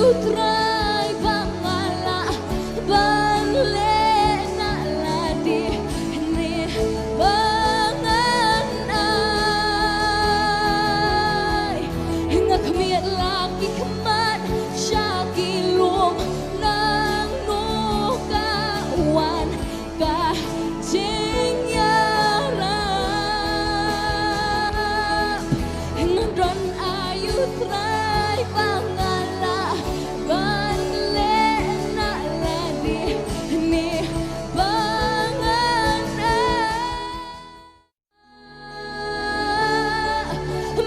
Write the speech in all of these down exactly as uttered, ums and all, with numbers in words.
Trai ba nga lah ban leh na lade ne ba ngan ai. Nga khmiat la ki khmat sha ki lum, nangno ka wan ka jingïarap. Nga don aïu Trai ba nga lah ban leh na lade ne ba ngan ai.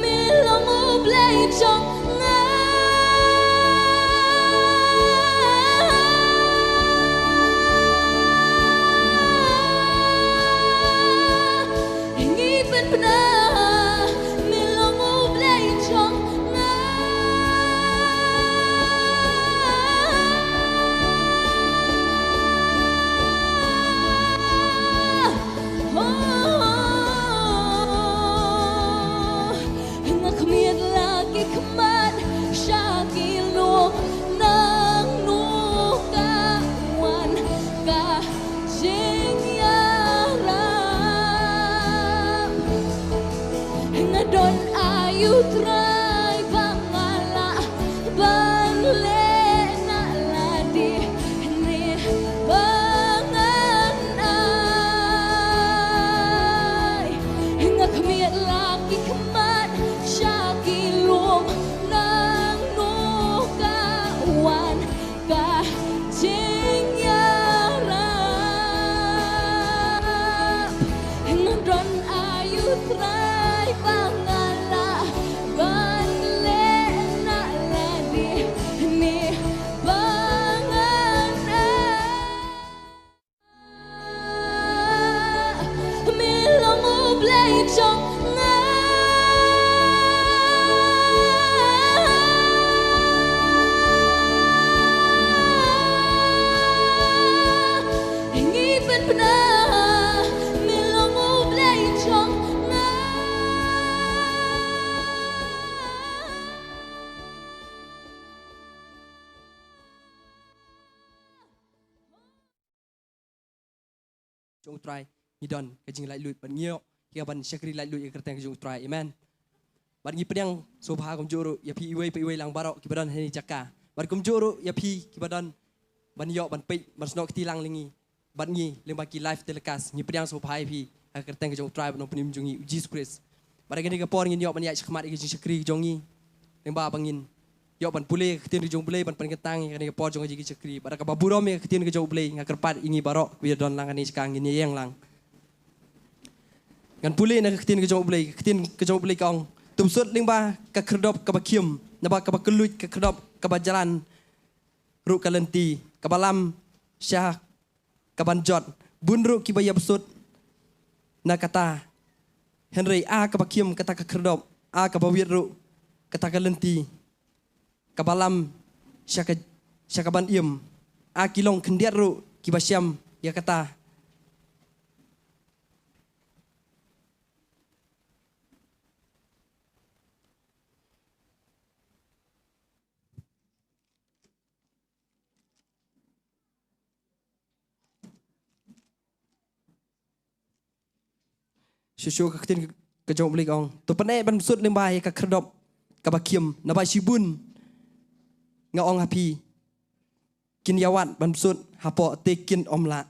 Me long U Blei jong nga. Ngi pynbna, me long U Blei jong nga. Nga khmiat la ki khmat sha ki lum, nangno ka wan ka jingïarap. Nga don aïu Trai ba nga lah ban leh na lade ne ba ngan ai. Nga khmiat la ki khmat sha ki lum, nangno ka wan ka jingïarap. Nga don aïu Trai ba nga lah ban leh na lade ne ba ngan ai. Me long U Blei jong nga. Ngi pynbna, me long U Blei jong nga. Jong U Trai, ngi don ka jinglaitluid bad ngi ïoh ïa ka ban shakri laitluid ïa ka kyrteng ka jong U Trai. Amen. Bad ngi pdiang sngewbha kumjuh ruh ïa phi iwei pa iwei lang baroh kiba don ha kane ka jaka. Bad kumjuh ruh ïa phi kiba don ban ïoh ban peit ban snoh kti lang lyngi bad ngi lyngba ki live telecast. Ngi pdiang sngewbha ïa phi ha ka kyrteng ka jong U Trai bad Nongpynim jong ngi U Jisu Khrist. Bad ha kane ka por ngin ïoh ban ïaid shakhmat ïa ka jingshakri ka jong ngi lyngba ba ngin ïoh ban pule ka ktien ka jong U Blei, ban pynkyntang ïa kane ka por jong ka jingshakri. Bad da kaba burom ïa ka ktien ka jong U Blei, nga kyrpad ïa ngi baroh kiba don lang ha kane ka jaka, ngin ïeng lang. Ngan pule na ka ktien ka jong U Blei. Ka ktien ka jong U Blei ka ong: To bsut lyngba ka khyrdop kaba khim, naba kaba kylluid ka khyrdop, kaba jlan ruh ka lynti, kaba lam sha kaban jot. Bun ruh kiba ïa bsut na kata, hynrei a kaba khim kata ka khyrdop, a kaba wit ruh kata ka lynti, kaba lam sha ka, sha kaban im, a ki long khyndiat ruh kiba shem ïa kata. Shuh shuh ka ktien ka jong U Blei ka ong: To pyneh ban bsut lyngba ïa ka khyrdop kaba khim, naba shibun nga ong ha phi, kin ïa wad ban bsut hapoh te kin ym lah.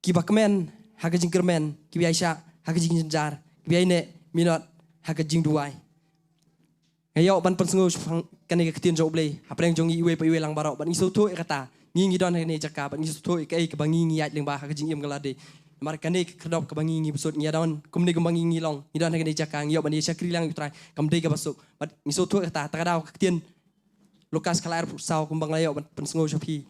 Kiba kmen ha ka jingkyrmen, kiba ïaishah ha ka jingjynjar, kiba ïaineh minot ha ka jingduwai. Nga ïoh ban pynsngew shaphang kane ka ktien jong U Blei hapdeng jong ngi iwei pa iwei lang baroh, bad ngi sngewthuh ïa kata. Ngi, ngi don ha kane ka jaka bad ngi sngewthuh ïa kaei kaba ngi, ngi ïaid lyngba ha ka jingim ka lade. Namar kane ka khyrdop kaba ngi, ngi bsut, ngi ïa don kumne kumba ngi, ngi long, ngi don ha kane ka jaka, ngi ïoh ban ïa shakri lang ïa U Trai, kam dei kaba suk. Bad ngi sngewthuh ïa kata, ta ka daw ka ktien Lukas ka lai arphew saw kumba nga la ïoh ban pynsngew sha phi,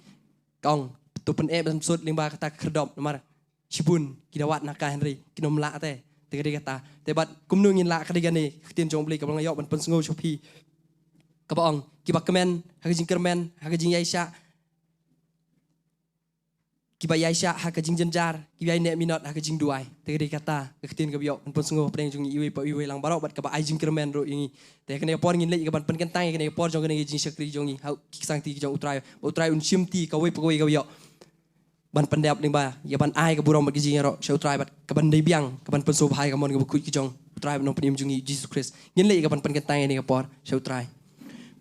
ka ong: To pyneh ban bsut lyngba kata ka khyrdop, namar shibun ki da wad na ka hynrei kin ym lah te. Te ka dei kata. Te bad kumno ngin lah? Ka dei kane ka ktien jong U Blei kaba nga ïoh ban pynsngew sha phi, kaba ong: Kiba kmen ha ka jingkyrmen, ha ka jingïaishah, kiba ïaishah ha ka jingjynjar, kiba ïai neh minot ha ka jingduwai. Te ka dei kata ka ktien kaba ïoh ban pynsngewbha hapdeng jong ngi iwei pa iwei lang baroh bad kaba ai jingkyrmen ruh ïa ngi. Te kane ka por ngin leit ïa ka ban pynkyntang ïa kane ka por jong kane ka jingshakri jong ngi ha ki ksangti ki jong U Trai. Ba U Trai un shimti kawei pa kawei kaba ïoh ban pyndep lyngba ïa ban ai ka burom bad ka jingïaroh sha U Trai bad ka ban dei biang ka ban pynsngewbha ïa ka mon kaba khuid ka jong U Trai bad Nongpynim jong ngi Jisu Khrist. Ngin leit ïa ka ban pynkyntang ïa kane ka por sha U Trai.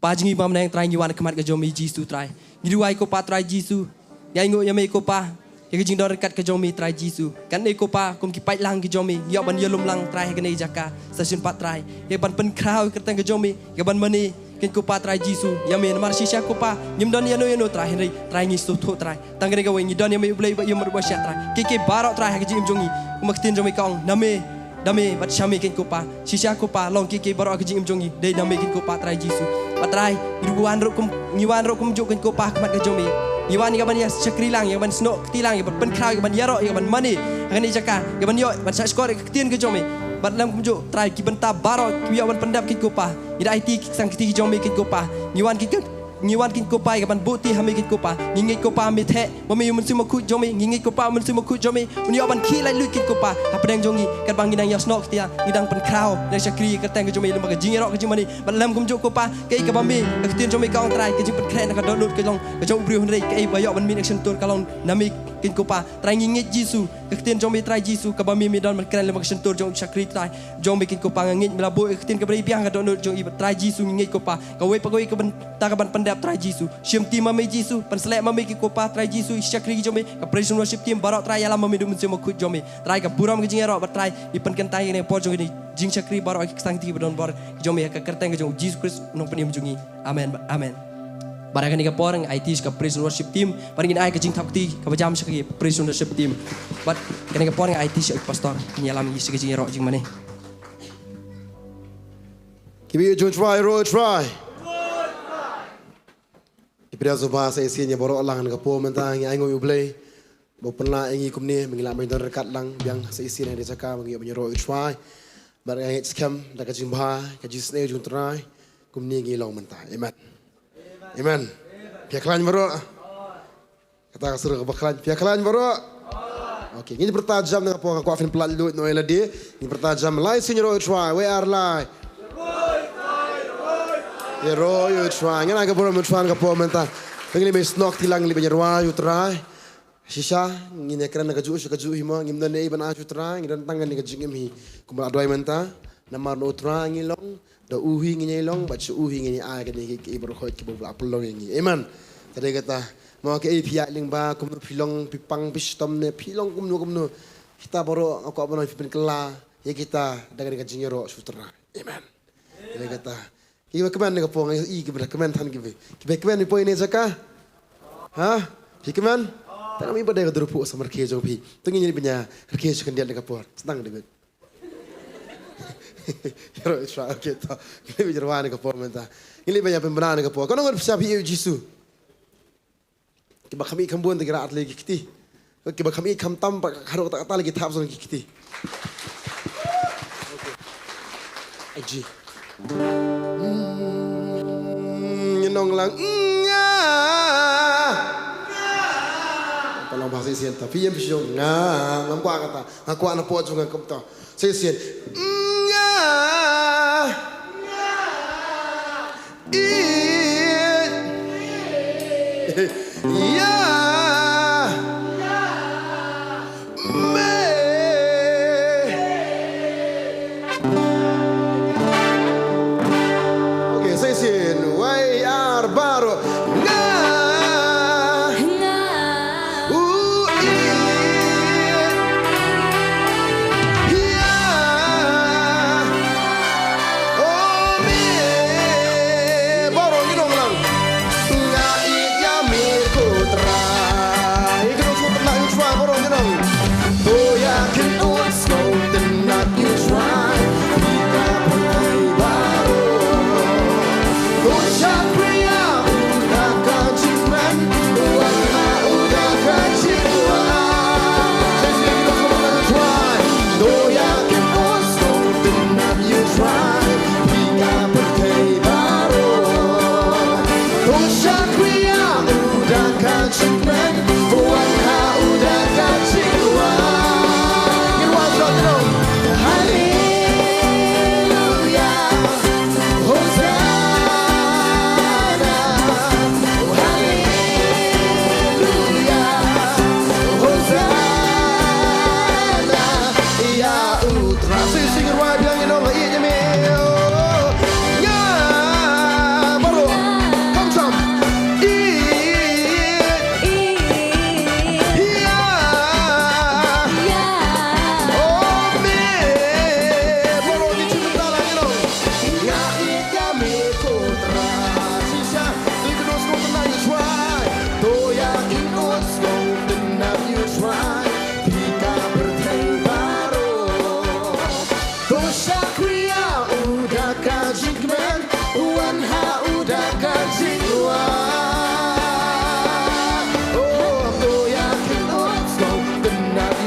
Pa jong ngi ba mynta Trai ngi wan ha khmat ka jong me Jisu Trai. Ngi duwai ko Pa Trai Jisu. Ngi ainguh ïa me ko Pa. Ïa ka jingdon ryngkat ka jong me Trai Jisu. Kane ko Pa kum ki paidlang ki jong me ngi ïoh ban ïalum lang Trai ha kane ka jaka. Sa shisien pat Trai. Ïa ban pynkhraw ïa ka kyrteng ka jong me. Ïa ban mane kane ko Pa Trai Jisu. Ïa me namar shisha ko Pa. Ngim don ïano ïano Trai hynrei Trai ngi sngewthuh Trai. Tang kane kawei ngi don ïa me U Blei ba ïeit bad ba shiah Trai. Kiei kiei baroh Trai ha ka jingim jong ngi. Kum ka ktien jong me ka ong na me. Da me bad sha me kane ko Pa. Shisha ko Pa long kiei kiei baroh ha ka jingim jong ngi. Dei na me kane ko Pa Trai Jisu. Bad Trai ngi ruh wan ruh kum ngi wan ruh kumjuh kane ko Pa ha khmat ka jong me. Ngi wan ïa ka ban ïa shakri lang ïa ka ban snoh kti lang ïa ka ban pynkhraw ïa ka ban ïaroh ïa ka ban mane. Ha kane ka jaka ïa ka ban ïoh ban shah shkor ïa ka ktien ka jong me. Bad lem kumjuh Trai ki bynta baroh ki ïoh ban pyndep kane ko Pa. Ngi da aiti ki ksangkti ki jong me kane ko Pa. Ngi wan kane ko Ngi wan kane ko Pa ïa ka ban buh kti ha me kane ko Pa. Ngi ngeit ko Pa me theh. Ba me ïa u Mynsiem Bakhuid jong me. Ngi ngeit ko Pa u Mynsiem Bakhuid jong me un ïoh ban khih laitluid kane ko Pa. Hapdeng jong ngi katba ngi nang ïasnoh kti ïa ngi dang pynkhraw nang shakri ïa ka kyrteng ka jong me lem bad ka jingïaroh ka jingmane. Bad lem kumjuh ko Pa kaei kaba me ka ktien jong me ka ong Trai ka jingpynkhreh na ka dohnud ka long ka jong u briew hynrei kaei ba ïoh ban mih na ka shyntur ka long na me kane ko Pa. Trai ngi ngeit Jisu ka ktien jong me Trai Jisu kaba me me don ban kren lem bad ka shyntur jong u shakri Trai. Jong me kane ko Pa nga ngeit me la buh ïa ka ktien kaba dei biang ha ka dohnud jong i bad Trai Jisu ngi ngeit ko Pa. Kawei pa kawei ka bynta ka ban pyndep Trai Jisu. Shim kti ma me Jisu, pynsleh ma me kane ko Pa Trai Jisu, i shakri ki jong me, ka praise and worship team baroh Trai ïalam ma me da u Mynsiem Bakhuid jong me. Trai ka burom ka jingïaroh bad Trai ngi pynkyntang ïa kane ka por jong kane jingshakri baroh ki ksangkti ba don bor ki jong me ha ka kyrteng ka jong u Jisu Khrist u Nongpynim jong ngi. Amen. Amen. Bad ha kane ka por ngi aiti sha ka praise and worship team bad ngin ai ka jingthap kti kaba jam sha ka praise and worship team. Bad kane ka por ngi aiti sha ka pastor ngin ïalam ïa ka jingïaroh jingmane. Ki ba ïeit jong u Trai, ïaroh ïa u Trai. Ki pdiang sngewbha sa shisien ïa baroh lang ha kane ka por mynta ngi ainguh ïa u Blei ba u pynlah ïa ngi kumne ba ngi lah ban don ryngkat lang biang sa shisien ha kane ka jaka ba ngi ïoh ban ïaroh ïa u Trai. Bad nga ngeit skhem da ka jingbha ka jingisynei jong u Trai kumne ngi long mynta. Amen. Amen. Phi ïa khlaiñ baroh. Kata ka sur kaba khlaiñ, phi ïa khlaiñ baroh. Okay, ngin pyrta jam na ka por nga kwah phin pynlait luid noh ïa lade. Ngin pyrta jam lai sien ïaroh ïa u Trai, wei ar lai. Ïaroh ïa u Trai, ngan ai ka burom ïa u Trai na ka por mynta. Ngin leit ban ïasnoh kti lang, ngin leit ban ïaroh ïa u Trai. Shisha ngin ïa kren na kajuh sha kajuh hi mo, ngim don ei ban ai sha u Trai, ngi don tang kane ka jingim hi. Kumba la doi mynta, namar na u Trai ngi long. Da u hi ngin ïa long, bad sha u hi ngin ïa ai kane kiei kiei baroh kiba u la pynlong ïa ngi. Amen. Te dei kata, mo kaei phi ïaid lyngba, kumno phi long, phi pang, phi shitom ne, phi long kumno kumno. Kita baroh nga kwah ban ong phi pynkylla ïa kita da kane ka jingïaroh sha u Trai. Amen. Te dei kata. Kiba kmen ne ka por nga i kiba kmen than kiba. Kiba kmen phi poi ne jaka? Ha? Phi kmen? Tang mi ba dei ka duru phuh sa markei jong phi. Te ngin ïa ban ïa rkhie sha khyndiat ne ka por. Sdang David. Ïaroh ïa u Trai, okay, to. Ngi leit ban ïaroh ne ka por mynta. Ngi leit ban ïa pynbna ne ka por. Kano ngan pynshai phi ïa u Jisu. Kiba kham ïeit kham bun te ki rah artylli ki kti. Kiba kham ïeit kham tam ba ka haduh kata kata la ki thap zong ki kti. Ai ji. Mm, ngi nong lang nga. Ka long ba sa shisien ta. Phi ïa phi shong nga. Ngam kwah kata. Nga kwah na pdeng jong nga kumta. Sa shisien. Nga. Ïeit. Ïa. Me. Okay, sa shisien. Wei ar baroh. Nga. Nga. U i. Ïa. O me. Baroh ngi nong lang. Nga ïeit ïa me ko Trai. Ngi nong shu pynlah ïa u Trai baroh ngi nong. To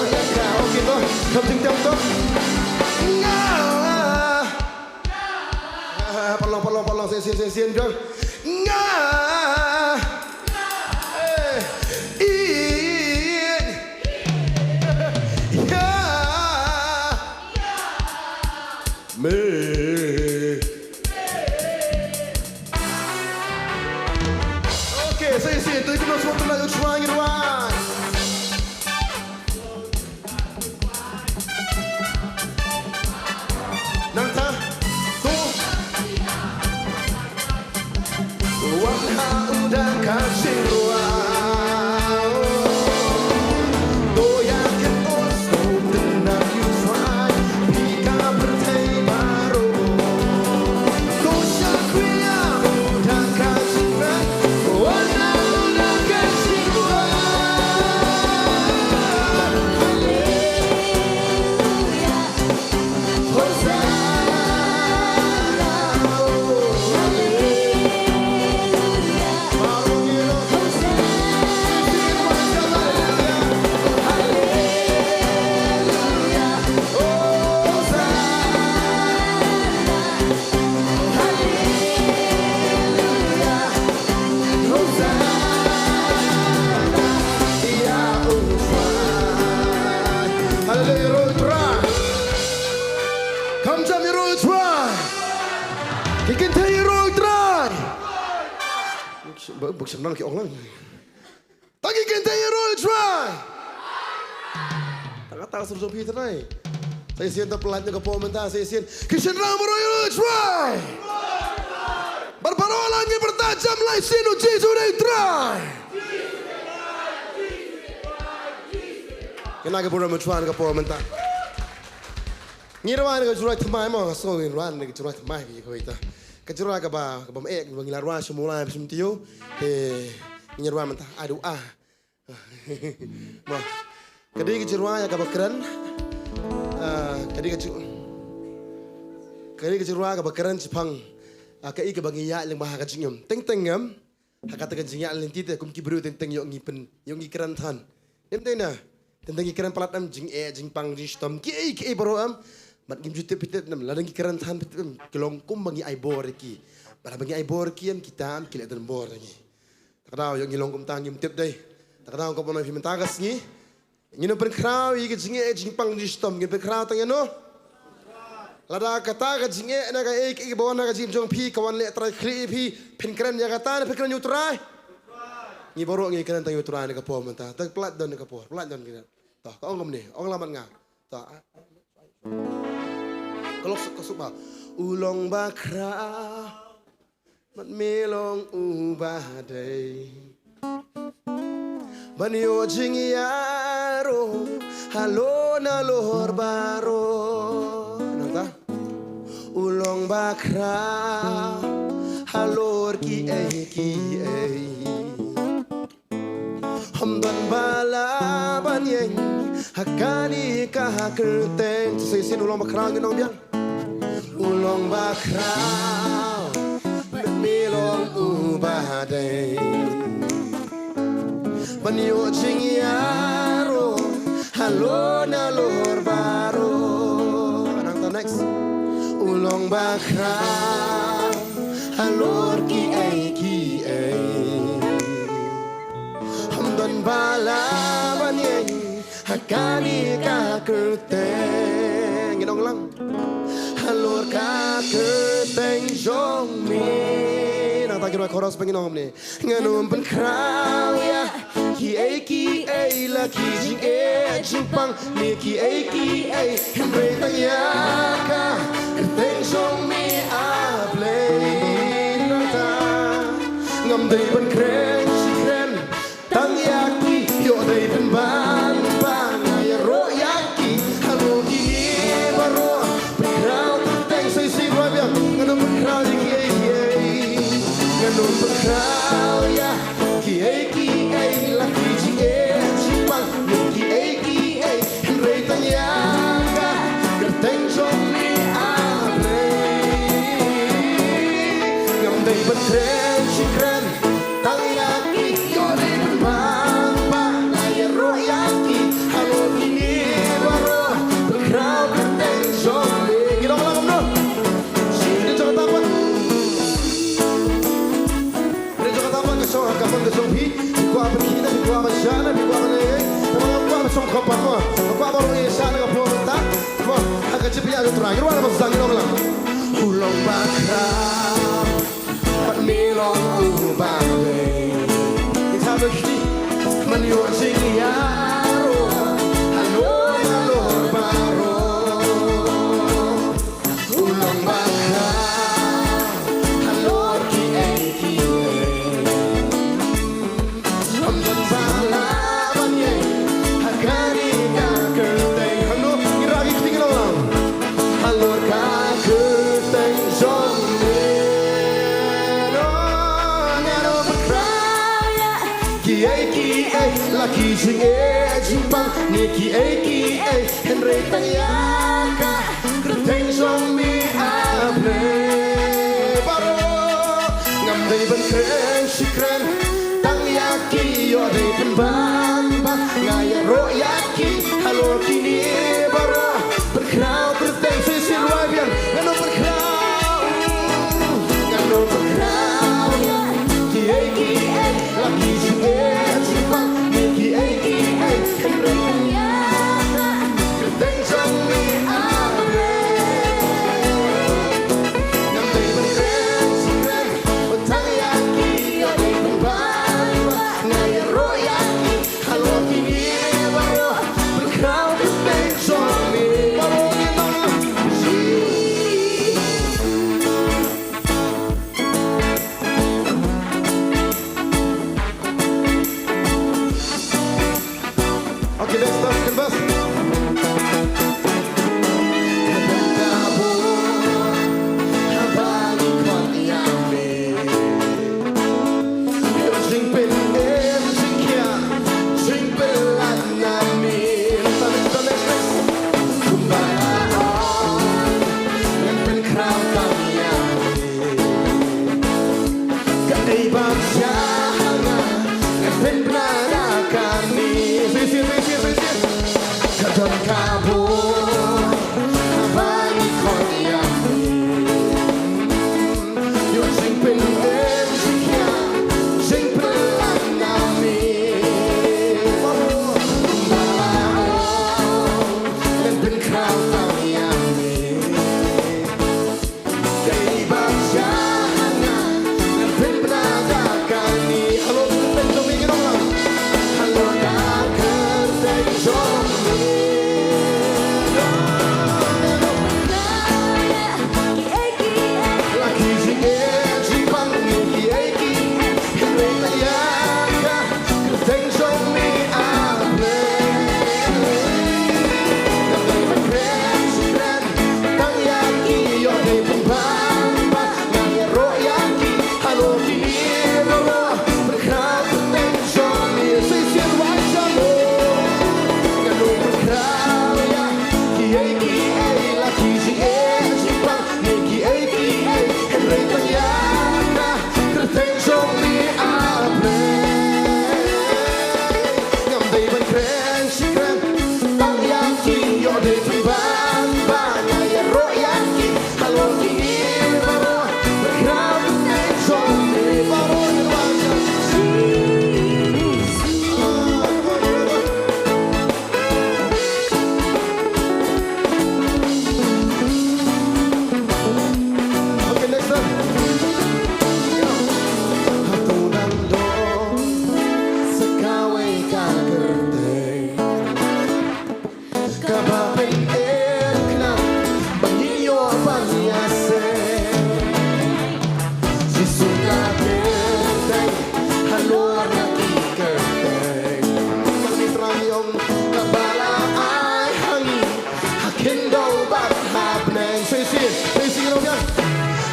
Okay, to. Kham jingtep, to. Nga. Ah, paralok, paralok, paralok, sien, sien, sien, sien, jong. Nga. Eh. Ïeit. Ïa. Me. Okay, sien, sien, to ïa ki nong sngewtynnat, u Trai ngi ruh. Nangta, to. Wan ha u da ka jingrwai. To ïa kin os to tynnak ïa u Trai. Phi ka pyrthei baroh. To shakri ïa u da ka jingrwai. Wan ha u da ka jingrwai. Haleluya. Haleluya, ïaroh ïa u Trai. Kham jam ïaroh ïa u Trai. Ki kynthei ïaroh ïa u Trai. Bok, bok shynrang ki ong lang. Tang ki kynthei ïaroh ïa u Trai. Tang kata ka sur jong phi trai. Sa shisien, to pyllait noh ka por mynta, sa shisien. Ki shynrang baroh ïaroh ïa u Trai. Bad baroh lan ngin pyrta jam lai sien, u Jisu u dei u Trai. Kane ka burom u Trai ka por mynta. Ngi rwai na ka jingrwai thymmai mo, nga sngew ngi rwai na ka jingrwai thymmai ki kawei ta. Ka jingrwai kaba, kaba bym eh, kaba ngi la rwai sha Mawlai bad sha Myntdu. Te ngi rwai mynta, aduh ah. Mo. Ka dei ka jingrwai ïa kaba kren. Ah, ka dei ka jing- Kane ka jingrwai kaba kren shaphang, ah, kaei kaba ngi ïaid lyngba ha ka jingim. Teng teng ngam, ha kata ka jingïaid lynti te kum ki briew teng teng ïoh ngi pyn, ïoh ngi kren than. Ym dei na, teng teng ngi kren palat em, jingeh, jingpang, jingshitom, kiei kiei baroh em. Bad ngim ju tip phi tip em, lada ngi kren than phi tip em, ki long kum ba ngi ai bor ïa ki. Bad haba ngi ai bor ïa ki em, kita em ki leh don bor ïa ngi. Ta ka daw ïoh ngi long kumta ngim tip dei. Ta ka daw ka ban phi mynta ka sngi. Ngin ym pynkhraw ïa ka jingeh jingpang jingshitom, ngin pynkhraw tang ïano. Lada kata ka jingeh na kaei kaei ba wan ha ka jingim jong phi ka wan leh trai khlieh ïa phi, phin kren ïa kata ne phin kren ïa U Trai? Ngi baroh ngi kren tang ïa U Trai na ka por mynta. Tang palat don na ka por, palat don kren. To, ka ong kumne, ong lang bad nga. To. Ka long suk, ka suk ba. U long bakhraw. Bad me long uba dei ban ïoh jingïaroh halor nalor baroh. Nangta. U long bakhraw halor kiei kiei. Ym don ba lah ban ïeng ha kane ka kyrteng. Sa shisien u long bakhraw, ngin ong biang. U long bakhraw, me long uba dei ban ïoh jingïaroh halor nalor baroh. Nangta next. U long bakhraw halor kiei kiei. Ym don ba lah ban ïeng ha kane ka kyrteng. Ngin ong lang. Halor ka kyrteng jong me. Nangta ki rwai chorus ba ngin ong kumne. Ngan ym pynkhraw ïa kiei kiei, la ki jingeh jingpang ne kiei kiei, hynrei tang ïa ka kyrteng jong me, A Blei. Nangta ngam dei ban kren shi kren tang ïa ki, ïoh dei pynban ba nga ïaroh ïa ki halor kine baroh. Pynkhraw kyrteng, sa shisien rwai biang. Ngan ym pynkhraw ïa kiei kiei. Ngan ym pynkhraw ïa kiei kiei, la ki jingeh jingpang ne kiei kiei, hynrei tang ïa ka kyrteng jong me, A Blei. Ngam dei ban kren shi kren tang ïa ki, ïoh dei pynban ba nga ïaroh ïa ki halor kine baroh. Pynkhraw kyrteng jong me. Ngi long lang kumno? Shi kyrteng jong ka tangba. Re jong kata ba ka shong ha ka pang ka shong phi. Phi kwah ban khih ne, phi kwah ban shah ne, phi kwah ban ïeng. Tangba nga kwah ban shong khop pat mo. Nga kwah baroh ïa shah ne ka phlong mynta. Mo, ha ka jingpyniaid jong U Trai. Ngi ruh ban shah, ngi long lang. U long bakhraw bad me long uba dei. Ngi thaw ba khih. Ban ïoh jingïaroh halor nalor baroh. U long bakhraw halor kiei kiei. Ym don ba lah ban ïeng ha kane ka kyrteng. Hangno ngi rah ïa ki kti, ngi long lang. Halor ka kyrteng jong me. Ngan ym pynkhraw ïa kiei kiei, la ki jingeh jingpang ne kiei kiei, hynrei tang ïa ka kyrteng jong me, A Blei. Baroh ngam dei ban kren shi kren tang ïa ki, ïoh dei pynban ba nga ïaroh ïa ki halor kine baroh. Pynkhraw kyrteng, sa shisien rwai biang. Ngan ym pynkhraw, ngan ym pynkhraw ïa kiei kiei, la ki jingeh jingpang ne kiei kiei, hynrei tang ïa ka kyrteng jong me, A Blei.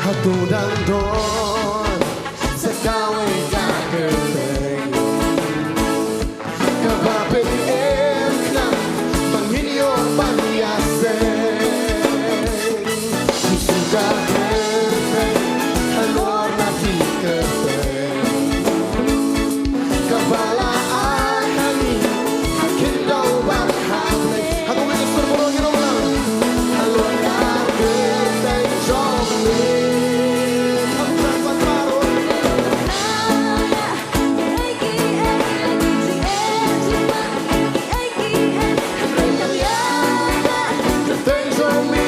Hato dang don sa kawei ka kyrteng kaba phin im khnang ba ngin ïoh ban ïaseng? Jisu ka kyrteng halor na ki kyrteng, kaba la ai ha ngi ha khyndew bad ha Blei. Ha kawei ka sur baroh ngin ong lang: Halor ka kyrteng jong me. Kyrteng jong me.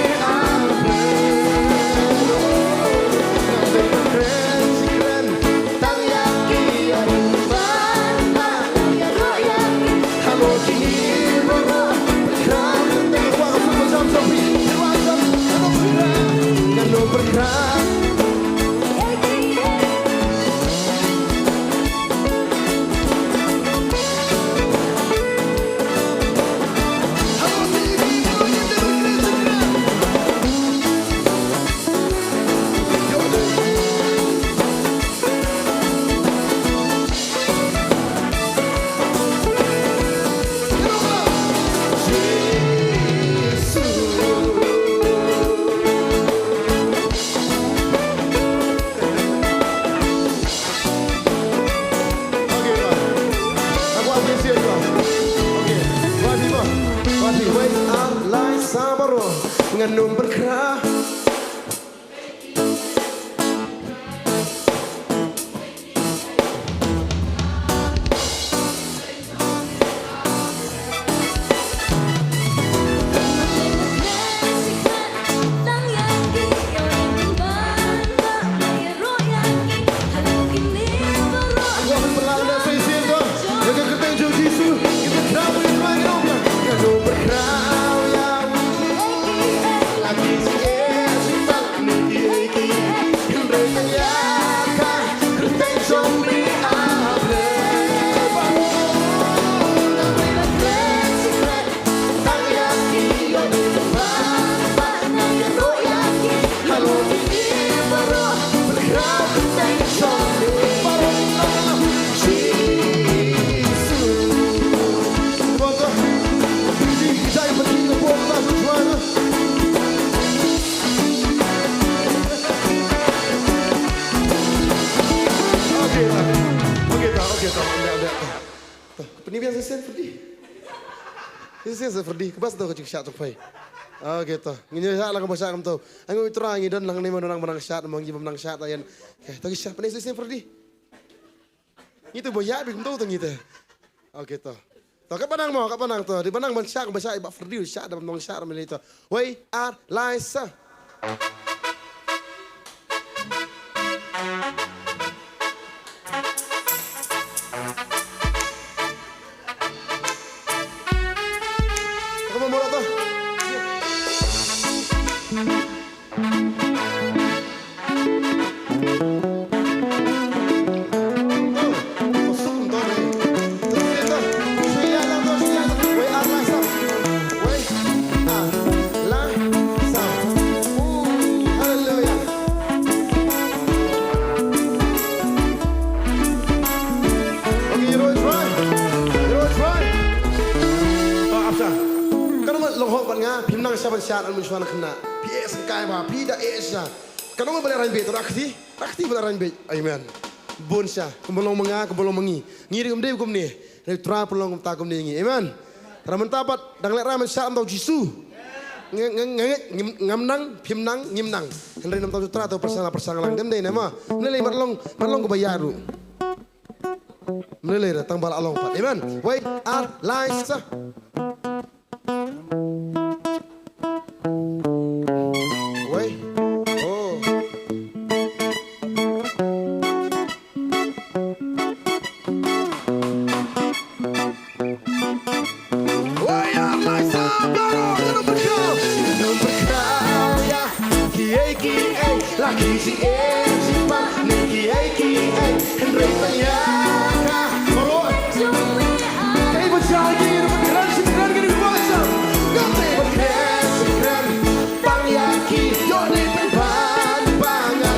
Ngan ym pyrkhat. Okay, ta. Okay, ta. Okay, ta. Ande, ande, ta. Ta. Pyni biang shisien Freddy. Shisien Freddy. Kaba sdang ka jingshah jong phi. Okay, ta. Ngin ïa shah lang kaba shah kumto. Ai ngi Trai ngi don lang ne ma don lang ba nang shah, ma ngi bym nang shah ta ïa. Okay, ta ki shah pyni shisien Freddy. Ngi te ba ïa bi kumto ta ngi te. Okay, ta. Ta kaba nang mo, kaba nang ta. Dei ba nang ban shah, ba shah, ba Freddy shah, da ban nang shah, da ban ta. Wei, ar, lai, sa. Kaba mo ta. Ka nong long hok bad nga, phim nang sha ban sha, an mun shwa na khynnah. Phi eh sngewkai ba phi da eh sha. Ka nong ba leh rang beit, to da kti, da kti ba leh rang beit. Amen. Bun sha, kumba long ma nga, kumba long ma ngi. Ngi ruh ngim dei kumne. Hynrei Trai pynlong kumta kumne ngi. Amen. Trai mynta pat dang leh rang ban sha, ym tau Jisu. Nga, nga, nga, ngim, ngam nang, phim nang, ngim nang. Hynrei namar Trai to pyrshang, pyrshang lang. Dem dei ne ma. Mlei lei mat long, mat long kumba ïa ruh. Mlei lei tang ba la long pat. Amen. Wei, ar, lai, sa. Wei. Oh. Wei, ar, lai, sa, baroh, ngan ym pyrkhat. Ngan ym pyrkhat ïa kiei kiei, la ki jingeh jingpang ne kiei kiei, hynrei tang ïa ka baroh. Kaei ba jia ki, ngan ym pyrkhat, shi pyrkhat, ngan ym pyrkhat. Ngan ym pyrkhat, shi pyrkhat, tang ïa ki, ïoh ne pynban ba nga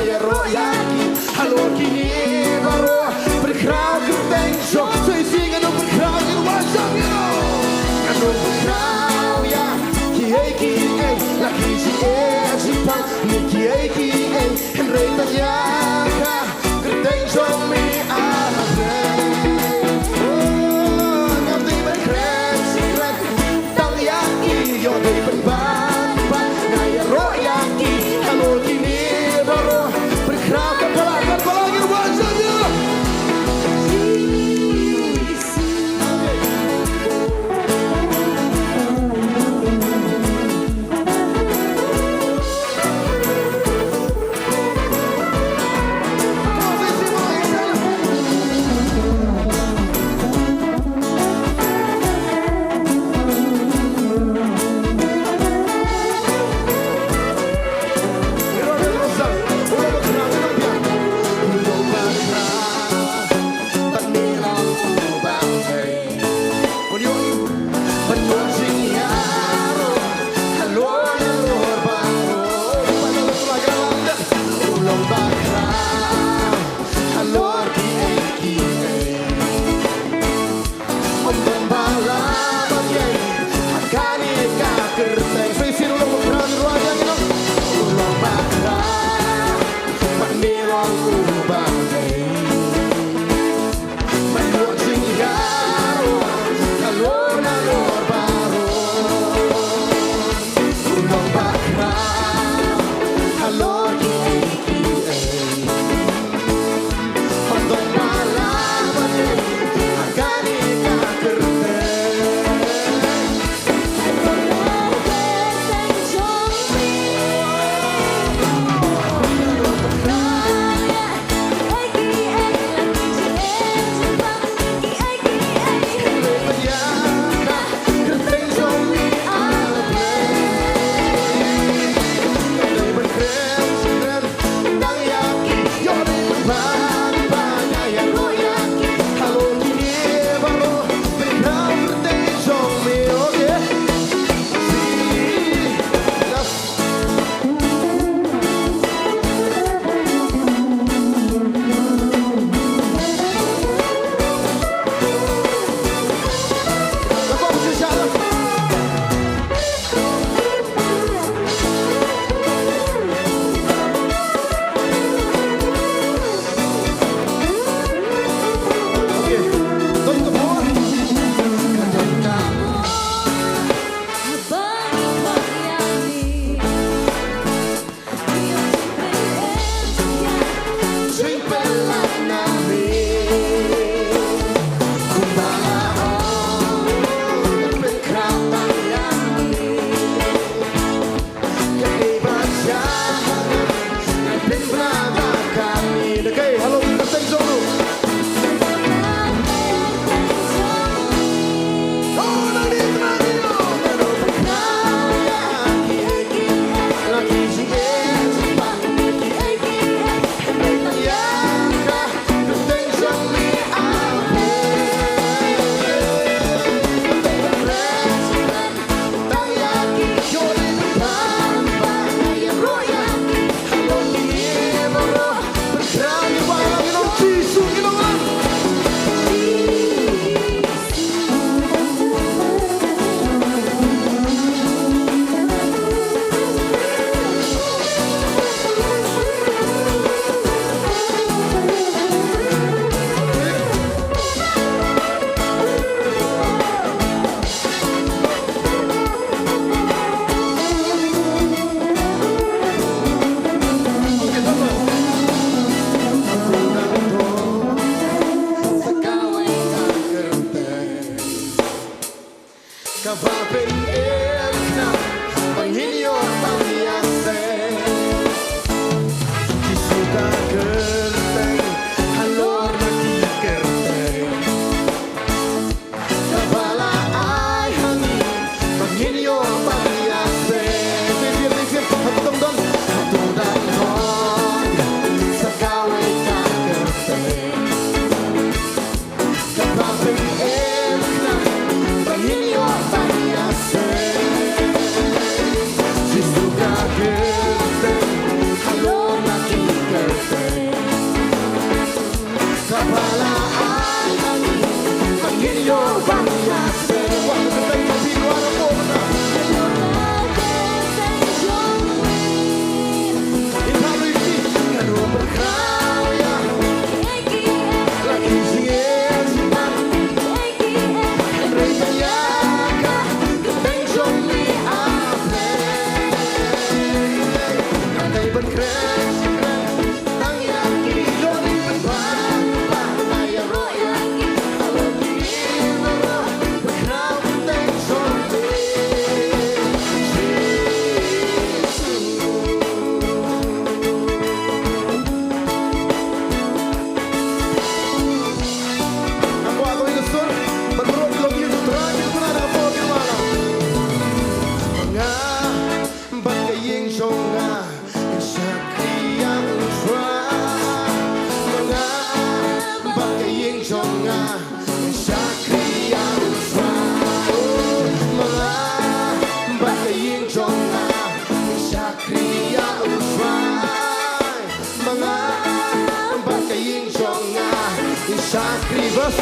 Shakri bas.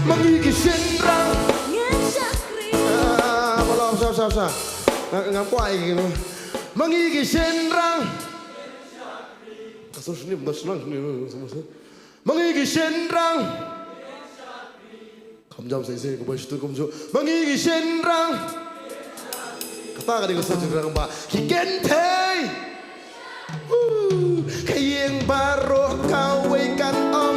Ma ngi ki shynrang. Ngin shakri. Ah, ba la, sha, sha, sha. Nga, nga kwah ïa ki, no. Ma ngi ki shynrang. Ka sur shini, bynta shnang shini, no, no, no, no. Ma ngi ki shynrang. Kam jam sa ise, ka bai shutur kumjuh. Ma ngi ki shynrang. Kata ka dei ka sur shynrang ba ki kynthei. Woo! Ka ïing baroh kawei kan ong.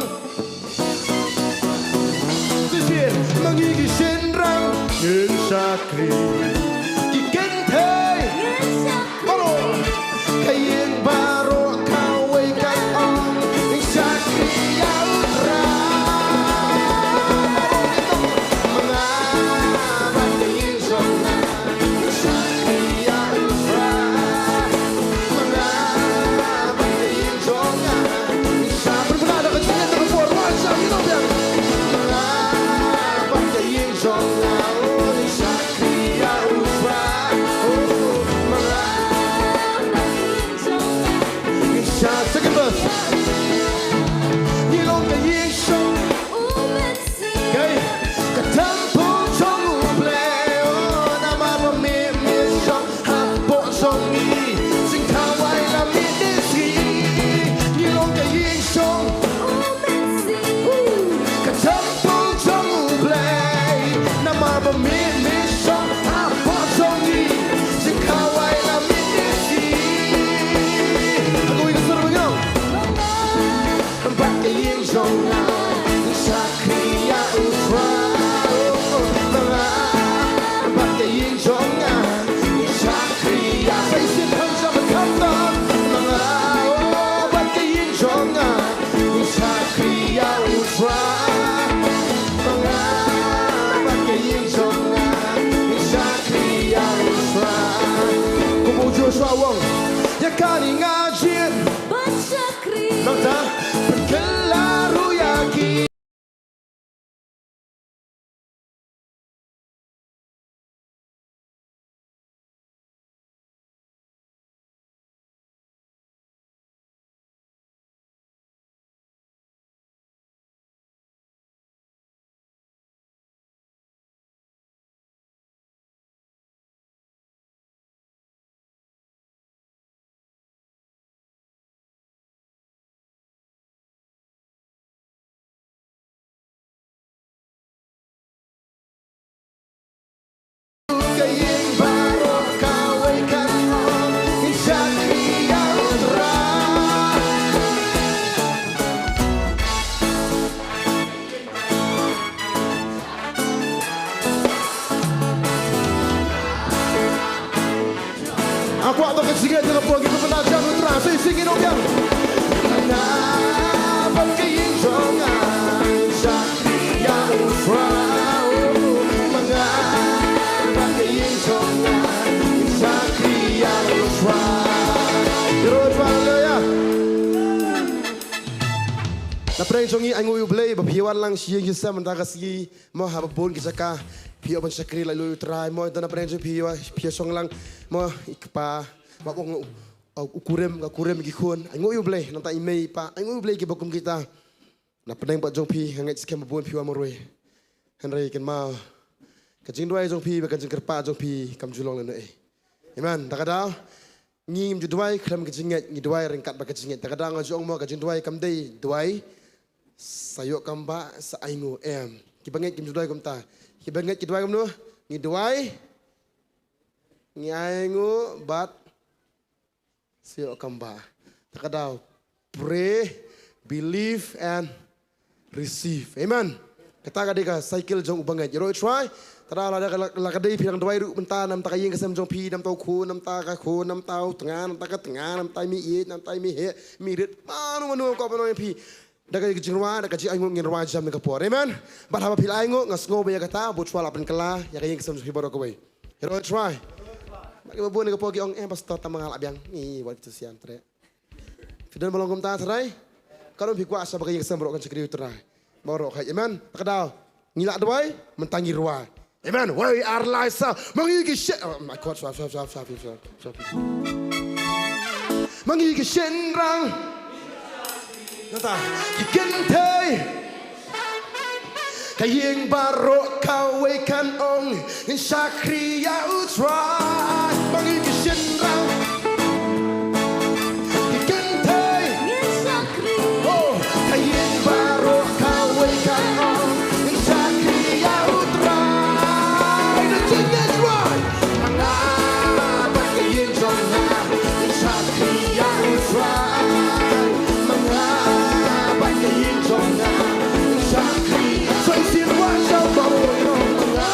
Shisien, ma ngi ki shynrang ngin shakri. Ki kynthei. Ngin shakri. Baroh. Ka ïing baroh kawei kan ong. Ngin shakri ïa U Trai. Ma nga bad ka ïing jong nga. Second verse. Ngi long ka ïing shong. Okay. Ka templ jong U Blei, oh, namar ba me, me shong hapoh jong ngi. Jingkhawai la mih ne shi. Ngi long ka ïing shong. Ka templ jong U Blei. Namar ba me, me shong hapoh jong ngi. Jingkhawai la mih ne shi. Ha kawei ka sur ba ngi ong. Bad ka ïing jong nga, shakri ïa U Trai. Ma nga, bad ka ïing jong nga, shakri ïa. Sa shisien kham sha ba kham don. Ma nga, oh, bad ka ïing jong nga, shakri ïa U Trai. Ma nga, bad ka ïing jong nga, shakri ïa U Trai. Kumba u Joshua u ong, ïa kane nga jied. Ban shakri. Nangta, pynkylla ruh ïa ki. Nga kwah to ka jingngeit jong ka por, ngi pynbna jam U Trai, sa shisien ngin ong biang. Nga bad ka ïing jong nga, shakri ïa U Trai. Ma nga bad ka ïing jong nga, shakri ïa U Trai. Ïaroh, haleluya. Na pdeng jong ngi, ainguh ïa U Blei ba phi wan lang sha ïing sha sem mynta ka sngi. Mo, haba bun ki jaka phi ïoh ban shakri laitluid ïa U Trai, mo, da na pdeng jong phi ïoh, phi ïoh shong lang, mo, i kpa, ba bun u, u kurim, ka kurim ki khun, ainguh ïa U Blei, nangta i mei i pa, ainguh ïa U Blei kiba kum kita. Na pdeng pat jong phi, nga ngeit skhem ba bun phi wan marwei. Hynrei kynmaw, ka jingduwai jong phi, bad ka jingkyrpad jong phi, kam ju long lehnohei. Amen. Da ka daw, ngim ju duwai khlem ka jingngeit, ngi duwai ryngkat bad ka jingngeit. Da ka daw nga ju ong mo ka jingduwai kam dei duwai sa ïoh kam ba sa ainguh, em. Kiba ngeit kim ju duwai kumta. Kiba ngeit ki duwai kumno? Ngi duwai, ngi ainguh bad sa ïoh kam ba. Da ka daw, pray, believe and receive. Amen. Kata ka dei ka cycle jong u bangeit. Ïaroh U Trai. Te da la, la, la ka dei phi dang duwai ruh mynta namar ka ïing ka sem jong phi, namar u khun, namar ka khun, namar u tnga, namar ka tnga, namar i mei ïeit, namar i mei heh, mei rit. Mano mano ko ba ïa phi. Da ka jingrwai, da ka jingainguh ngin rwai jam ïa ka por. Amen. Bad haba phi la ainguh, nga sngew ba ïa kata, U Trai u la pynkylla ïa ka ïing ka sem jong phi baroh kawei. Ïaroh U Trai. Bad kiba bun ïa ka por ki ong, eh, pastor, tang ma nga lah biang. Ngi wat tu sian tre. Phi don ba long kumta trai. Ka don phi kwah sa ba ka ïing ka sem baroh kan shakri U Trai. Baroh ka, amen. Da ka daw, ngi la duwai, mynta ngi rwai. Amen. Wei ar lai saw. Ma ngi ki shen, oh my God, swap, swap, swap. Ma ngi ki shynrang. Nangta, ki kynthei. Ka ïing baroh kawei kan ong, ngin shakri ïa U Trai. Ma ngi ki shynrang ki kynthei, ngin shakri. Oh, ka ïing baroh kawei kan ong, ngin shakri ïa U Trai. Na jingngeit Trai. Ma nga bad ka ïing jong nga, ngin shakri ïa U Trai. Ma nga bad ka ïing jong nga, ngin shakri. Sa shisien wat sha baroh, ma nga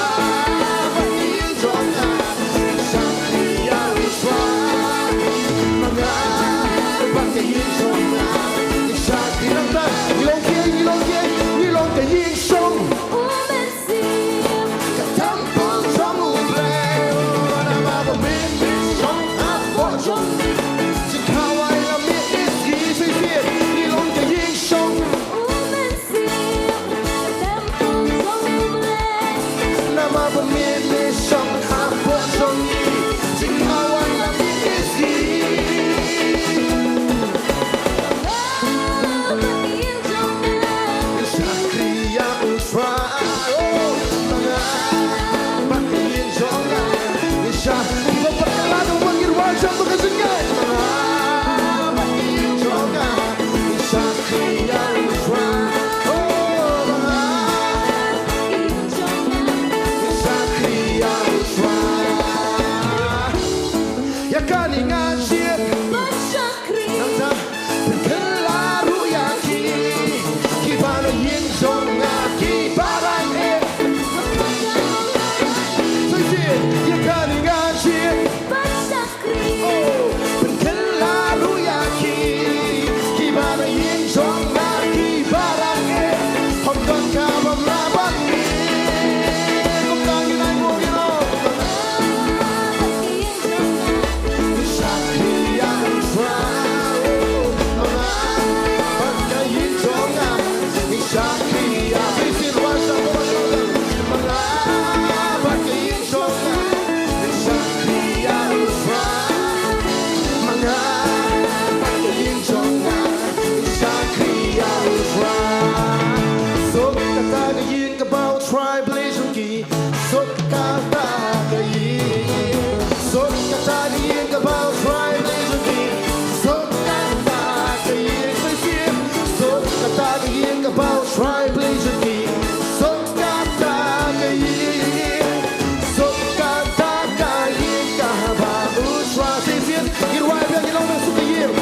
bad ka ïing jong nga, ngin shakri ïa U Trai. Ma nga bad ka ïing jong nga, ngin shakri. Nangta, ngi long ki, ngi long ki, ngi long ka ïing shong. Ka templ jong U Blei, namar ba me me shong hapoh jong ngi. Jingkhawai la me me sngi, shisien ngi long ka ïing shong. Namar ba me me shong hapoh jong ngi. Jingkhawai la me me sngi. Shakri ïa U Trai, oh, ma nga bad ka ïing jong nga. Sha, kiba pat ka la dang wan ngin wan sha ka jingngeit. Ma nga bad ka ïing jong nga, shakri ïa U Trai. Oh, ma nga, shakri ïa U Trai. Ïa kane nga jied. Nangta pynkylla ruh ïa ki, kiba na ïing jong nga kiba rangeh. Shisien ïa kane nga jied. Oh, pynkylla ruh ïa ki, kiba na ïing jong nga kiba rangeh. Hom don kaba mlah bad ngi. Kumta ngin ai nguh ïa u. Shakri ïa U Trai, ma nga bad ka ïing jong nga. Shakri ïa, please, in one, shakri ïa, ma nga bad ka ïing jong nga. Shakri ïa U Trai, ma nga bad ka ïing jong nga. Shakri ïa U Trai. Suk kata ka ïing kaba U Trai Blei jong ki. Suk kata ka ïing, suk kata ka ïing kaba U Trai Blei jong ki. Suk kata ka ïing, suk kata ka ïing kaba U Trai Blei jong ki. Suk kata ka ïing, suk kata ka ïing kaba U Trai. Shisien ngin wai biang, ngin long biang, suk ka ïing,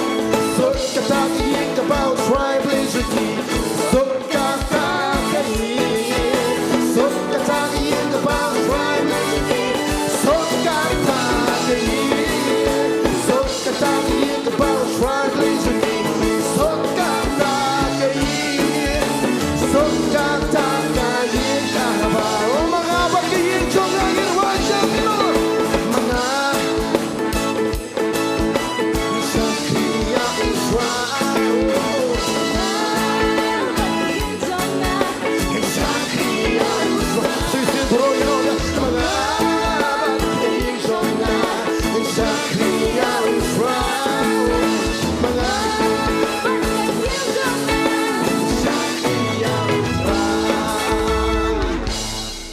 suk kata ka ïing kaba U Trai Blei jong ki. Suk kata ka ïing, suk kata ka ïing kaba U Trai Blei jong ki. Suk kata ka ïing, suk kata ka ïing kaba U Trai Blei jong ki. Suk kata ka ïing, suk kata ka ïing kaba, oh, ma nga bad ka ïing jong nga ngin wan sha ki, ma nga.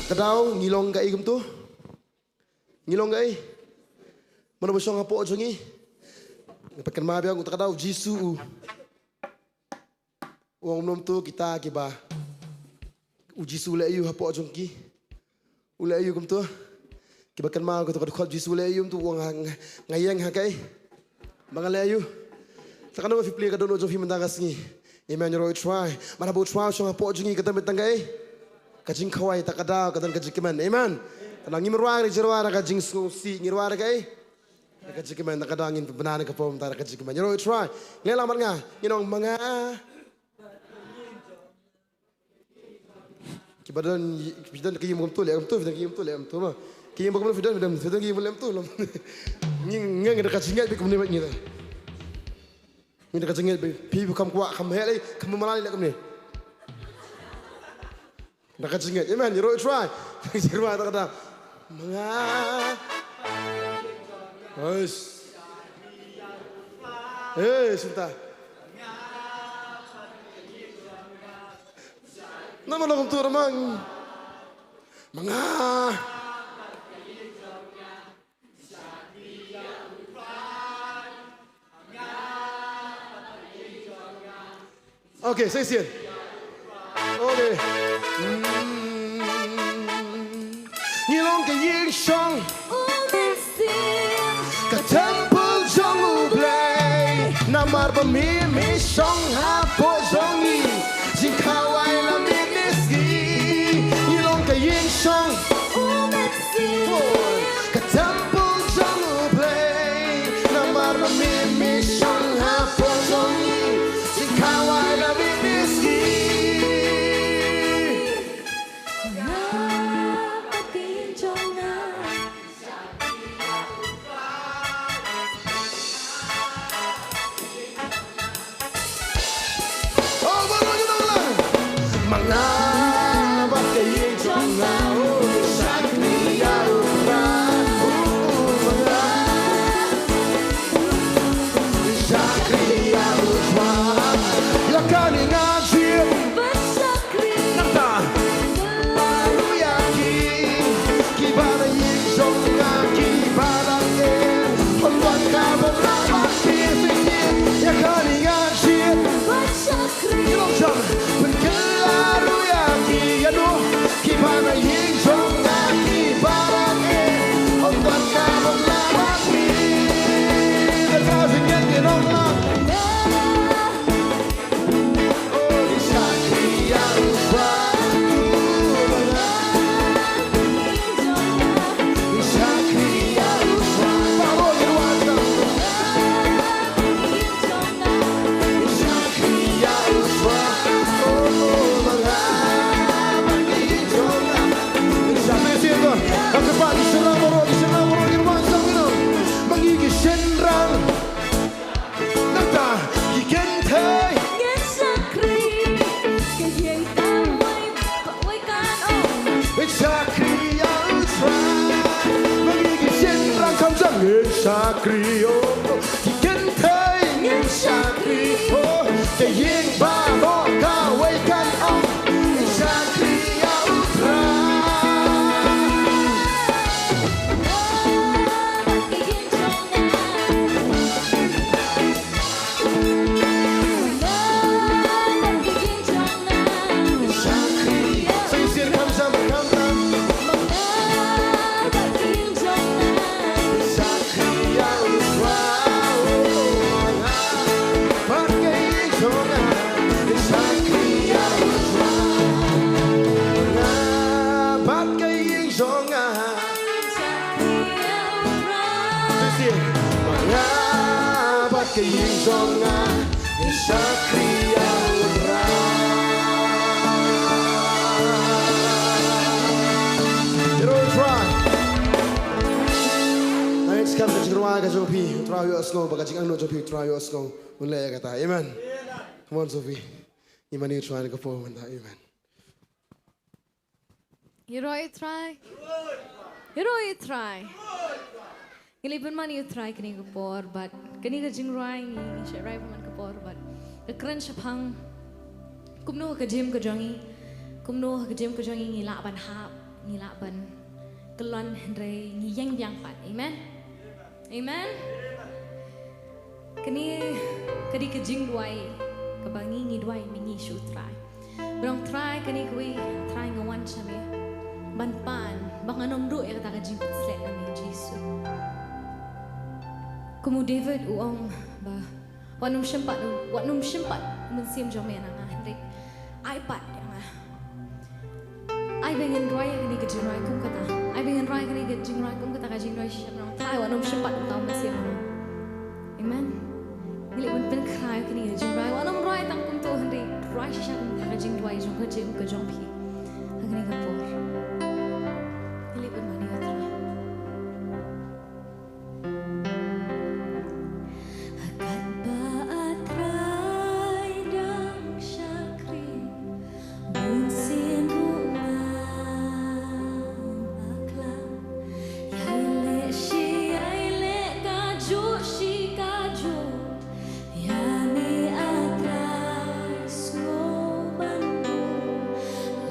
Ka daw ngi long kaei kumto? Ngi long kaei? Mano ba shong hapoh jong ngi? Nga pat kynmaw biang, uta ka daw u Jisu u ong, kumno to kita kiba, u Jisu u leh aïu hapoh jong ki? U leh aïu kumto? Kiba kynmaw kumto ka dkhot, Jisu u leh aïu kumto? U ong, nga, nga, nga ïeng ha kaei? Ba nga leh aïu? Te kano ba phi plie ka dohnud jong phi mynta ka sngi? Amen. Ïaroh ïa u Trai. Namar ba u Trai u shong hapoh jong ngi, ka don beit tang kaei? Ka jingkhawai. Ta ka daw ka don ka jingkmen. Amen. Te ngi, ngim rwai da ka jingrwai, da ka jingsngewsih, ngi rwai da kaei? Da ka jingkmen. Ta ka daw ngin pynbna ïa ka por mynta da ka jingkmen. Ïaroh ïa u Trai. Leh lang bad nga. Ngin ong, ma nga. Kiba don, phi don ka ïing kumto, leh kumto, phi don ka ïing kumto, leh kumto ma. Ka ïing kumno, phi don, phi don, phi don ka ïing kumno, leh kumto. Ngi, ngi, ngi da ka jingngeit beit kumne bad ngi te. Ngi da ka jingngeit beit, phi, phi kham kwah, kham heh lei, kham mala lei, leh kumne. Da ka jingngeit, amen, ïaroh ïa u Trai. Ïaroh ïa u Trai, ta ka daw. Ma nga. Eish. Eish, mynta. Namar long kumtu namang. Ma nga. Okay, sing sien. Okay. Mm. Ngi long ka ïing shong. Ka temple jong U Blei. Namar ba me me shong hapoh jong ngi. Jingkhawai la mih ne sngi. Ngi long ka ïing shong. Ka temple jong U Blei. Namar ba me me shong hapoh jong ngi. Jingkhawai la mih ne sngi. Oh, baroh ngi ong lang. Ma nga bad ka ïing jong nga, oh, shakri ïa U Trai. Oh, ma nga shakri ïa U Trai. Ïa kane nga jied. Nangta. Baroh ïa ki, kiba na ïing jong nga kiba la ngeit. Hynrei ka bym lah ban ngeit, ïa kane nga jied. Ki long jong, pynkylla ruh ïa ki, ïa no, kiba na ïing jong nga kiba la ngeit. Hynrei ka bym lah ban ngeit, da ka jingngeit ki long lang. Nangta, nangta, ki kynthei. Ngin shakri, ka ïing kawei, kawei kan ong. Ngin shakri ïa U Trai. Ma ngi ki shynrang kham jam ngin shakri, oh. Ki kynthei ngin shakri, oh. Ka ïing baroh kawei kan ong. Ngin shakri ïa U Trai. Bad ka ïing jong nga. Shisien. Ma nga bad ka ïing jong nga, ngin shakri ïa U Trai. Ïa U Trai. Ai, skam ka jingrwai ka jong phi, U Trai u ïohsngew, bad ka jingangnud jong phi, U Trai u ïohsngew. Un leh ïa kata. Amen. Come on, Sophie. Ngi mane U Trai ha kane ka por mynta. Amen. Ïaroh ïa U Trai. Ïaroh ïa U Trai. Ngi leit ban mane ïa U Trai kane ka por bad kane ka jingrwai ngi, ngi shah rai man ka por bad ka kren shaphang kumno ha ka jingim ka jong ngi, kumno ha ka jingim ka jong ngi ngi lah ban hap, ngi lah ban kyllon hynrei ngi ïeng biang pat. Amen. Amen. Kane ka dei ka jingduwai kaba ngi ngi duwai mynta sha U Trai. Ba ong Trai kane kawei Trai nga wan sha me ban pan ba ngan ym duh ïa kata ka jingpynshlur na me Jisu. Kum u David u ong ba wat nym shim pat, wat nym shim pat u mynsiem jong me na nga hynrei ai pat ïa nga. Ai ba ngin rwai ïa kane ka jingrwai kum kata. Ai ba ngin rwai ïa kane ka jingrwai kum kata ka jingrwai shisha ba ong Trai wat nym shim pat uta u mynsiem. Amen. Ngi leit ban pynkhreh ïa kane ka jingrwai wat nym rwai tang kumto hynrei rwai shisha kum kata ka jingrwai jong ka jingim ka jong phi. Ha kane ka por. Ngi leit ban mane ïa U Trai. Ha kaba U Trai dang shakri, bun sien ruh nga bakla. Ïai leh shi ïai leh kajuh shi kajuh, ïa me A Trai sngew ban buh.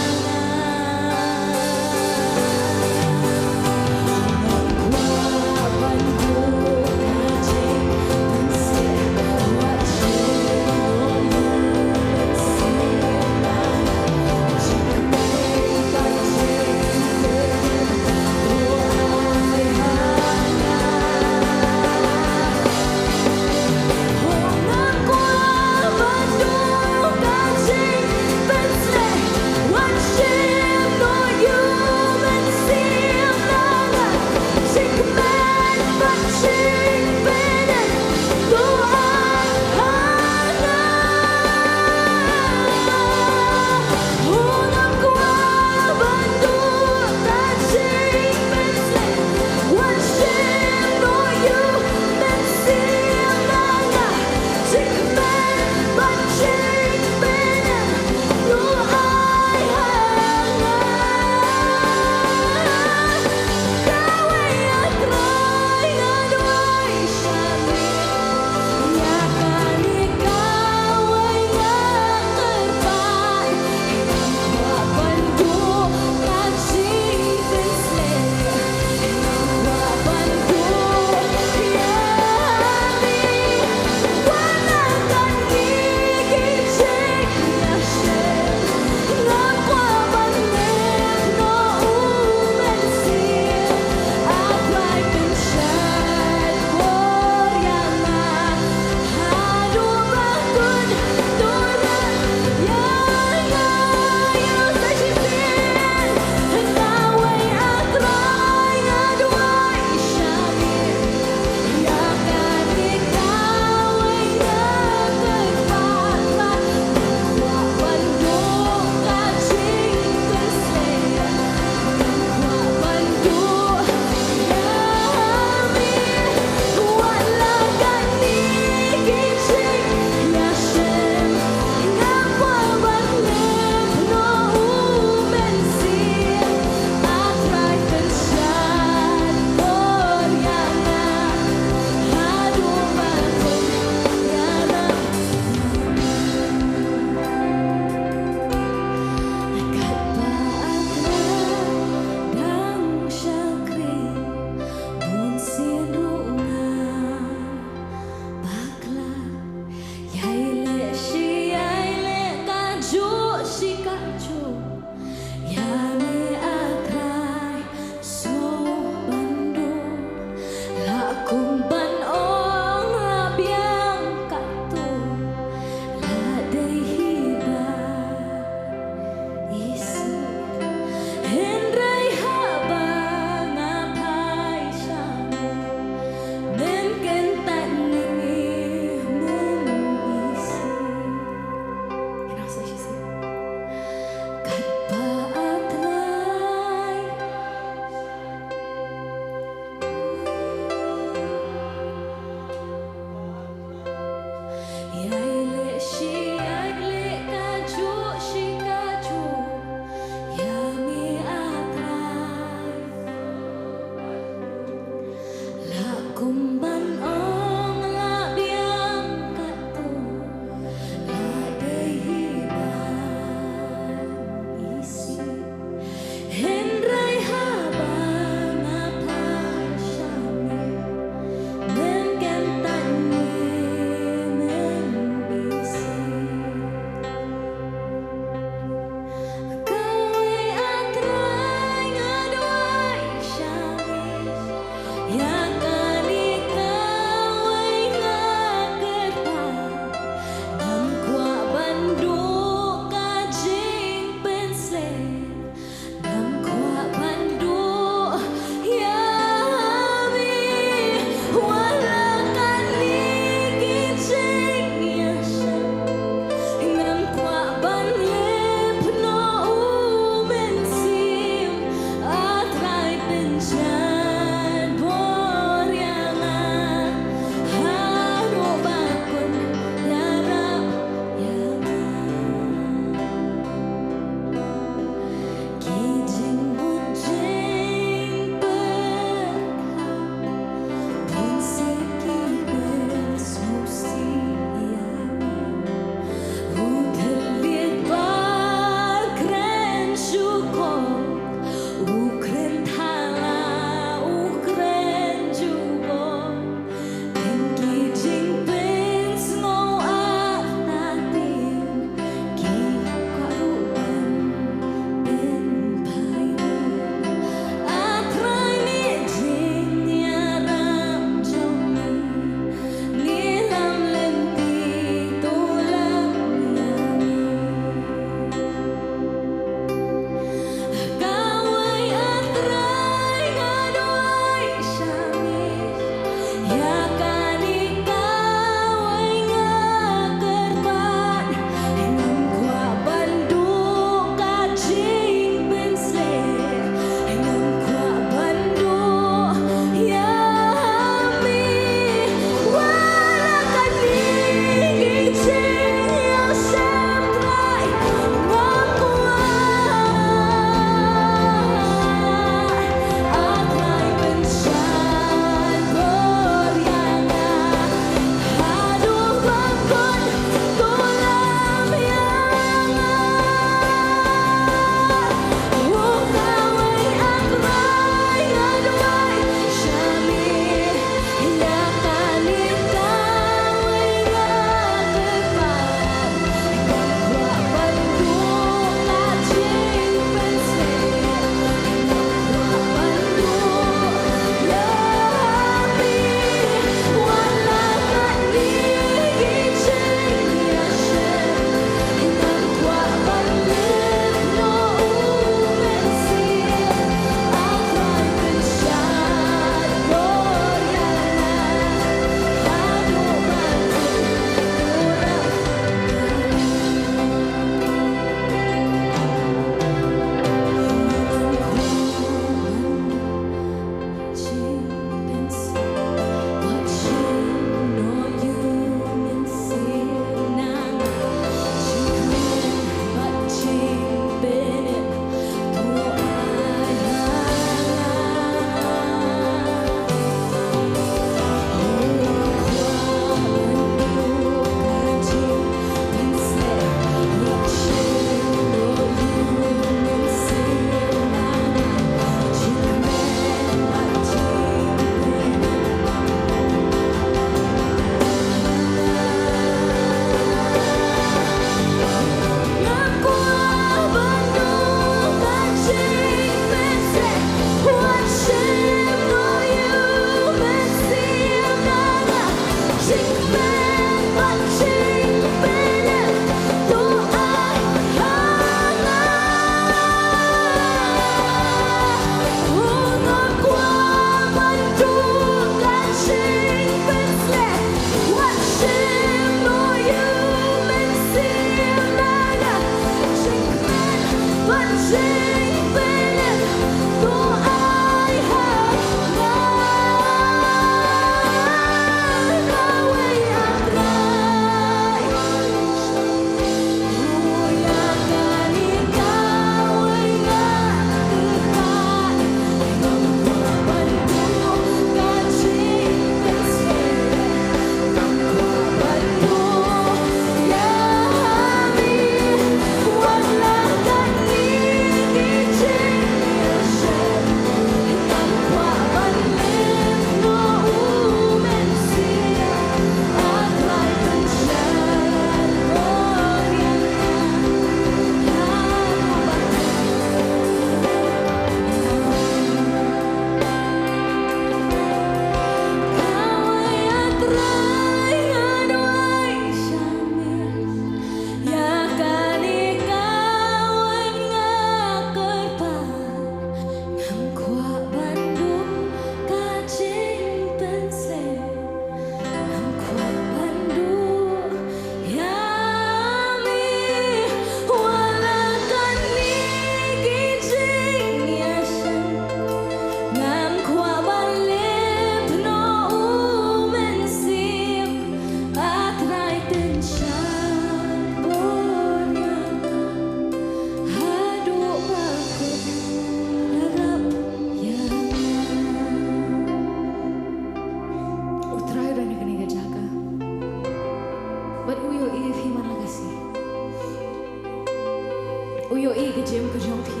jingim ka jong phi.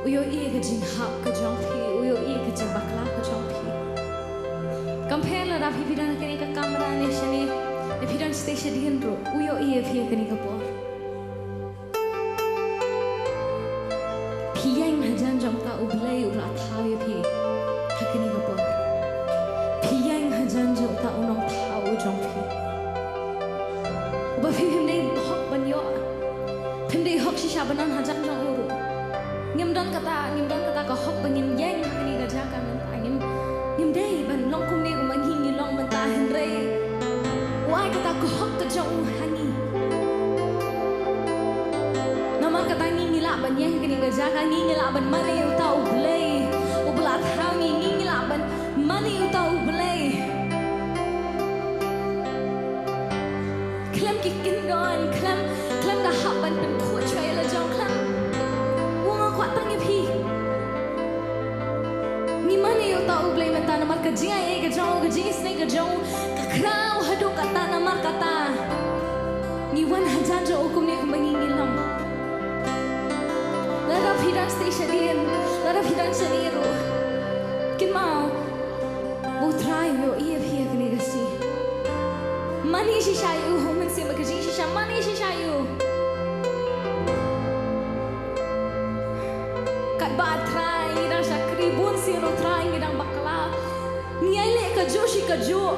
U ïohi ïa ka jinghap ka jong phi, u ïohi ïa ka jingbakla ka jong phi. Kam pher lada phi phi don ha kane ka kamra ne shane, ne phi don shatei shadien ruh, u ïohi ïa phi ha kane ka por. Phi ïeng hajan jong uta U Blei u la thaw ïa phi ha kane ka por. Phi ïeng hajan jong uta U Nongthaw u jong phi. Uba phi phim dei hok ban ïoh. Phim dei hok shisha ban nang hajan jong u ruh. Ngim don kata, ngim don kata ka hok ba ngin ïeng ha kane ka jaka mynta. Ngim, ngim dei ban long kumne kumba ngi ngi long mynta, hynrei u ai kata ka hok ka jong u ha ngi. Namar kata ngi ngi lah ban ïeng ha kane ka jaka, ngi ngi lah ban mane ïa uta U Blei uba la thaw ngi, ngi ngi lah ban mane ïa uta U Blei. Khlem ki kyndon, khlem, khlem da hap ban pynkhuid shuwa ïa la jong, khlem. U ong nga kwah tang ïa phi. Ngi mane ïa uta U Blei mynta namar ka jingai ei ka jong u, ka jingisynei ka jong u, ka khraw haduh katta. Namar kata ngi wan hajan jong u kumne kumba ngi ngi long. Lada phi don shatei shadien, lada phi don shane ruh, kynmaw ba U Trai u ïohi ïa phi ha kane ka sngi. Mane shisha ïa u ha u Mynsiem Bakhuid, shisha, mane shisha ïa u. Katba Trai ngi dang shakri, bun sien ruh Trai ngi dang bakla. Ngi ïai leh kajuh shi kajuh.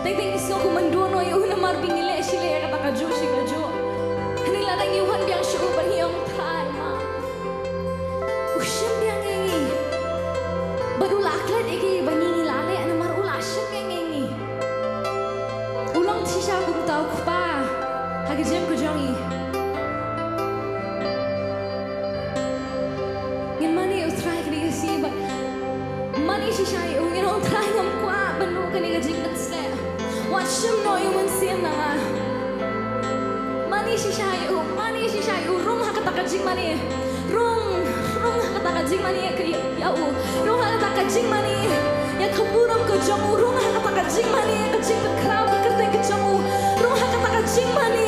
Teng teng ngi sngew kumno ïa u namar ba ngi leh shi leh ïa kata kajuh shi kajuh. Hynrei lada ngi wan biang sha u bad ngi ong Trai ma, u shim biang ïa ngi. Bad u la klet ïa ki ba ngi ngi la leh namar u la shim biang ïa ngi. U long shisha kum uta u kpa ha ka jingim ka jong ngi. Ngin mane ïa u Trai kane ka sngi bad mane shisha ïa u, ngin ong Trai ngam kwah ban duh kane ka jingpynshlur. Wat shim noh ïa u Mynsiem na nga. Mane shisha ïa u, mane shisha ïa u, rung ha kata ka jingmane. Rung, rung ha kata ka jingmane ïa ka, ïa u. Rung ha kata ka jingmane ïa ka burom ka jong u, rung ha kata ka jingmane ïa ka jingpynkhraw ka kyrteng ka jong u. Rung ha kata ka jingmane.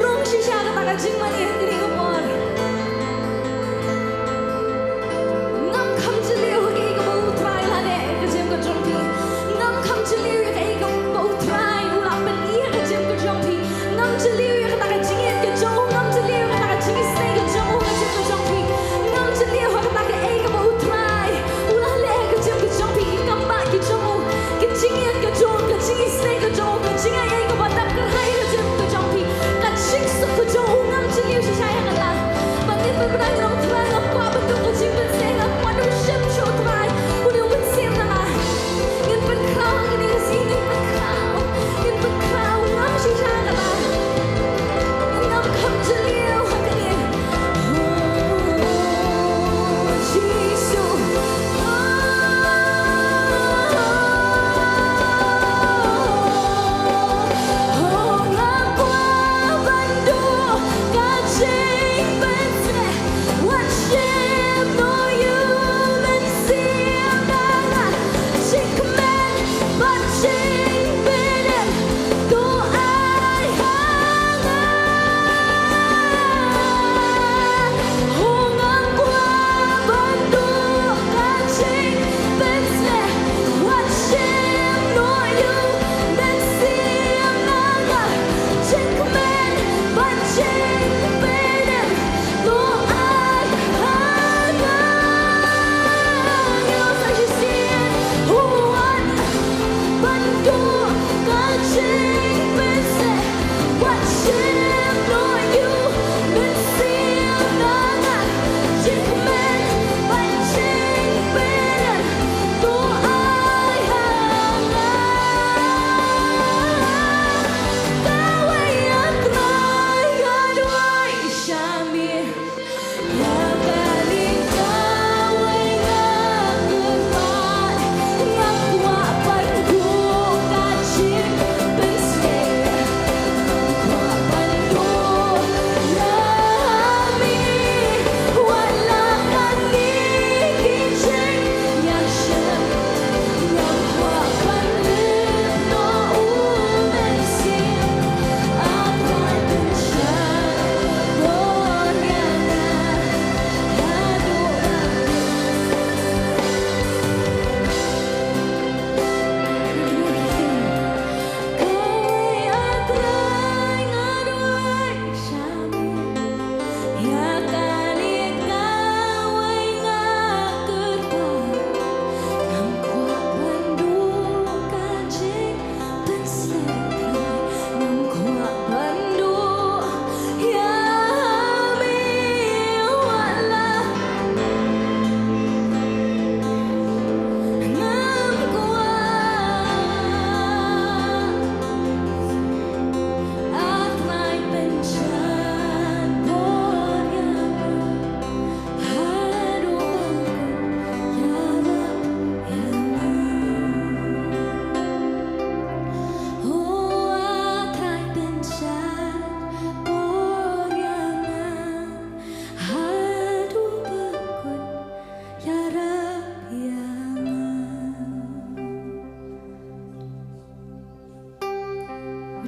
Rung shisha ha kata ka jingmane ha kane ka por. Ngam kham jylliew ha kaei kaba U Trai u la leh ha ka jingim ka jong phi. Ngam kham jylliew ha kaei kaba U Trai u la pyni ha ka jingim ka jong phi. Ngam jylliew ïa kata ka jingïeit ka jong u, ngam jylliew ïa kata ka jingisynei ka jong u ha ka jingim ka jong phi. Ngam jylliew ha kata kaei kaba U Trai u la leh ha ka jingim ka jong phi. Ki kam bah ki jong u, ka jingïeit ka jong u, ka jingisynei ka jong u, ka jingai ei kaba dap kyrhai ha ka jingim ka jong phi. Ka jingsuk ka jong u, ngam jylliew shisha ïa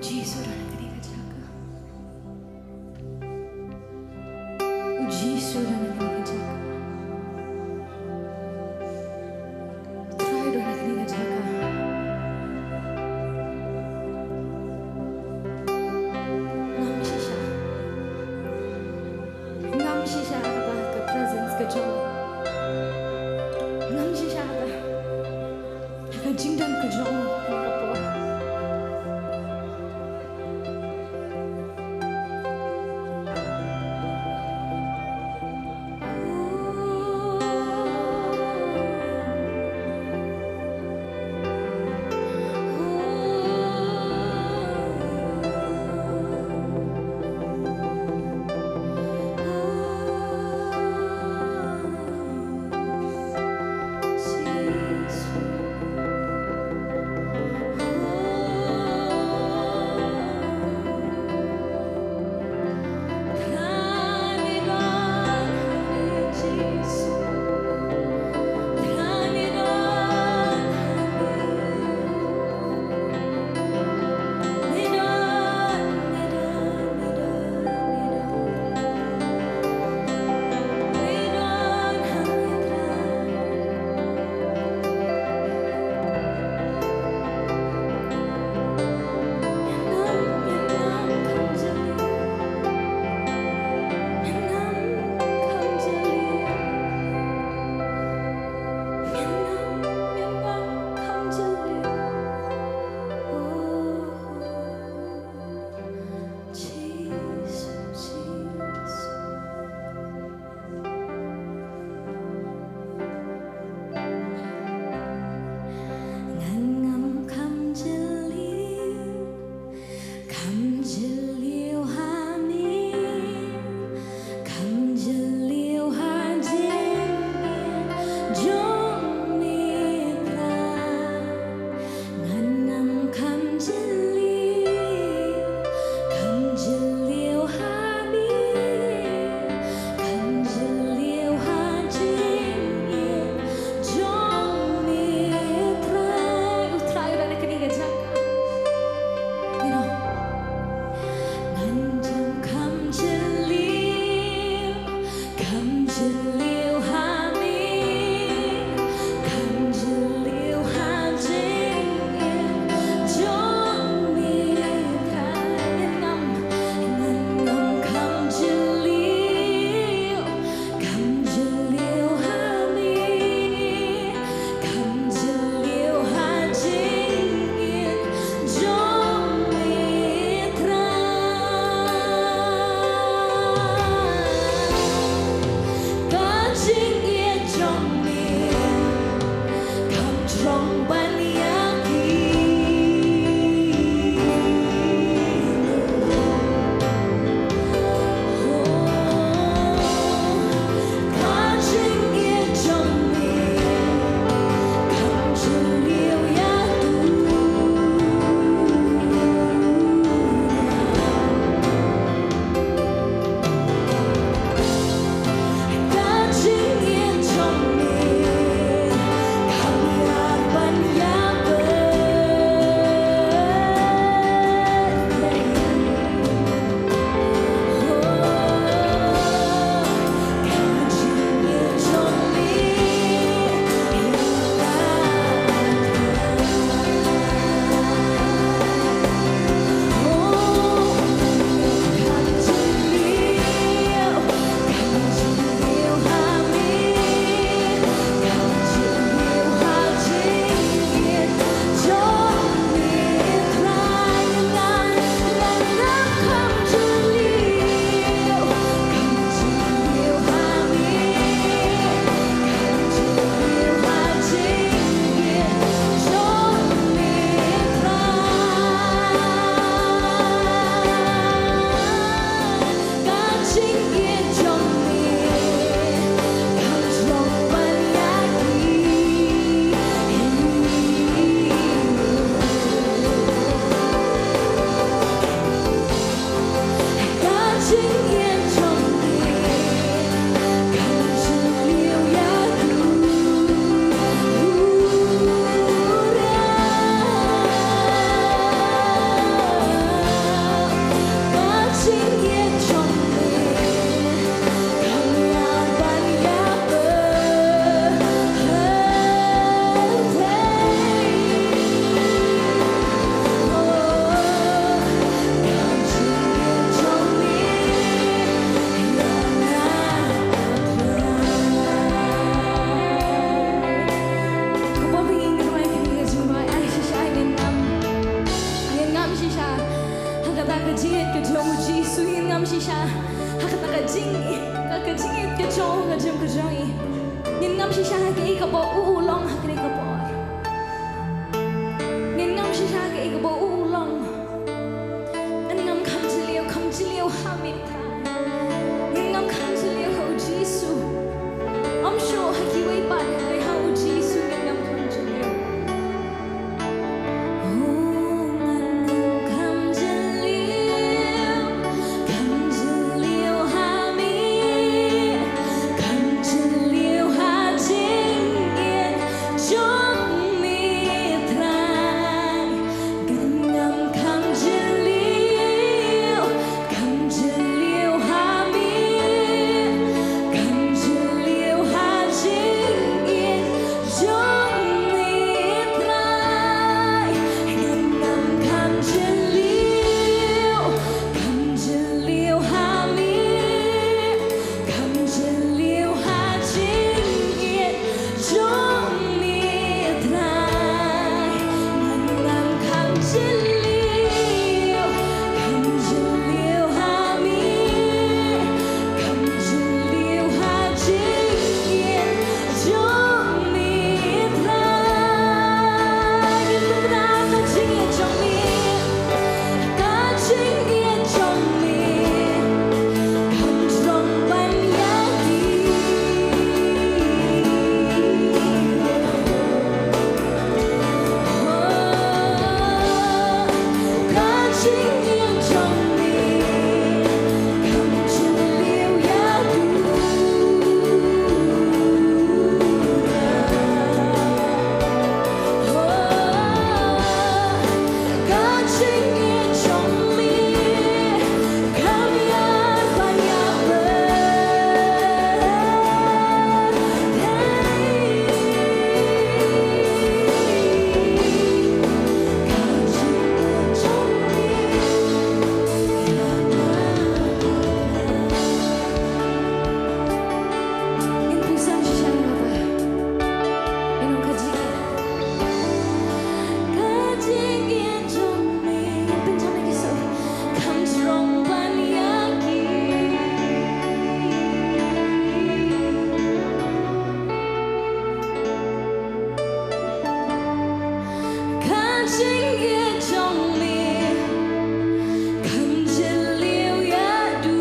Jisu, don ha kane ka jaka. U Jisu, don ha kane ka jaka. U Trai, don ha kane ka jaka. Ngam shisha. Ngam shisha ha kata ka presence ka jong u. Ngam shisha ha kata. Ha ka jingdon ka jong u ha ka por. Jingïeit jong me kam jylliew ïa u.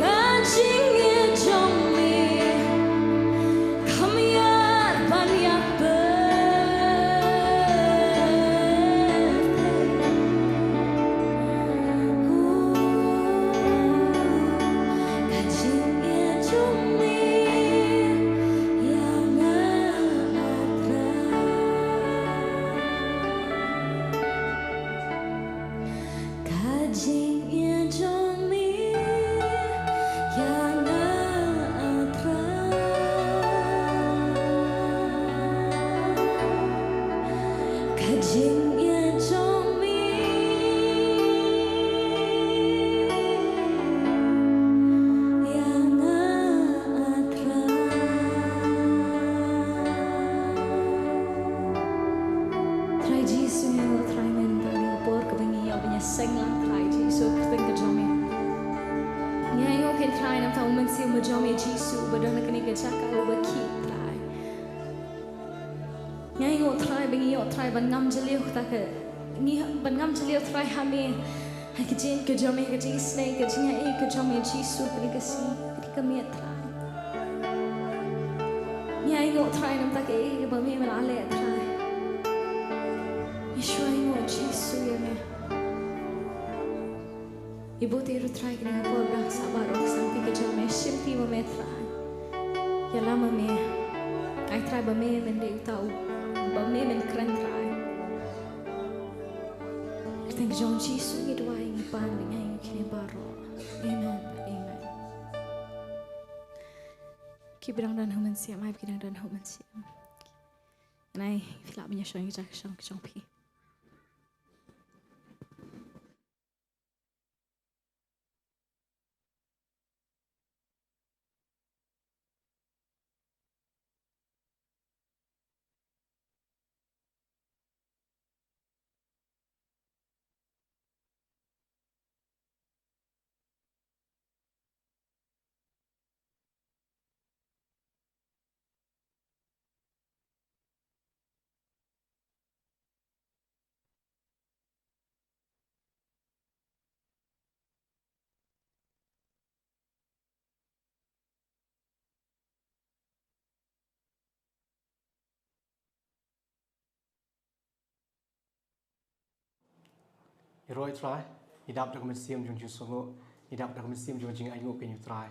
Ka jingïeit jong me kam ïarap ban ïapeit. Ka jingïeit jong me ïa nga, ah Trai. Ka jingïeit jong me ïa nga, ah Trai. Ka jingïeit jong me ïa nga, ah Trai. Trai Jisu, ngi ïoh Trai mynta ha kane ka por kaba ngi ïoh ban ïaseng lang, Trai Jisu, ha ka kyrteng ka jong me. Ngi ïoh khein Trai namar u Mynsiem jong me Jisu uba don ha kane ka jaka, uba khih Trai. Ngi ïoh Trai ba ngi ïoh Trai ban ngam jylliew kata ka, ngi ban ngam jylliew Trai ha me. Ha ka jingïeit ka jong me, ka jingisynei, ka jingïeit ka jong me Jisu, kane ka sngi, kane ka miet Trai. Ngi ïoh Trai namar kata kaei kaba me me la leh Trai. Ngi shu ïoh Jisu ïa me. I bud i ruh Trai kane ka por ba dang sah baroh ka sangti ka jong me, shim phi ma me Trai. Ïalam ma me. Ai Trai ba me men dei uta u, ba me men kren Trai. Kyrteng jong Jisu ngi duwai, ngi pan, ngi ai ngi kine baroh. Amen. Amen. Ki ba dang don ha u Mynsiem, ai ki ba dang don ha u Mynsiem. Nai, phi lah ban ïa shong ïa ka jaka shong ka jong phi. Ïaroh Trai, ngi dap da ka mynsiem jong jingsngewnguh, ngi dap da ka mynsiem jong jingainguh kein ïa u Trai.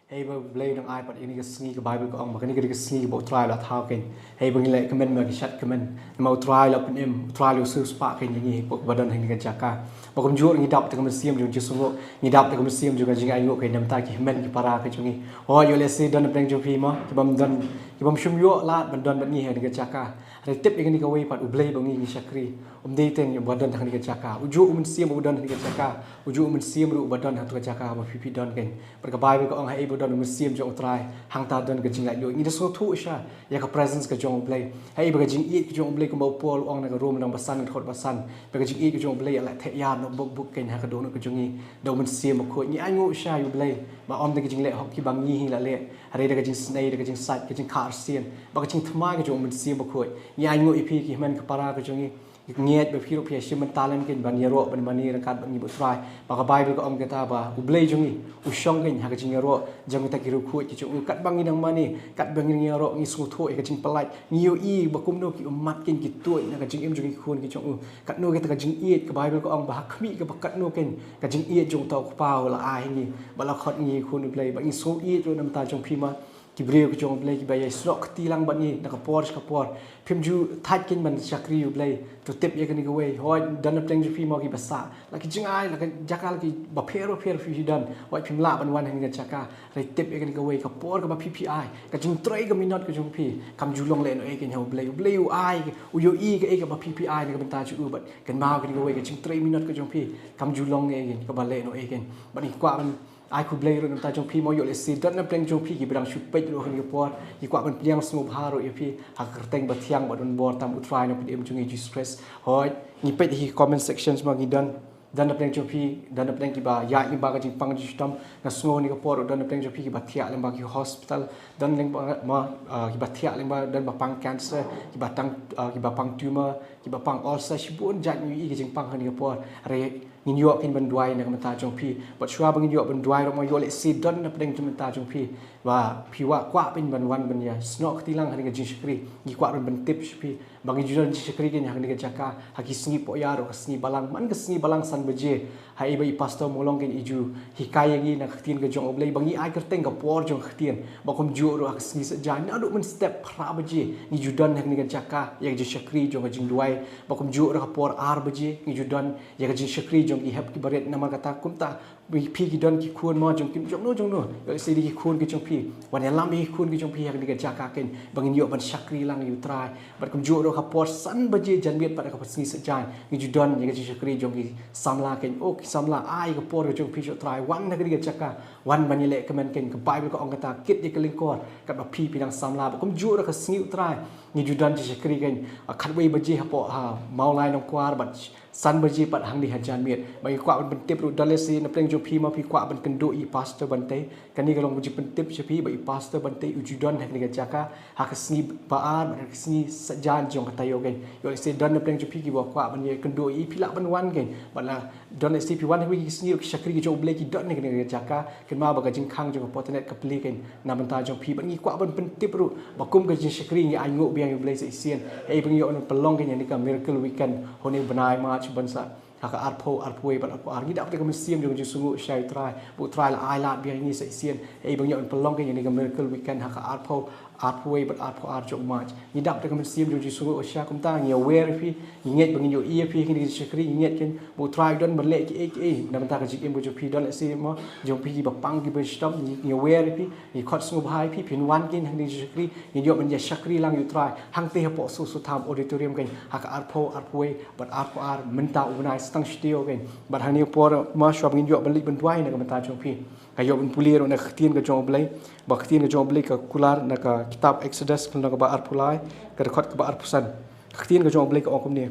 Hei ba U Blei u dang ai pat ïa kane ka sngi, ka Baibl ka ong ba kane ka dei ka sngi ba u Trai u la thaw kein. Hei ba ngin leh kmen, ba ngin shad kmen. Namar u Trai u la pynim, u Trai u la siewspah kein ïa ngi hapoh kaba don ha kane ka jaka. Ba kumjuh ngi dap da ka mynsiem jong jingsngewnguh, ngi dap da ka mynsiem jong ka jingainguh kein na ka bynta ki hynmen ki para ka jong ngi. Hooid, ïoh lehse don na pdeng jong phi mo, ki bym don, ki bym shym ïoh lad ban don bad ngi ha kane ka jaka. Hynrei tip ïa kane kawei pat, U Blei ba ngi ngi shakri um dei tang uba don ha kane ka jaka. U juh u Mynsiem uba don ha kane ka jaka. U juh u Mynsiem ruh uba don ha kato ka jaka ba phi phi don kein. Bad ka Baibl ka ong haei ba don u Mynsiem jong u Trai, hangta don ka jinglaitluid. Ngi da sngewthuh shisha ïa ka presence ka jong U Blei. Haei ba ka jingïeit ka jong U Blei, kumba u Paul u ong na ka Rom lynnong ba san, ka dkhot ba san, ba ka jingïeit ka jong U Blei ïa la thep ïar noh buk buk kein ha ka dohnud ka jong ngi da u Mynsiem Bakhuid. Ngi ainguh shisha ïa U Blei ba ym da ka jingleh hok kiba ngi hi la leh, hynrei da ka jingsnei, da ka jingsait, ka jingkha arsien bad ka jingthymmai ka jong u Mynsiem Bakhuid. Ngi ainguh ïa phi ki hynmen ki para ka jong ngi. Ngi ngeit ba phi ruh phi ïashim bynta lem kein ban ïaroh ban mane ryngkat bad ngi bad u Trai. Ba ka Baibl ka ong kata ba U Blei jong ngi u shong kein ha ka jingïaroh jong kita ki riewkhuid ki jong u. Katba ngi nang mane, katba ngi nang ïaroh, ngi sngewthuh ïa ka jingpyllait. Ngi ïohi ba kumno ki ummat kein ki tuid na ka jingim jong ki khun ki jong u. Katno kata ka jingïeit, ka Baibl ka ong ba ha khmih kaba katno kein ka jingïeit jong uta u Kpa u la ai ha ngi, ba la khot ngi khun U Blei. Ba ngi sngewïeit ruh na ka bynta jong phi ma ki briew ki jong U Blei kiba ïai snoh kti lang bad ngi na ka por sha ka por. Phim ju thait kein ban shakri ïa U Blei. To tip ïa kane kawei. Hooid, don na pdeng jong phi mo kiba sah la ki jingai, la ki jaka, la kiba pher ba pher phi don. Hooid, phim lah ban wan ha kane ka jaka. Hynrei tip ïa kane kawei, ka por kaba phi phi ai, ka jingtrei ka minot ka jong phi, kam ju long lehnohei kein ha U Blei. U Blei u ai, u ïohi kaei kaba phi phi ai na ka bynta jong u. Bad kynmaw kane kawei, ka jingtrei minot ka jong phi kam ju long ei kein kaba lehnohei kein. Bad ngi kwah ban ai khublei ruh na ka bynta jong phi mo, ïoh lehse don na pdeng jong phi kiba dang shu peit ruh ha kane ka por, ngi kwah ban pdiang sngewbha ruh ïa phi ha ka kyrteng bathiang bad donbor tam U Trai Nongpynim jong ngi Jisu Khrist. Hooid, ngi peit ha ki comment sections mo, ngi don Don na pdeng jong phi, don na pdeng kiba ïaid lyngba ka jingpang jingshitom. Nga sngew ha kane ka por don na pdeng jong phi kiba thiah lyngba ki hospital, don lyngba ma, ah, kiba thiah lyngba, don ba pang cancer, kiba tang, ah, kiba pang tumor, kiba pang ulcer, shibun jait ngi ïohi ka jingpang ha kane ka por. Hynrei ngin ïoh kein ban duwai na ka bynta jong phi. Bad shuwa ba ngin ïoh ban duwai ruh ma, ïoh lehse don na pdeng jong bynta jong phi ba phi kwah, kwah phin ban wan ban ïa snoh kti lang ha kane ka jingshakri. Ngi kwah ban pyntip sha phi ba ngi ju don jingshakri kein ha kane ka jaka, ha ki sngi poh ïa ruh ka sngi balang, man ka sngi balang san baje. Ha i ba i Pastor Mawlong kein i ju hikai ïa ngi na ka ktien ka jong U Blei ba ngi ai kyrteng ka por jong ka ktien. Bad kumjuh ruh ha ka sngi saitjaiñ naduh mynstep phra baje ngi ju don ha kane ka jaka ïa ka jingshakri jong ka jingduwai. Bad kumjuh ruh ha ka por ar baje ngi ju don ïa ka jingshakri jong ki hep ki barit. Namar kata kumta phi ki don ki khun mo jong ki jongno jongno, ïoh lehse ki khun ki jong phi, wan ïalam ïa ki khun ki jong phi ha kane ka jaka kein ba ngin ïoh ban shakri lang ïa U Trai. Bad kumjuh ruh ha ka por san baje janmiet bad ha ka por sngi saitjaiñ ngi ju don ïa ka jingshakri jong ki samla kein. O ki samla, ai ka por ka jong phi sha U Trai, wan ha kane ka jaka, wan ban ïaleh kmen kein. Ka Baibl ka ong kata, kit ïa ka lyngkor katba phi phi dang samla. Bad kumjuh ruh ha ka sngi U Trai ngi ju don jingshakri kein, ah, khatwei baje hapoh ha Mawlai Nongkwar bad san baje pat hangne ha janmiet. Ba ngi kwah ban pyntip ruh, don lehse na pdeng jong phi ma phi kwah ban kynduh ïa i Pastor Bantei. Kane ka long ka jingpyntip sha phi ba i Pastor Bantei u ju don ha kane ka jaka ha ka sngi ba ar bad ha ka sngi saitjaiñ jong ka taïew kein. Ïoh lehse don na pdeng jong phi kiba kwah ban ïa kynduh ïa i, phi lah ban wan kein. Bad la don lehse phi wan ha kawei ka sngi ruh ki shakri ki jong U Blei ki don ha kane ka jaka. Kynmaw ba ka jingkhang jong ka Pottenet ka plie kein na bynta jong phi. Bad ngi kwah ban pyntip ruh ba kum ka jingshakri ngi ainguh biang ïa U Blei sa shisien. Hei ba ngi ïoh ban pynlong kein ïa kane ka Miracle Weekend ha une u bnai March ban sa ha ka arphew, arphew wei bad arphew ar. Ngi dap da ka mynsiem jong ka jingsngewnguh sha U Trai ba U Trai la ai lad biang ïa ngi sa shisien. Hei ba ngi ïoh ban pynlong kein ïa kane ka Miracle Weekend ha ka arphew, arphew wei bad arphew ar jong u March. Ngi dap da ka mynsiem jong ka jingsngewnguh sha, kumta ngi aware ïa phi, ngi ngeit ba ngin ïohi ïa phi ha kane ka jingshakri, ngi ngeit kein ba U Trai u don ban leh kiei kiei na bynta ka jingim ka jong phi. Don lehse mo jong phi kiba pang kiba shitom, ngi, ngi aware ïa phi, ngi khot sngewbha ïa phi, phin wan kein ha kane ka jingshakri, ngin ïoh ban ïa shakri lang ïa U Trai hangta hapoh Soso Tham Auditorium kein ha ka arphew, arphew wei bad arphew ar mynta u bnai, sa tang shi taïew kein. Bad ha kane ka por ma shuwa ba ngin ïoh ban leit ban duwai na ka bynta jong phi, nga ïoh ban pule ruh na ka ktien ka jong U Blei. Ba ka ktien ka jong U Blei ka kular na ka kitab Exodus ka lynnong kaba arphew lai, ka dkhot kaba arphew san. Ka ktien ka jong U Blei ka ong kumne: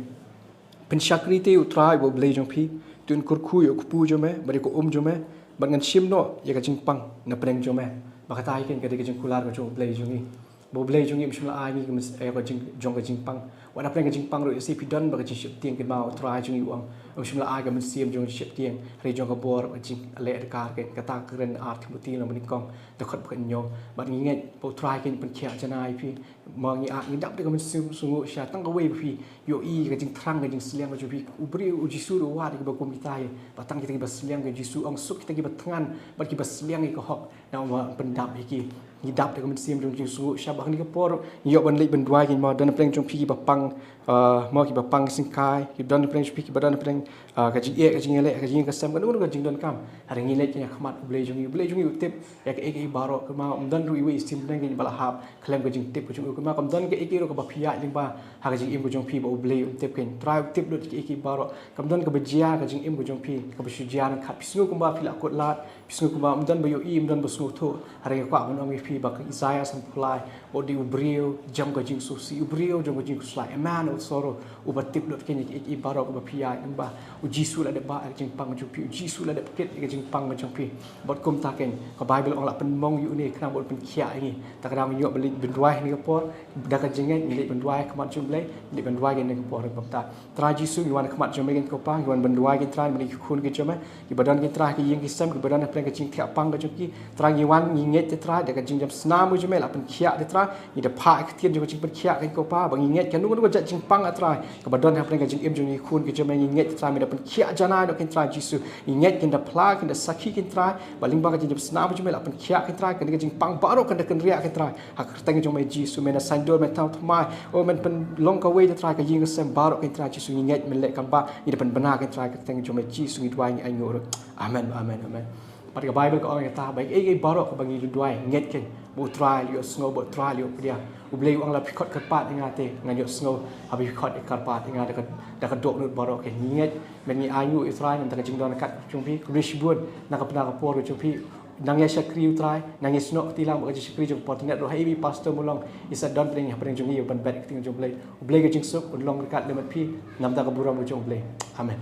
Pynshakri te ïa U Trai uba U Blei jong phi, to un kyrkhu ïa u kpu jong me bad ïa ka um jong me, bad ngan shim noh ïa ka jingpang na pdeng jong me. Ba kata hi kein ka dei ka jingkular ka jong U Blei jong ngi. Ba U Blei jong ngi um shym la ai ngi ka mys-, eh, ka jing, jong ka jingpang. Wat na pdeng ka jingpang ruh, lehse phi don bad ka jingsheptieng, kynmaw U Trai jong ngi u ong um shym la ai ka mynsiem jong ka jingsheptieng, hynrei jong ka bor, ka jingleh dakar kein. Kata ka kren ar Timothi lynnong ba nyngkong, dkhot ba hynñiew. Bad ngi ngeit ba U Trai kein un pynkhiah janai ïa phi. Ma ngi, ah, ngi dap da ka mynsiem sngewnguh sha tang kawei ba phi ïohi ka jingthrang ka jingsliang ka jong phi. U briew, U Jisu ruh u wad ïa kiba kum kita hi ba tang kita kiba sliang ïa U Jisu, ong suk kita kiba thngan bad kiba sliang ïa ka hok. Namar un pyndap ïa ki. Ngi dap da ka mynsiem jong ka jingsngewnguh sha. Ba ha kane ka por ngi ïoh ban leit ban duwai kein ma, don na pdeng jong phi kiba pang, ah, ma kiba pang syngkai, ki don na pdeng jong phi kiba don na pdeng, ah, ka jingeh, ka jingïaleh, ka jingïaseng, kano kano ka jingdonkam. Hynrei ngi leit kein ha khmat U Blei jong ngi. U Blei jong ngi u tip ïa kaei kaei baroh, kynmaw um don ruh iwei i symptom kein ba la hap khlem ka jingtip ka jong u. Kynmaw kam don kaei kaei ruh kaba phi ïaid lyngba ha ka jingim ka jong phi ba U Blei um tip kein. Trai u tip lut kaei kaei baroh. Kam don kaba jia ha ka jingim ka jong phi kaba shu jia ryngkat. Phi sngew kumba phi la kut lad, phi sngew kumba um don ba ïohi, um don ba sngewthuh. Hynrei nga kwah ban ong ïa phi ba ka Isaiah sanphew lai ba u dei u briew jong ka jingsngewsih, u briew jong ka jingkhuslai, a man of sorrow, uba tip lut kein ïa kaei kaei baroh kaba phi ïaid lyngba. U Jisu la dep bah ïa ka jingpang ka jong phi, U Jisu la dep kit ïa ka jingpang ka jong phi. Bad kumta kein ka Baibl ong la pynmong ïa une khnang ba un pynkhiah ïa ngi. Ta ka daw ngi ïoh ban leit ban duwai ha kane ka por da ka jingngeit, ngi leit ban duwai ha khmat jong U Blei, ngi leit ban duwai ha kane ka por. Kumta Trai Jisu, ngi wan ha khmat jong me kein ko Pa, ngi wan ban duwai kein Trai, bad ki khun ki jong me kiba don kein Trai ha ki ïing ki sem, kiba don ha pdeng ka jingthiah pang ka jong ki. Trai ngi wan ngi ngeit te Trai da ka jingjam snam ka jong me la pynkhiah te Trai. Ngi da phah ïa ka ktien jong ka jingpynkhiah kein ko Pa, ba ngi ngeit kano kano ka jait jingpang ah Trai kaba don ha pdeng ka jingim jong ki khun ki jong me, ngi ngeit Trai me da pynkhiah janai noh kein Trai Jisu. Ngi ngeit kin da phla, kin da sakhi kein Trai ba lyngba ka jingjam snam ka jong me la pynkhiah kein Trai, kane ka jingpang baroh kan da kynriah kein Trai. Ha ka kyrteng jong me Jisu, men da saiñdur, men thaw thymmai, o men pynlong kawei te Trai ka ïing ka sem baroh kein Trai Jisu. Ngi ngeit men leh kam bah, ngi da pynbna kein Trai, ha ka kyrteng jong me Jisu ngi duwai, ngi ainguh ruh. Amen, amen, amen. Bad ka Baibl ka ong ïa kata ba ïa kaei kaei baroh kaba ngi duwai, ngeit kein ba U Trai u la ïohsngew, ba U Trai u la ïohpdiang. U Blei u ong lada phi khot kyrpad ïa nga te ngan ïohsngew, haba phi khot ïa kyrpad ïa nga da ka, da ka dohnud baroh kein. Ngi ngeit, men ngi ainguh ïa U Trai namar ka jingdon ka jong phi, khublei shibun na ka bynta ka por ka jong phi. Nang ïa shakri ïa U Trai, nang ïa snoh kti lang bad ka jingshakri jong ka Pottenet ruh, ha i ba i Pastor Mawlong i sa don pdeng ha pdeng jong ngi ban bet ïa ka ktien jong U Blei. U Blei ka jingsuk un long ryngkat lem bad phi, namar ka burom ka jong U Blei. Amen.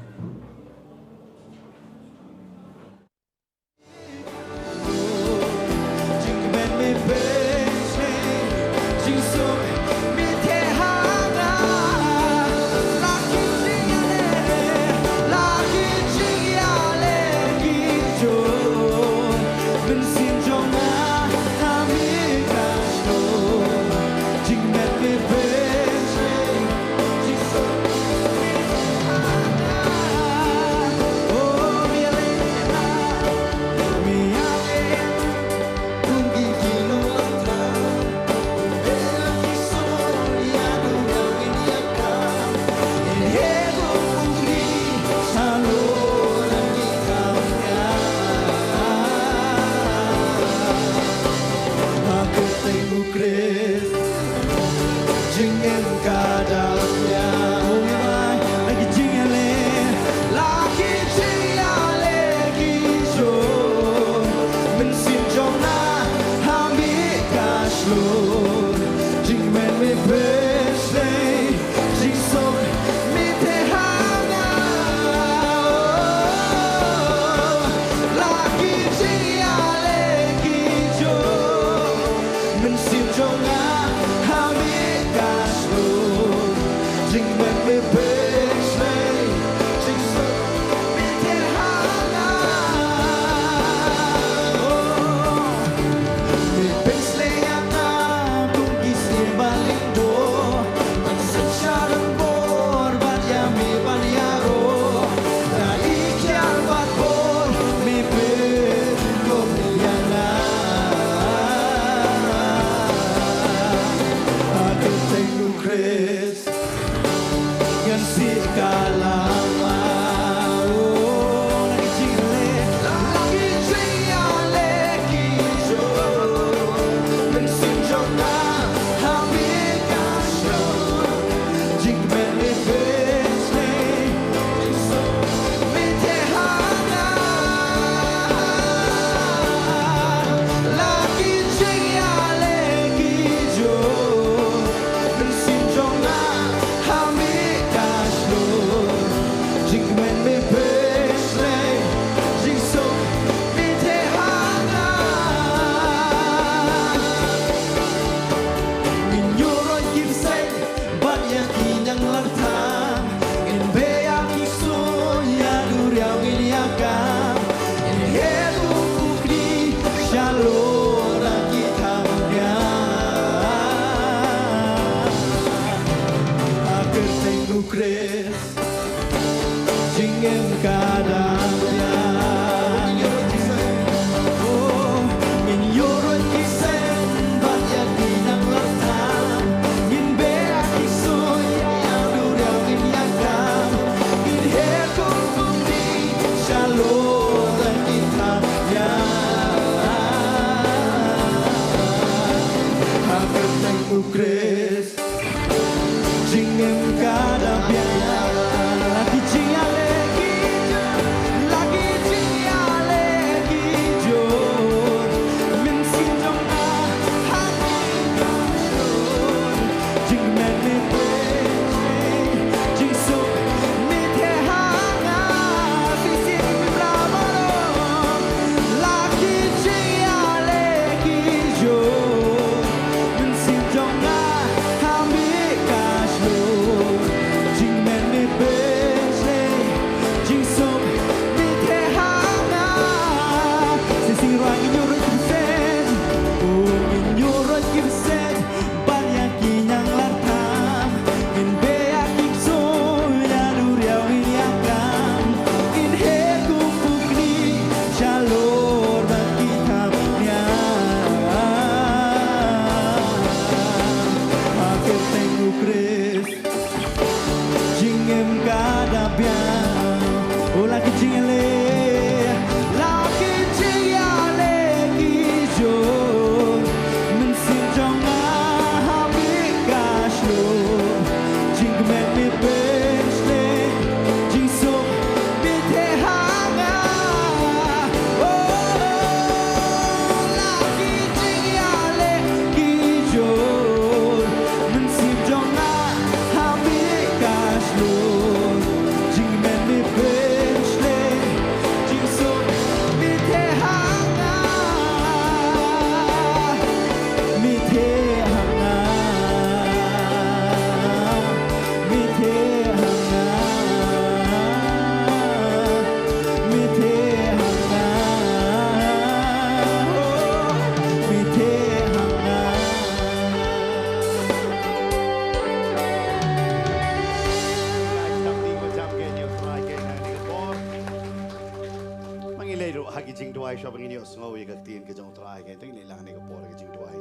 Jingduwai shuwa ba ngin ïohsngew ïa ka ktien ka jong U Trai, ka ktien ngi la ha kane ka por ka jingduwai.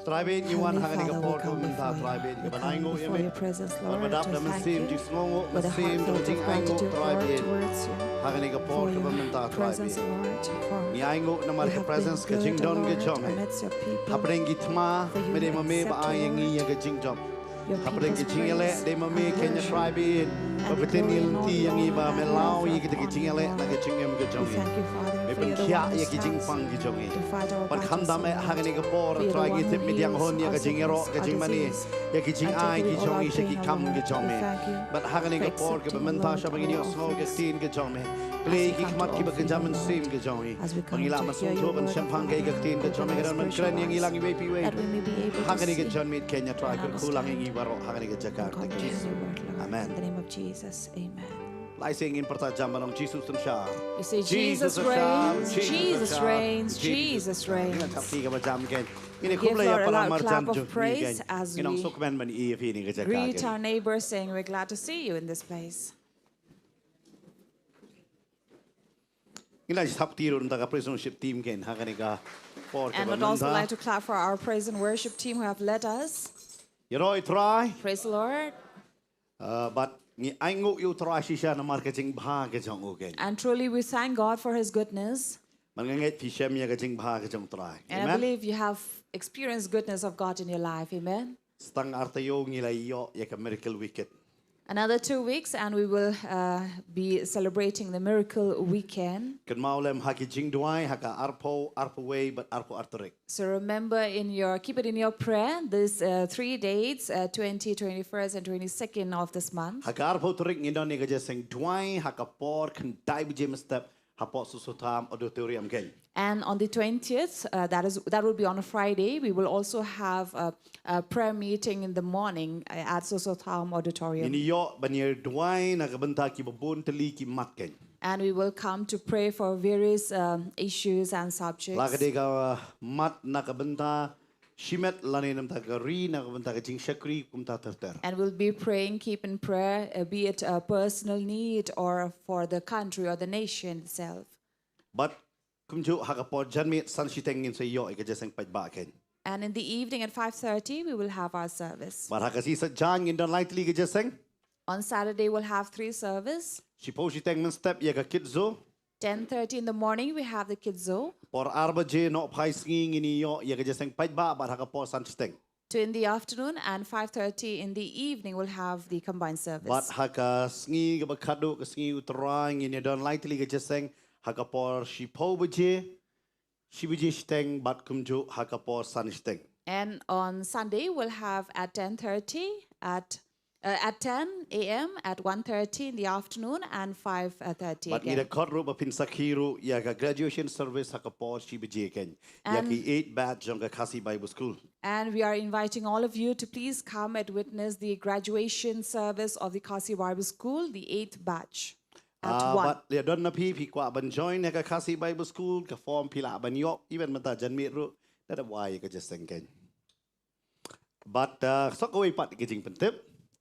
Trai bad ngi wan ha kane ka por ka mynta, Trai bad ngi ban ainguh ïa me. Bad ba dap da mynsiem jingsngewnguh, mynsiem jong ka jingainguh, Trai bad ha kane ka por ka mynta, Trai bad ngi ainguh namar ka presence, ka jingdon ka jong me hapdeng ki thma. Me dei ma me ba ai ïa ngi ïa ka jingjop. Hapdeng ki jingïaleh, dei ma me keiñ, Trai bad ba pynlong ïa ngi ba me law ïa kita ki jingïaleh na ka jingim ka jong ngi. Me pynkhiah ïa ki jingpang ki jong ngi. Bad khamtam eh ha kane ka por, Trai, ngi tip me pdiang hun ïa ka jingïaroh, ka jingmane, ïa ki jingai ki jong ngi sha ki kam ki jong me. Bad ha kane ka por kaba mynta shuwa ba ngin ïohsngew ka ktien ka jong me, plie ki khmat kiba kynja mynsiem ka jong ngi ba ngin lah ban sngewthuh ban shemphang ïa ka ktien ka jong me, ka don ban kren ïa ngi lang iwei pa iwei. Ha kane ka janmiet keiñ, Trai, kyrkhu lang ïa ngi baroh ha kane ka jaka. Amen. Lai sien ngin pyrta jam ban ong, Jesus u synshar. We say, "Jesus reigns, Jesus reigns, Jesus reigns." Ngin ïa thap kti kaba jam keiñ. Ngin ïa khublei ïa para marjan jong ngi keiñ. Ngin ong sngewkmen ban ïohi ïa phi ha kane ka jaka keiñ. Greet our neighbors, saying, "We're glad to see you in this place." Ngin ïa thap kti ruh na ka praise and worship team keiñ ha kane ka por kaba mynta. And would also like to clap for our praise and worship team who have led us. Ïaroh ïa U Trai. Praise the Lord. Uh, bad ngi ainguh ïa U Trai shisha namar ka jingbha ka jong u keiñ. And truly we thank God for his goodness. Bad nga ngeit phi shem ïa ka jingbha ka jong U Trai. And I believe you have experienced goodness of God in your life. Amen. Tang ar taïew ngi la ïoh ïa ka Miracle Weekend. Another two weeks and we will, uh, be celebrating the Miracle Weekend. Kynmaw lem ha ki jingduwai ha ka arphew, arphew wei bad arphew ar tarik. So remember in your, keep it in your prayer, this, uh, three dates, uh, twenty, twenty-first and twenty-second of this month. Ha ka arphew tarik ngin don ïa ka jingduwai ha ka por khyndai baje mynstep hapoh Soso Tham Auditorium keiñ. And on the twentieth, uh, that is, that will be on a Friday, we will also have a, a prayer meeting in the morning, uh, at Soso Tham Auditorium. Ngin ïoh ban ïaduwai na ka bynta kiba bun tylli ki mat keiñ. And we will come to pray for various, um, issues and subjects. La ka dei ka mat na ka bynta shimet lane na ka bynta ka ri, na ka bynta ka jingshakri, kumta ter ter. And we'll be praying, keep in prayer, uh, be it a personal need or for the country or the nation itself. Bad kumjuh ha ka por janmiet san shiteng ngin sa ïoh ïa ka jingïaseng paidbah keiñ. And in the evening at five thirty, we will have our service. Bad ha ka sngi Saitjaiñ ngin don lai tylli ka jingïaseng. On Saturday, we'll have three service. Shiphew shiteng mynstep ïa ka Kids Zoo. Ten thirty in the morning, we have the Kids Zoo. Por ar baje nohphai sngi ngin ïoh ïa ka jingïaseng paidbah, bad ha ka por san shiteng. Two in the afternoon and five thirty in the evening, we'll have the combined service. Bad ha ka sngi kaba khadduh, ka sngi U Trai, ngin ïa don lai tylli ka jingïaseng ha ka por shiphew baje, shi baje shiteng, bad kumjuh ha ka por san shiteng. And on Sunday, we'll have at ten thirty, at, uh, at ten a m, at one thirty in the afternoon, and five thirty again. Bad ngi da khot ruh ba phin sakhi ruh ïa ka graduation service ha ka por shi baje keiñ ïa ki eight batch jong ka Khasi Bible School. And we are inviting all of you to please come and witness the graduation service of the Khasi Bible School, the eighth batch. At one. Bad lada don na phi, phi kwah ban join ïa ka Khasi Bible School, ka form phi lah ban ïoh even mynta janmiet ruh, da dep wai ïa ka jingïaseng keiñ. Bad, uh, sa kawei pat ka jingpyntip.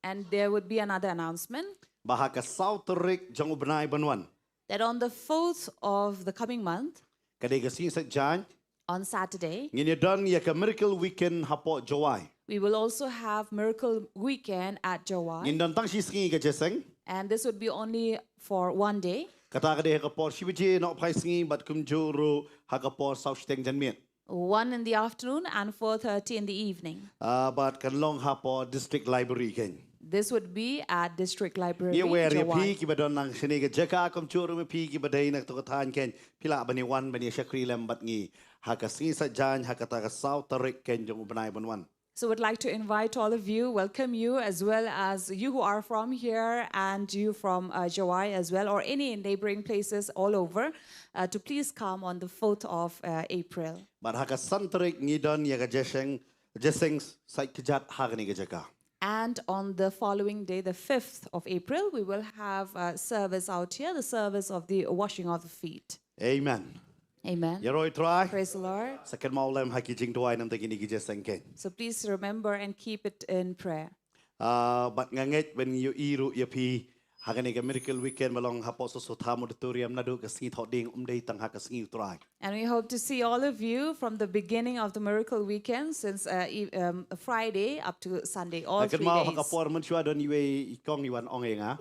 And there would be another announcement. Ba ha ka saw tarik jong u bnai ban wan. That on the fourth of the coming month, ka dei ka sngi Saitjaiñ, on Saturday, ngin ïa don ïa ka Miracle Weekend hapoh Jowai. We will also have Miracle Weekend at Jowai. Ngin don tang shi sngi ka jingïaseng. And this would be only for one day. Kata ka dei ha ka por shi baje nohphai sngi bad kumjuh ruh ha ka por saw shiteng janmiet. One in the afternoon and four thirty in the evening. Ah, bad kan long hapoh District Library keiñ. This would be at District Library, Jowai. Ngi wer ïa phi kiba don lang shane ka jaka, kumjuh ruh ma phi kiba dei na kato ka thaiñ keiñ, phi lah ban ïa wan ban ïa shakri lem bad ngi ha ka sngi Saitjaiñ, ha kata ka saw tarik keiñ jong u bnai ban wan. So would like to invite all of you, welcome you, as well as you who are from here and you from, uh, Jowai as well, or any neighboring places all over, uh, to please come on the fourth of, uh, April. Bad ha ka san tarik ngi don ïa ka jingïaseng, jingïaseng sait kjat ha kane ka jaka. And on the following day, the fifth of April, we will have a service out here, the service of the washing of the feet. Amen. Amen. Ïaroh ïa u Trai. Praise the Lord. Sa kynmaw lem ha ki jingduwai na bynta kine ki jingïaseng keiñ. So please remember and keep it in prayer. Ah, bad nga ngeit ban ïohi ruh ïa phi Ha kane ka Miracle Weekend ba long hapoh Sossotham Auditorium naduh ka sngi Thohdieng, ym dei tang ha ka sngi U Trai. And we hope to see all of you from the beginning of the Miracle Weekend since uh, e- um, Friday up to Sunday, all three days. Kynmaw ha ka por mynshuwa don iwei i kong i wan ong ïa nga.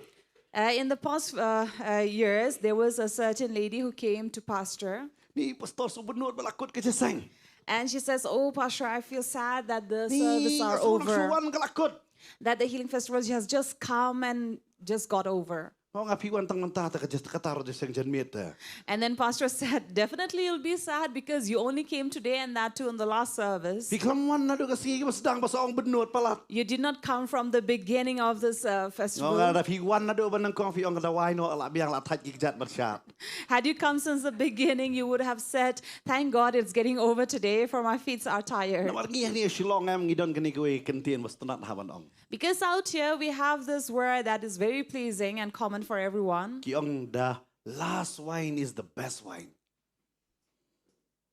Uh, in the past uh, uh, years, there was a certain lady who came to Pastor. Ni pastor, sngewbha bynnud ba la kut ka jingïaseng. And she says, "Oh, Pastor, I feel sad that the service are over." Ni sngewbha bynnud ba la kut. That the healing festival has just come and just got over. Nga ong, phi wan tang mynta te ka jingïaseng, kata ruh jingïaseng janmiet te. And then Pastor said, "Definitely you'll be sad because you only came today and that too in the last service." Phi khlem wan naduh ka sngi ba sdang, ba sa ong bynnud palat. You did not come from the beginning of this uh, festival. Nga ong, lada phi wan naduh ba nyngkong, phi ong ka dawai noh la biang, la thait ki kjat ban shad. Had you come since the beginning, you would have said, "Thank God it's getting over today, for my feet are tired." Namar ngi hangne Shillong em, ngi don kane kawei ka ktien ba sngewtynnat hap ban ong. Because out here we have this word that is very pleasing and common for everyone. Ki ong, the last wine is the best wine.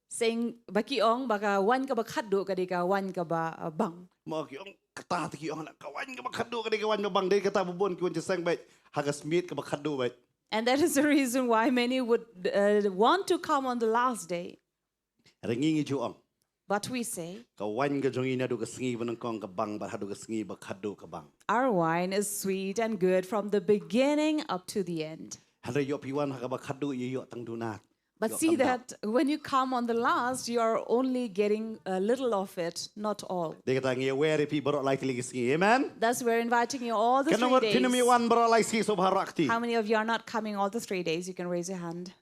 Saying, ba ki ong ba ka wine kaba khatduh ka dei ka wine kaba uh, bang. Mo ki ong, kata te ki ong, ka wine kaba khatduh ka dei ka wine ba bang. Dei kata ba bun ki wan jingïaseng beit ha ka sngi kaba khatduh beit. And that is the reason why many would uh, want to come on the last day. Hynrei ngi ngi ju ong, but we say, ka wine ka jong ngi naduh ka sngi ba nyngkong ka bang, bad haduh ka sngi ba khatduh ka bang. Our wine is sweet and good from the beginning up to the end. Hynrei ïoh phi wan ha kaba khatduh, ïoh tang duh nat. But see that when you come on the last, you are only getting a little of it, not all. Dei kata ngi wer ïa phi baroh lai tylli ki sngi. Amen. Thus, we're inviting you all the three days. Katno ngut phin ym wan baroh lai sngi, sngewbha rah kti. How many of you are not coming all the three days? You can raise your hand.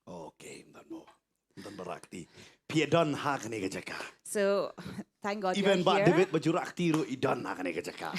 Okay, ym don mo. Ym don ba rah kti. Phi ïa don ha kane ka jaka. So, thank God you're here. Even Bah David ba ju rah kti ruh i don ha kane ka jaka.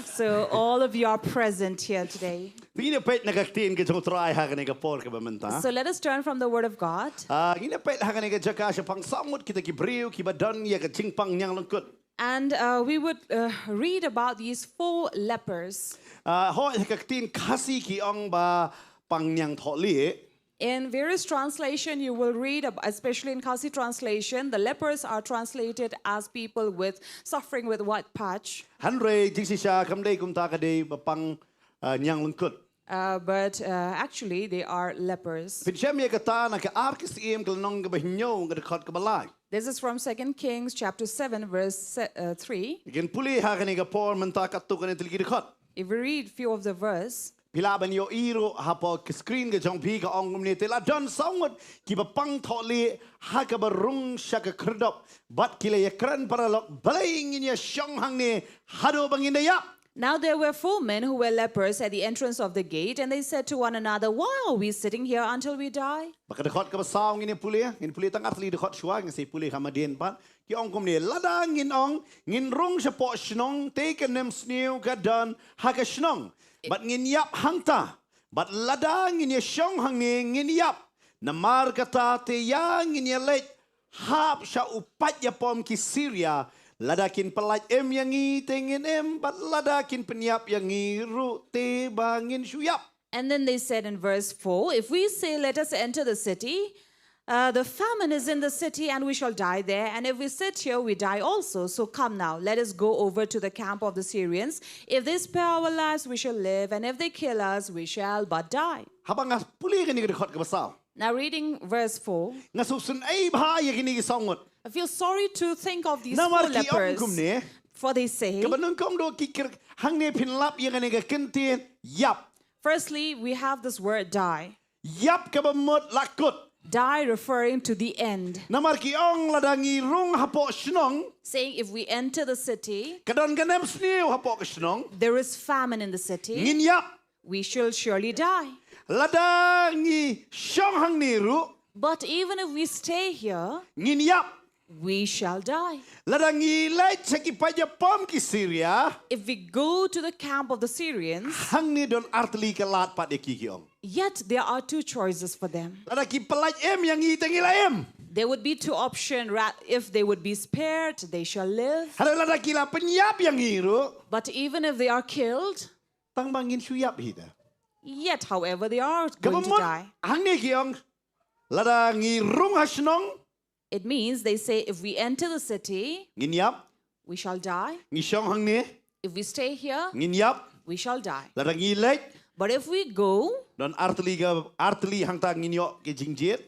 So, all of you are present here today. Ngin ïa peit na ka ktien ka jong U Trai ha kane ka por kaba mynta. So, let us turn from the Word of God. Ah, ngin ïa peit ha kane ka jaka shaphang saw ngut kita ki briew kiba don ïa ka jingpang ñianglyngkut. And uh, we would uh, read about these four lepers. Ah, hooid, ha ka ktien Khasi ki ong ba pang ñiangthohlieh. In various translation, you will read, ab- especially in Khasi translation, the lepers are translated as people with suffering with white patch. Hynrei jingshisha kam dei kumta, ka dei ba pang ah, ñianglyngkut. Uh, but uh, actually, they are lepers. Phin shem ïa kata na ka Ar ki Syiem ka lynnong kaba hynñiew, ka dkhot kaba lai. This is from Second Kings chapter seven, verse se- uh, three. Ngin pule ha kane ka por mynta katto katne tylli ki dkhot. If we read few of the verse, phi lah ban ïohi ruh hapoh ka screen ka jong phi, ka ong kumne: Te la don saw ngut kiba pang thohlieh ha kaba rung sha ka khyrdop, bad ki la ïakren paralok, balei ngin ïashong hangne haduh ba ngin da ïap? Now there were four men who were lepers at the entrance of the gate, and they said to one another, "Why are we sitting here until we die?" Bad ka dkhot kaba saw ngin ïa pule, ngin pule tang artylli dkhot shuwa, ngin sa ïa pule ha madiang pat. Ki ong kumne: Lada ngin ong, ngin rung shapoh shnong, te ka nemsniew ka don ha ka shnong, bad ngin ïap hangta. Bad lada ngin ïashong hangne, ngin ïap. Namar kata te ïa ngin ïaleit hap sha u paid ïapom ki Syria. Lada kin pyllait im ïa ngi, te ngin im, bad lada kin pynïap ïa ngi ruh, te ba ngin shu ïap. And then they said in verse four, "If we say, 'Let us enter the city,' uh, the famine is in the city, and we shall die there. And if we sit here, we die also. So come now, let us go over to the camp of the Syrians. If they spare our lives, we shall live, and if they kill us, we shall but die." Haba nga pule kane ka dkhot kaba saw, now reading verse four, nga sngewsynei bha ïa kine ki saw ngut. I feel sorry to think of these four lepers. Namar ki ong kumne, for they say, kaba nyngkong duh ki kren hangne, phin lap ïa kane ka kyntien ïap. Firstly, we have this word die. Ïap kaba mut la kut. Die referring to the end. Namar ki ong lada ngi rung hapoh shnong, saying if we enter the city, ka don ka nemsniew hapoh ka shnong, there is famine in the city, ngin ïap. We shall surely die. Lada ngi shong hangne ruh, but even if we stay here, ngin ïap. We shall die. Lada ngi leit sha ki paid ïapom ki Syria, if we go to the camp of the Syrians, hangne don artylli ka lad pat ïa ki, ki ong. Yet there are two choices for them. Lada ki pyllait im ïa ngi, te ngi la im. There would be two options. Ra- If they would be spared, they shall live. Hynrei lada ki la pynïap ïa ngi ruh, but even if they are killed, tang ba ngin shu ïap hi te. Yet, however, they are going to die. Kaba mut hangne ki ong, lada ngi rung ha shnong, it means they say, if we enter the city, ngin ïap. We shall die. Ngi shong hangne, if we stay here, ngin ïap. we shall die. Lada ngi leit, But if we go, don artylli ka, artylli hangta ngin ïoh ki jingjied.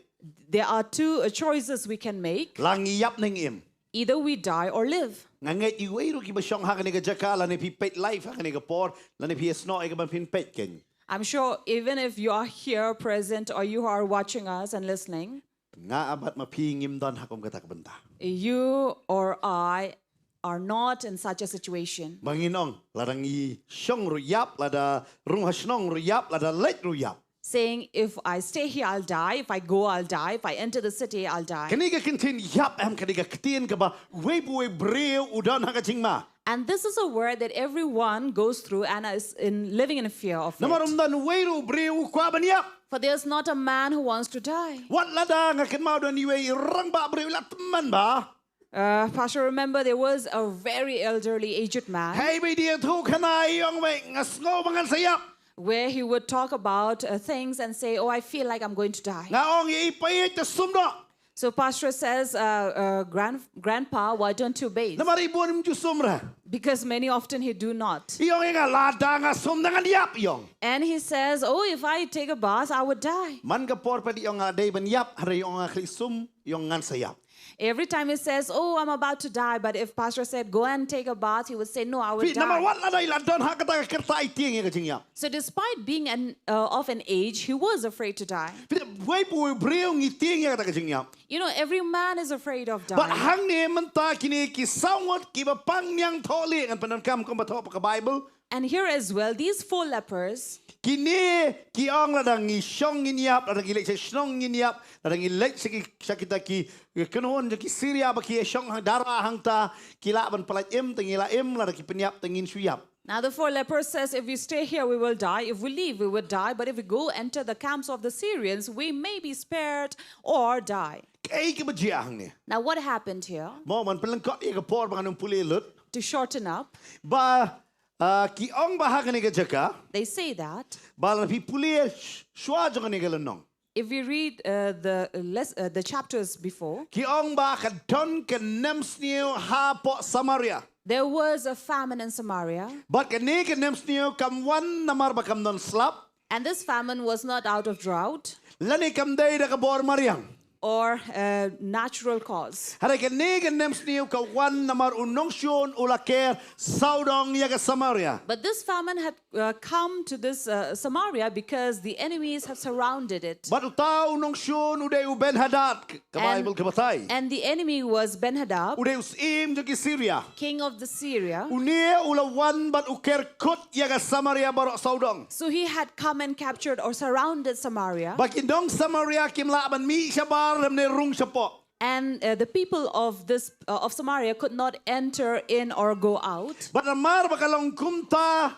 There are two uh, choices we can make. La ngi ïap ne ngi im. Either we die or live. Nga ngeit iwei ruh kiba shong ha kane ka jaka, lane phi peit live ha kane ka por, lane phi ïasnoh ïa kaban phin peit kein. I'm sure even if you are here present or you are watching us and listening, Nga bad ma phi ngim don ha kum kata ka bynta. You or I are not in such a situation. Ba ngin ong, lada ngi shong ruh ïap, lada rung ha shnong ruh ïap, lada leit ruh ïap. Saying, if I stay here, I'll die. If I go, I'll die. If I enter the city, I'll die. Kane ka ktien ïap em, kane ka ktien kaba uwei pa uwei u briew u don ha ka jingma. And this is a word that everyone goes through and is in living in fear of Namar it. ym don uwei ruh u briew u kwah ban ïap. For there's not a man who wants to die. Wat lada nga kynmaw don iwei i rangbah briew la tymmen ba. Uh, Pastor, remember there was a very elderly, aged man Hei ba i die thuh khana i ong, "Wei, nga sngew ba ngan sa ïap." where he would talk about uh, things and say, oh, I feel like I'm going to die. Nga ong ïa i, "Peit, to sum noh." So Pastor says, uh, uh, Grand, Grandpa, why don't you bathe? Namar i bun im ju sum re. Because many often he do not. I ong ïa nga, "Lada nga sum, ngan ïap," i ong. And he says, oh, if I take a bath, I would die. Man ka por pat i ong nga dei ban ïap, hynrei i ong nga khlei sum, i ong ngan sa ïap. Every time he says, oh, I'm about to die, but if Pastor said, go and take a bath, he would say, no, I would Phi, namar die. wat lada i la don ha kata ka kyrta, i tieng ïa ka jingïap. So despite being an, uh, of an age, he was afraid to die. Phi, uwei pa uwei u briew ngi tieng ïa kata ka jingïap. You know, every man is afraid of Bad dying. hangne mynta kine ki saw ngut kiba pang niangthohlieh, ngan pyndonkam kumba thoh ha ka Bible. And here as well, these four lepers, Kine ki ong, lada ngi shong ngin ïap, lada ngi leit sha shnong ngin ïap, lada ngi leit sha ki, sha kita ki, ki kynhun jong ki Syria ba ki shong hang dara hangta, ki lah ban pyllait im, te ngi la im, lada ki pynïap te ngin shu ïap. now the four lepers says, if we stay here, we will die. If we leave, we will die. But if we go enter the camps of the Syrians, we may be spared or die. Kaei kaba jia hangne? Now, what happened here? Mo, ban pynlyngkot ïa ka por ba ngan ym pule lut. To shorten up, Ba, ah, ki ong ba ha kane ka jaka, they say that ba lada phi pule sh-, shuwa jong kane ka lynnong. if we read uh, the, uh, les- uh, the chapters before, Ki ong ba ka don ka nemsniew hapoh Samaria. there was a famine in Samaria. Bad kane ka nemsniew kam wan namar ba kam don slap. And this famine was not out of drought Lane kam dei da ka bor mariang. or a natural cause. Hynrei kane ka nemsniew ka wan namar u nongshun u la ker sawdong ïa ka Samaria. But this famine had uh, come to this uh, Samaria because the enemies have surrounded it. Bad uta u nongshun u dei u Ben-hadad, ka And- Bible ka batai. And the enemy was Ben-hadad, U dei u syiem jong ki Syria. king of the Syria. Une u la wan bad u ker kut ïa ka Samaria baroh sawdong. So he had come and captured or surrounded Samaria. Ba ki nong Samaria kim lah ban mih shabar lymne rung shapoh. And uh, the people of this uh, of Samaria could not enter in or go out. Bad namar ba ka long kumta,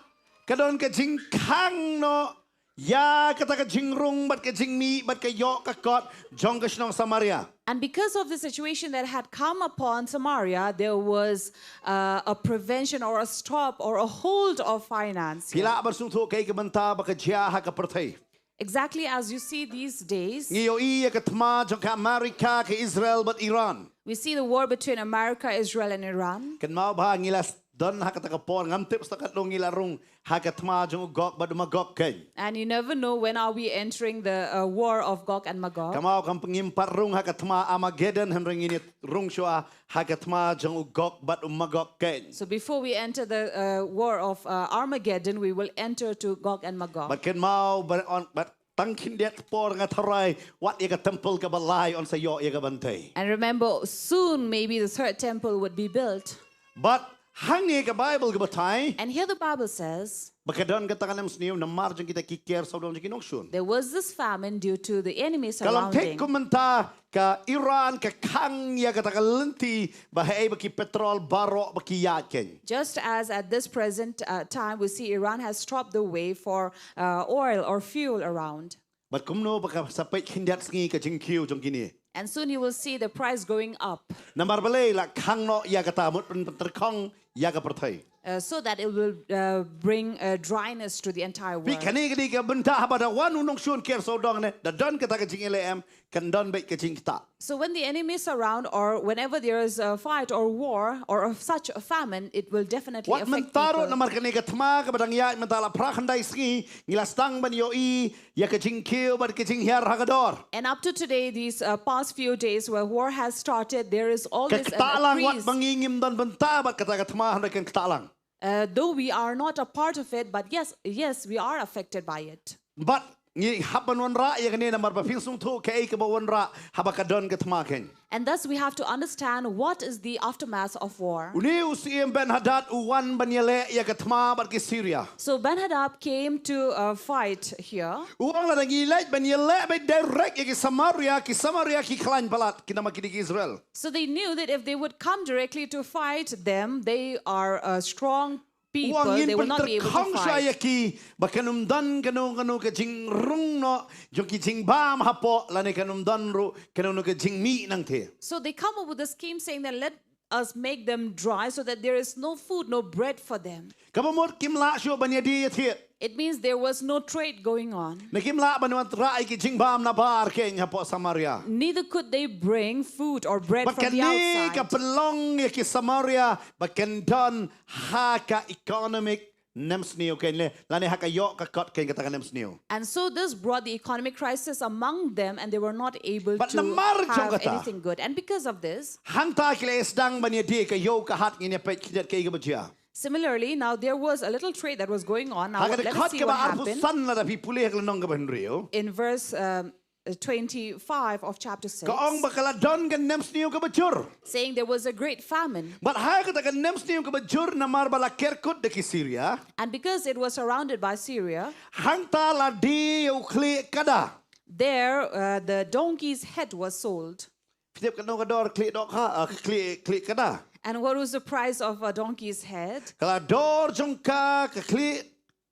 ka don ka jingkhang noh ïa kata ka jingrung bad ka jingmih bad ka ïoh ka kot jong ka shnong Samaria. And because of the situation that had come upon Samaria, there was uh, a prevention or a stop or a hold of finance. Phi lah ban sngewthuh kaei ka bynta ba ka jia ha ka pyrthei. Exactly as you see these days, Ngi ïohi ïa ka thma jong ka America, ka Israel bad Iran. We see the war between America, Israel, and Iran. Kynmaw ba ngi la s-, don ha kata ka por, ngam tip shuh katno ngi la rung ha ka thma jong u Gog bad u Magog kein. And you never know when are we entering the uh, war of Gog and Magog. Kynmaw kam ngim pat rung ha ka thma Armageddon, hynrei ngin ïa rung shuwa ha ka thma jong u Gog bad u Magog kein. So before we enter the uh, war of uh, Armageddon, we will enter to Gog and Magog. Bad kynmaw ba on, bad tang khyndiat por nga tharai wat ïa ka temple kaba lai yn sa ïoh ïa ka ban tei. And remember, soon maybe the third temple would be built. Bad hangne ka Bible ka batai, And here the Bible says, ba ka don kata ka nemsniew namar jong kita ki ker sawdong jong ki nongshun. there was this famine due to the enemy Ka long thik surrounding. kum mynta ka Iran ka khang ïa kata ka lynti ba haei ba ki petrol baroh ba ki ïaid kein. Just as at this present uh, time we see Iran has stopped the way for uh, oil or fuel around. Bad kumno ba ka sa peit khyndiat sngi ka jingkiew jong kine. And soon you will see the price going up. Namar balei? La khang noh ïa kata, mut pyn-, pyntyngkhong ïa ka pyrthei. Uh, so that it will uh, bring uh, dryness to the entire Phi, world. kane ka dei ka bynta haba da wan u nongshun ker sawdong ne, da don kata ka jingïaleh em, kan don beit ka jingktah. So when the enemy surround, or whenever there is a fight or war or of such a famine, it will definitely Wat affect mynta ruh people. Namar kane ka thma kaba dang ïaid mynta la phra khyndai sngi, ngi la sdang ban ïohi ïa ka jingkiew bad ka jinghiar ha ka dor. And up to today, these uh, past few days where war has started, there is Ka always an ktah lang wat increase. ba ngi ngim don bynta bad kata ka thma, hynrei kan ktah lang. Uh, though we are not a part of it, but yes, yes, we are affected by it. Bad ngi hap ban wanrah ïa kane namar ba phin sngewthuh kaei kaba wanrah haba ka don ka thma kein. And thus we have to understand what is the aftermath of war. Une u Syiem Ben-hadad u wan ban ïaleh ïa ka thma bad ki Syria. So Ben-hadad came to uh, fight here. U ong lada ngi leit ban ïaleh beit direct ïa ki Samaria, ki Samaria ki khlaiñ palat, ki namar ki dei ki Israel. So they knew that if they would come directly to fight them, they are uh, strong U people. ong ngin They will not be able to pynkhong shuwa ïa fight. ki ba kan ym don kano kano ka jingrung noh jong ki jingbam hapoh lane kan ym don ruh kano kano ka jingmih nangtei. So they come up with a scheme saying that let us make them dry so that there is no food, no bread for them. Kaba mut kim lah shuh ban ïadie ïathied. It means there was no trade going on. Ne kim lah ban wanrah ïa ki jingbam na bar kein hapoh Samaria. Neither could they bring food or bread Bad from the kane ka outside. pynlong ïa ki Samaria ba kan don ha ka economic nemsniew kein le, lane ha ka ïoh ka kot kein kata ka nemsniew. And so this brought the economic crisis among them, and they were not able Bad to namar jong have kata. Anything good. And because of this, Hangta ki la sdang ban ïadie, ka ïew ka hat ngin ïa peit khyndiat kaei kaba jia. Similarly, now there was a little trade that was going on. Now Ha ka let us dkhot see kaba what arphew happened. San lada phi pule ha ka lynnong kaba hynriew. In verse um, uh, twenty-five of chapter six, Ka ong ba ka la don ka nemsniew kaba jur. Saying there was a great famine. Bad ha kata ka nemsniew kaba jur namar ba la ker kut da ki Syria. And because it was surrounded by Syria, Hangta la die ïa u khlieh kada. There uh, the donkey's head was sold. Phi tip katno ka dor khlieh dohkha, ah, khlieh, khlieh kada. And what was the price of a donkey's head? Ka la dor jong ka, ka khlieh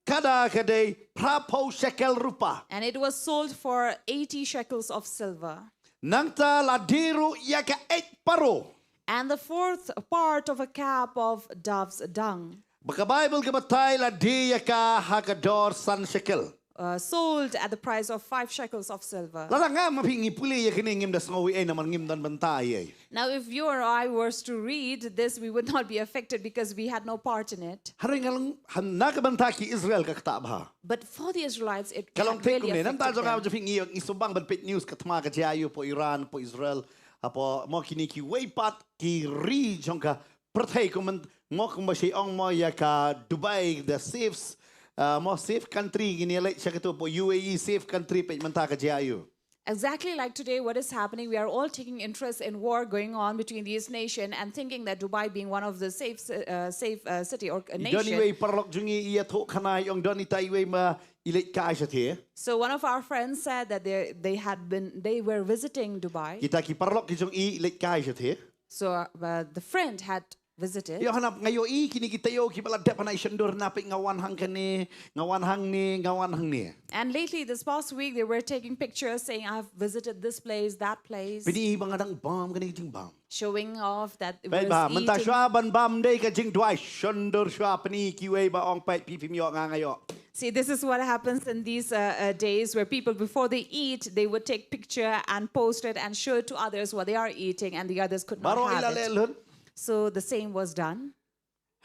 kada ka dei phra phew shekel rupa. And it was sold for eighty shekels of silver. Nangta la die ruh ïa ka eit paro. And the fourth part of a cap of dove's dung. Ba ka Baibl ka batai la die ïa ka ha ka dor san shekel. Uh, sold at the price of five shekels of silver. Lada nga ma phi ngi pule ïa kane ngim da sngew ei namar ngim don bynta ei. Now, if you or I were to read this, we would not be affected because we had no part in it. Hynrei nga long, ha na ka bynta ki Israel ka ktah bha. But for the Israelites, it Ka long had thik really kumne, nangta affected jong nga them. jong phi ngi ïoh ngi sngewbang ban peit news ka thma ka jia ïa u hapoh Iran, hapoh Israel, hapoh mo kine kiwei pat ki ri jong ka pyrthei kum mo kumba shu ong mo ïa ka Dubai the safe, ah, mo safe country, ngin ïa leit sha katu, hapoh U A E safe country, peit mynta ka jia ïa u. Exactly like today, what is happening, we are all taking interest in war going on between these nations and thinking that Dubai being one of the safe, ci- uh, safe uh, city or a I don nation. iwei i paralok jong ngi i ïathuh khana i ong don itai iwei ba i leit kai shathie. So one of our friends said that they, they had been, they were visiting Dubai. Kita ki paralok ki jong i i leit kai shathie. So uh, the friend had visited. Ïoh hanap nga ïohi kine ki taïew kiba la dep hana i shondur na peit nga wan hangne, nga wan hangne, nga wan hangne. And lately, this past week, they were taking pictures saying, "I've visited this place, that place," Pyni ba nga dang bam kane ka jingbam. Showing off that it Peit was ba mynta eating. Shuwa ban bam dei ka jingduwai, shondur shuwa pyni kiwei ba ong peit phi phim ïoh nga nga ïoh. See, this is what happens in these uh, uh, days where people, before they eat, they would take picture and post it and show it to others what they are eating, and the others could not Baroh i la have leh it. Lut. So the same was done.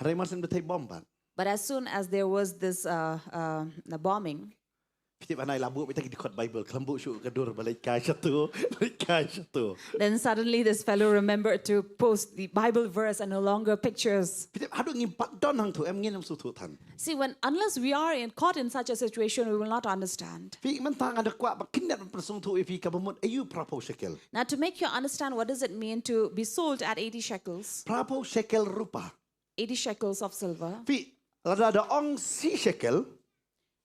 Hynrei mar shen ba thei bom pat. But as soon as there was this uh, uh, the bombing, Phi tip hana i la buh beit ki dkhot Baibl, khlem buh shuh ka dur ba leit kai shatu, leit kai shatu. then suddenly this fellow remembered to post the Bible verse and no longer pictures. Phi tip haduh ngim pat don hangtu em ngin ym sngewthuh than. See, when unless we are in, caught in such a situation, we will not understand. Phi mynta nga da kwah ba khyndiat ban pynsngewthuh ïa phi kaba mut aïu phra phew shekel. Now, to make you understand what does it mean to be sold at eighty shekels, Phra phew shekel rupa. eighty shekels of silver. Phi lada da ong shi shekel,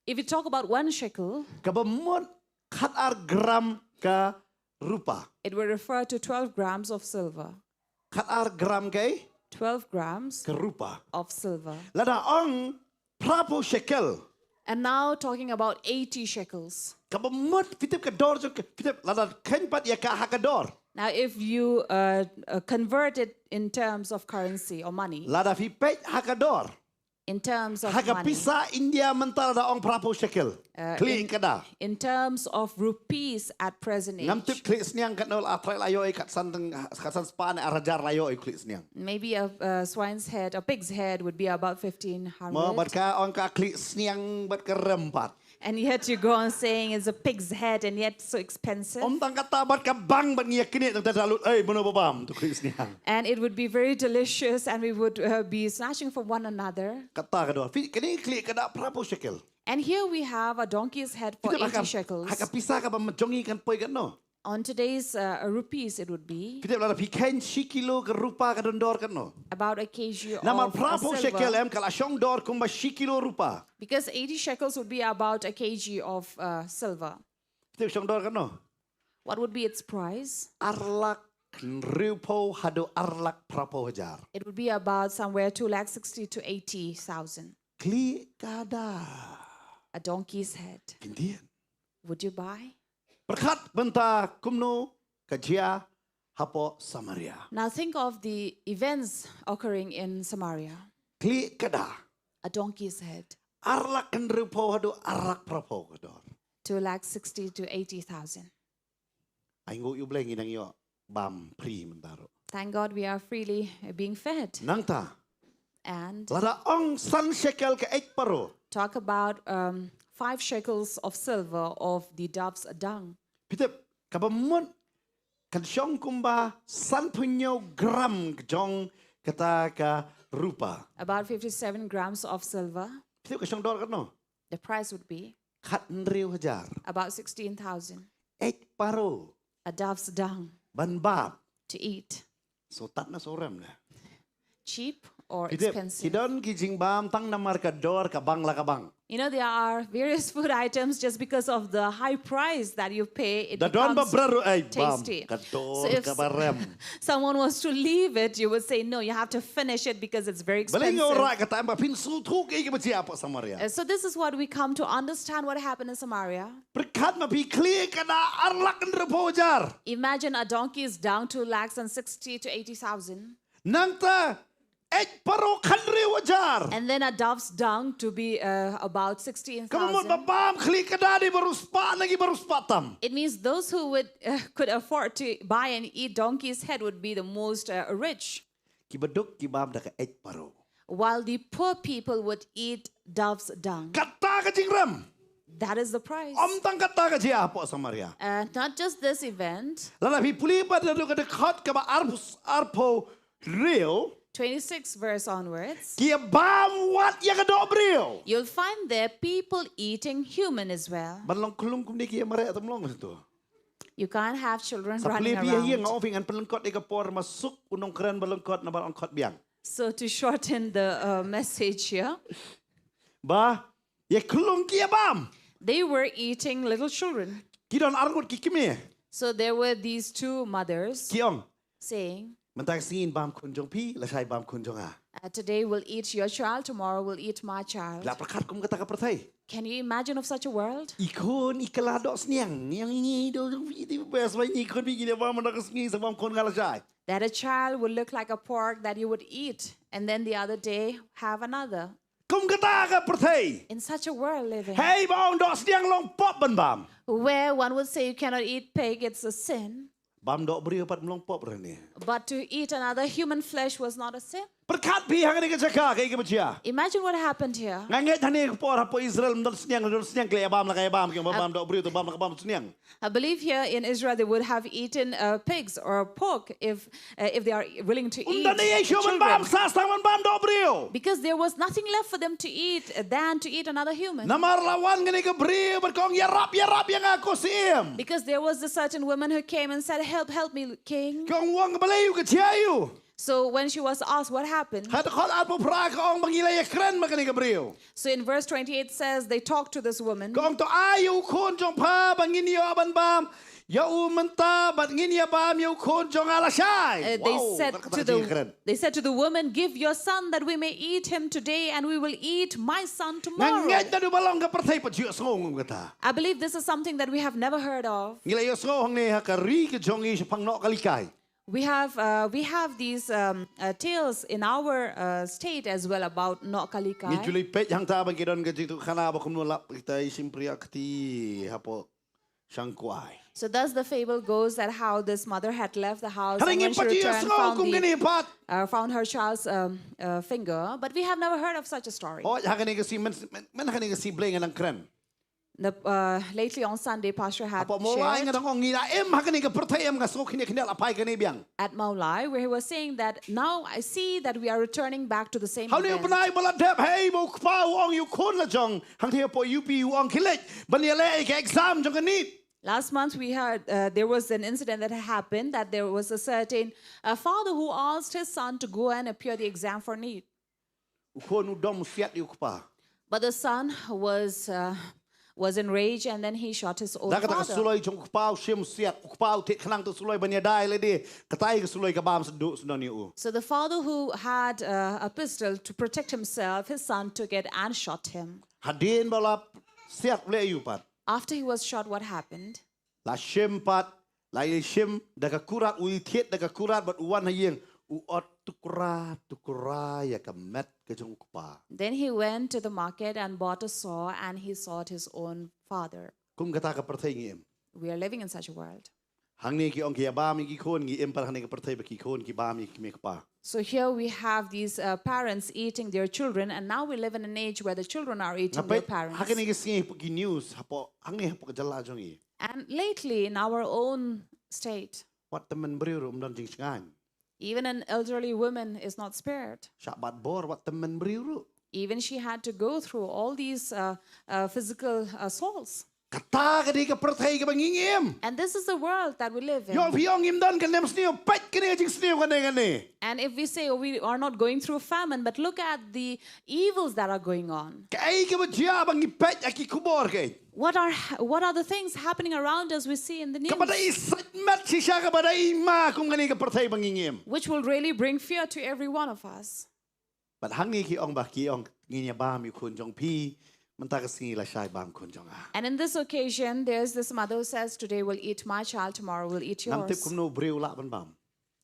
If you talk about one shekel, kaba mut khat ar gram ka rupa. It will refer to twelve grams of silver. Khat ar gram ka ei? Twelve grams Ka rupa. Of silver. Lada ong phra phew shekel. And now talking about eighty shekels. Kaba mut phi tip ka dor jong ka, phi tip lada kheiñ pat ïa ka ha ka dor. Now, if you uh, uh, convert it in terms of currency or money, Lada phi peit ha ka dor. In terms of Ha ka money, pisa India mynta da ong phra phew shekel. uh, Khlieh in, ka da. in terms of rupees at present Ngam age, tip khlieh sniang katno la, trai la ïoh i kat san teng, kat san spah ne ar hajar la ïoh i khlieh sniang. maybe a, a swine's head, a pig's head would be about fifteen hundred. Mo bad ka ong ka khlieh sniang bad ka rem pat. And yet you go on saying it's a pig's head and yet so expensive. Ym tang kata bad ka bang bad ngi ïa knieh tang ta lut, ei, mano ba bam tu khlieh sniang. And it would be very delicious and we would uh, be snatching from one another. Kata ka dor. Phi, kane khlieh ka da phra phew shekel. And here we have a donkey's head for Phi tip ha ka, eighty shekels. Ha ka pisa kaba mynta jong ngi kan poi katno. On today's uh, rupees, it would be Phi tip lada phi kheiñ shi kilo ka rupa ka don dor katno. About a kg Namar of uh, phra phew shekel silver. Em ka la shong dor kumba shi kilo rupa. Because eighty shekels would be about a kg of uh, silver. Phi tip shong dor katno. What would be its price? Ar lak hynriew phew haduh ar lak phra phew hajar. It would be about somewhere two lakh sixty to eighty thousand. Khlieh ka da. A donkey's head. Phin dien. Would you buy? Pyrkhat bynta kumno ka jia hapoh Samaria. Now think of the events occurring in Samaria. Khlieh ka da. A donkey's head. Ar lak hynriew phew haduh ar lak phra phew ka dor. Two lakh sixty to eighty thousand. Ai nguh ïa U Blei ngi nang ïoh bam free mynta ruh. Thank God we are freely uh, being fed. Nangta. And Lada ong san shekel ka eit paro. Talk about um, five shekels of silver of the dove's dung. Phi tip kaba mut kan shong kumba san phew hynñiew gram jong kata ka rupa. About fifty-seven grams of silver. Phi tip ka shong dor katno. The price would be Khat hynriew hajar. About sixteen thousand. Eit paro. A dove's dung Ban bam. To eat. So tad na so rem na. Cheap or Phi tip, expensive? Ki don ki jingbam tang namar ka dor ka bang la ka bang. You know, there are various food items just because of the high price that you pay. It Da don ba becomes bra ruh ai bam. tasty. Ka So dor if ka ba rem. Someone was to leave it, you would say, no, you have to finish it because it's very Balei nga expensive. ora kata em ba phin sngewthuh kaei kaba jia hapoh Samaria. Uh, so this is what we come to understand what happened in Samaria. Pyrkhat ma phi khlieh ka da ar lak hynriew phew hajar. Imagine a donkey's dung two lakhs and sixty to eighty thousand. Nangta eit paro khat hynriew hajar. And then a dove's dung to be uh, about sixteen Kaba mut ba thousand. bam khlieh ka da dei ba riewspah na ki ba riewspah tam. It means those who would uh, could afford to buy and eat donkey's head would be the most uh, rich, Ki ba duk ki bam da ka eit paro. while the poor people would eat dove's dung. Kata ka jingrem. That is the price. Ym tang kata ka jia hapoh Samaria. Uh, not just this event. Lada phi pule pat naduh ka dkhot kaba ar, ar phew hynriew. Twenty-six verse onwards. Ki bam wat ïa ka doh briew. You'll find there people eating human as well. Ban long khlung kumne ki mareh tam long tu. You can't have children Sa running pule phi ïa nga around. ong phi ngan pynlyngkot ïa ka por ma suk u nongkren ba lyngkot na ba lyngkot biang. So to shorten the uh, message here, Ba ïa khlung ki ïa bam. They were eating little children. Ki don arngut ki kmie. So there were these two mothers Ki ong. Saying, Mynta ka sngi bam khun jong phi, lashai bam khun jong nga. Uh, today we'll eat your child, tomorrow we'll eat my child. La pyrkhat kum kata ka pyrthei. Can you imagine of such a world? I khun i kylla doh sniang. Ïa ngi doh jong phi, i best ba i khun phi, ngi bam mynta ka sngi sa bam khun nga lashai. That a child would look like a pork that you would eat, and then the other day have another. Kum kata ka pyrthei. In such a world living, Hei ba ong doh sniang long pop ban bam. Where one would say you cannot eat pig, it's a sin. Bam doh briew pat ym long pop re ne. But to eat another human flesh was not a sin. Pyrkhat phi ha kane ka jaka kaei kaba jia. Imagine what happened here. Nga ngeit hangne ka por hapoh Israel ym don sniang, don sniang ki la ïa bam, la ka ïa bam, ki bam doh briew, to bam, la ka bam sniang. I believe here in Israel they would have eaten uh, pigs or pork if uh, if they are willing to Ym eat don ei ei shuh ban bam, children. Sah sa tang ban bam doh briew. Because there was nothing left for them to eat uh, than to eat another human. Namar la wan kane ka briew bad ka ong ïarap, ïarap ïa nga ko syiem. Because there was a certain woman who came and said, "Help, help me, king." Ka ong, u ong, balei, ka jia aïu? So when she was asked what happened, Ha dkhot arphew phra ka ong ba ngi la ïa kren bad kane ka briew. So in verse twenty-eight says, they talked to this woman. Ka ong, to ai ïa u khun jong pha ba ngin ïoh ban bam ïa u mynta bad ngin ïa bam ïa u khun jong nga lashai. Uh, they Wow, said kata to ka jingkren. the they said to the woman, "Give your son that we may eat him today, and we will eat my son Nga tomorrow." ngeit naduh ba long ka pyrthei pat ju ïohsngew kum kata. I believe this is something that we have never heard of. Ngi la ïohsngew hangne ha ka ri ka jong ngi shaphang noh ka likai. We have uh, we have these um, uh, tales in our uh, state as well about Nohkalikai. Ngi ju leit peit hangta ba ki don ka jingïathuhkhana ba kumno lap kita i shympriah kti hapoh shangkwai. So thus the fable goes that how this mother had left the house and when she returned found, the, uh, found her child's um, uh, finger, but we have never heard of such a story. Oh, ha kane ka sngi, men, men, men ha kane ka sngi Blei nga dang kren. The, uh, lately on Sunday, Pastor had shared. Hapoh Mawlai nga dang ong ngi la im ha kane ka pyrthei, em, nga sngew khyndiat khyndiat la phai kane biang. At Mawlai, where he was saying that now I see that we are returning back to the same event. Ha une u bnai ba la dep, hei ba u kpa u ong ïa u khun la jong hangtei hapoh U P, u ong khie leit ban ïaleh ïa ka exam jong ka NEET. Last month we heard uh, there was an incident that had happened, that there was a certain uh, father who asked his son to go and appear the exam for NEET. U khun u dom siat ïa u kpa. But the son was uh, was enraged and then he shot his own father. Da kata ka suloi jong u kpa u shim siat, u kpa u thied khnang te suloi ban ïada ïa lade, katai ka suloi ka bam sdang sdang ïa u. So the father who had uh, a pistol to protect himself, his son took it and shot him. Hadien ba la siat u leh aïu pat? After he was shot, what happened? La shim pat, la ïa shim da ka kurat, u ïa thied da ka kurat bad u wan ha ïing, u ot tukra tukra ïa ka met ka jong u kpa. Then he went to the market and bought a saw and he sawed his own father. Kum kata ka pyrthei ngi im. We are living in such a world. Hangne ki ong ki ïa bam ïa ki khun, ngi im pat hangne ka pyrthei ba ki khun ki bam ïa ki kmie kpa. So here we have these uh, parents eating their children, and now we live in an age where the children are eating their parents. Nga peit ha kane ka sngi hapoh ki news, hapoh hangne hapoh ka jylla jong ngi. And lately in our own state, wat tymmen briew ruh ym don jingshngaiñ. Even an elderly woman is not spared. Shah bat bor wat tymmen briew ruh. Even she had to go through all these uh, uh, physical assaults. Kata ka dei ka pyrthei kaba ngi im. And this is the world that we live in. Ïoh phi ong ngim don ka nemsniew, peit kane ka jingsniew kane kane. And if we say, "Oh, we are not going through famine," but look at the evils that are going on. Kaei kaba jia ba ngi peit ha ki khubor kaei? What are what are the things happening around us we see in the news? Kaba dei sait met shisha kaba dei ma kum kane ka pyrthei ba ngi im. Which will really bring fear to every one of us. Bad hangne ki ong ba ki ong ngin ïa bam ïa u khun jong phi, mynta ka sngi lashai bam khun jong nga. And in this occasion, there's this mother who says, "Today we'll eat my child, tomorrow we'll eat yours." Ngam tip kumno u briew lah ban bam.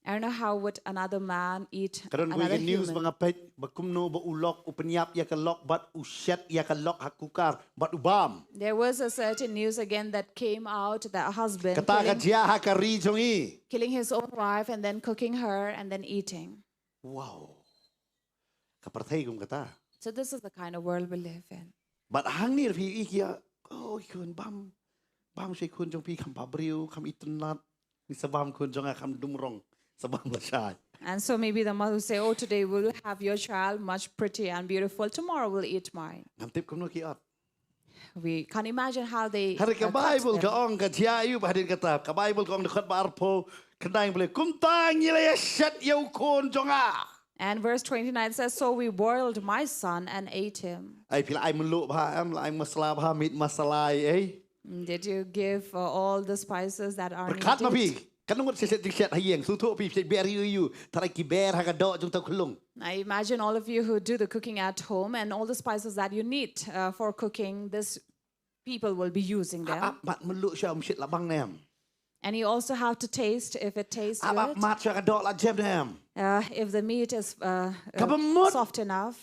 I don't know how would another man eat another human. Ka don kawei ka news ba nga peit ba kumno ba u lok u pynïap ïa ka lok bad u shet ïa ka lok ha cooker bad u bam. There was a certain news again that came out that a husband killing, killing his own wife and then cooking her and then eating. Kata ka jia ha ka ri jong ngi. Wow. Ka pyrthei kum kata. So this is the kind of world we live in. Bad hangne phi ïohi ïa, oh, khun bam, bam sha i khun jong phi, kham bhabriew, kham itynnad. Ngi sa bam khun jong nga, kham dum rong, sa bam lashai. And so maybe the mother will say, "Oh, today we'll have your child much pretty and beautiful. Tomorrow we'll eat mine." Ngam tip kumno ki ot. We can't imagine how they uh, cut them. Hynrei ka Baibl ka ong ka jia ïa u ba hadien kata. Ka Baibl ka ong dkhot ba arphew khyndai, Blei, kumta ngi la ïa shet ïa u khun jong nga. And verse twenty-nine says, "So we boiled my son and ate him." Ai phi la ai mluh bha em, la ai masala bha, meat masala ei. Mm, did you give uh, all the spices that are needed? Pyrkhat ma phi. Kan ngut shet shet jingshet ha ïing, sngewthuh phi, phi ber ïu ïu, tharai ki ber ha ka doh jong uta u khyllung. I imagine all of you who do the cooking at home and all the spices that you need uh, for cooking, this people will be using them. Ap ap mat mluh sha, um shit la bang ne em. And you also have to taste if it tastes good. Ap ap mat sha ka doh la jem ne em. Uh, if the meat is uh, uh, soft enough.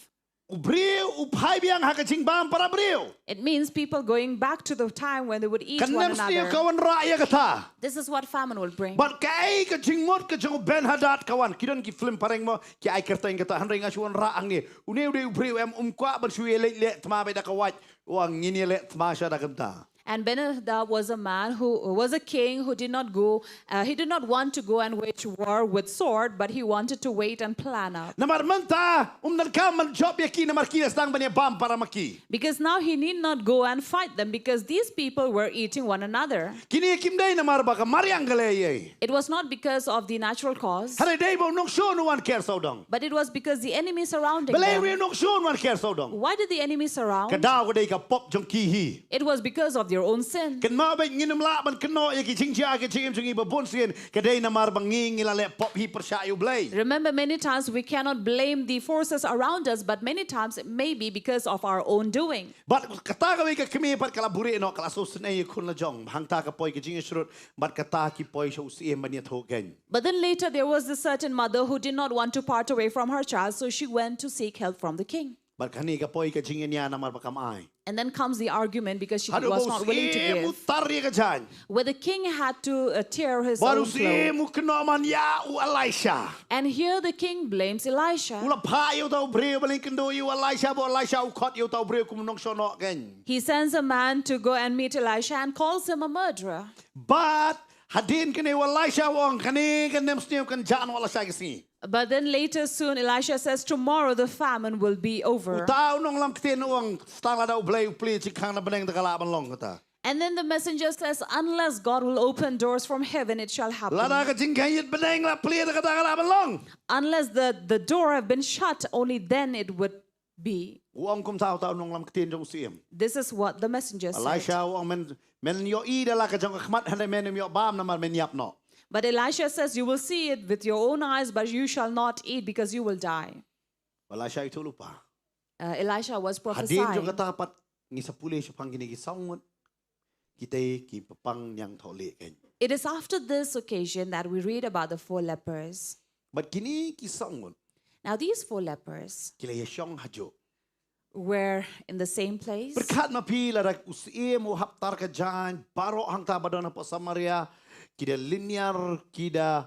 Kaba mut, u briew u phai biang ha ka jingbam para briew. It means people going back to the time when they would eat one another. Ka nemsniew ka wanrah ïa kata. This is what famine will bring. Bad kaei ka jingmut ka jong u Ben-hadad ka wan. Ki don ki film phareng mo, ki ai kyrteng kata, hynrei nga shu wanrah hangne. Une u dei u briew em, um kwah ban shu ïaleit leh thma bad da ka wait. U ong ngin ïaleh thma sha da kumta. And Ben-hadad was a man who was a king who did not go, uh, he did not want to go and wage war with sword, but he wanted to wait and plan up. Namar mynta um donkam ban jop ïa ki, namar ki la sdang ban ïa bam para ma ki. Because now he need not go and fight them, because these people were eating one another. Kine kim dei namar ba ka mariang ka lei ei. It was not because of the natural cause. Hynrei dei ba u nongshun u wan ker sawdong. But it was because the enemy surrounding them. Balei u nongshun u wan ker sawdong? Why did the enemy surround? Ka daw ka dei ka pop jong ki hi. It was because of your own sin. Kynmaw beit, ngin ym lah ban kynnoh ïa ki jingjia ki jingim jong ngi ba bun sien ka dei namar ba ngi ngi la leh pop hi pyrshah ïa U Blei. Remember, many times we cannot blame the forces around us, but many times it may be because of our own doing. Bad kata kawei ka kmie pat ka la buhrieh noh, ka la sngewsynei ïa khun la jong. Hangta ka poi ka jingïasyrut, bad kata ki poi sha u syiem ban ïathuh kein. But then later there was this certain mother who did not want to part away from her child, so she went to seek help from the king. Bad kane ka poi ka jingïania namar ba kam ai. And then comes the argument because she was not willing to give. Haduh ba u syiem u tar ïa ka jaiñ. Where the king had to uh, tear his own clothes. Bad u syiem u kynnoh man ïa u Elisha. And here the king blames Elisha. U la phah ïa uta u briew ban ïakynduh ïa u Elisha, bad u Elisha u khot ïa uta u briew kum u nongshohnoh kein. He sends a man to go and meet Elisha and calls him a murderer. Bad hadien kane u Elisha u ong, kane ka nemsniew kan jah noh lashai ka sngi. But then later soon, Elisha says, "Tomorrow the famine will be over." Uta u nonglam ktien u ong, tang lada U Blei u plie jingkhang na bneng te ka lah ban long kata. And then the messenger says, "Unless God will open doors from heaven, it shall happen." Lada ka jingkhang ïit bneng la plie te kata ka lah ban long. Unless the, the door have been shut, only then it would be. U ong kumta uta u nonglam ktien jong u syiem. This is what the messenger said. Elisha u ong, men, men ïohi da la ka jong ka khmat, hynrei men ym ïoh bam namar men ïap noh. But Elisha says, "You will see it with your own eyes, but you shall not eat because you will die." Elisha ïathuhlypa. Uh, Elisha was prophesying. Hadien jong kata pat ngi sa pule shaphang kine ki saw ngut kitei ki bapang ñiangthohlieh kein. It is after this occasion that we read about the four lepers. Bad kine ki saw ngut. Now these four lepers. Ki la ïashong hajuh. Were in the same place. Pyrkhat ma phi lada u syiem u hap tar ka jaiñ baroh hangta ba don hapoh Samaria, ki da lyniar, ki da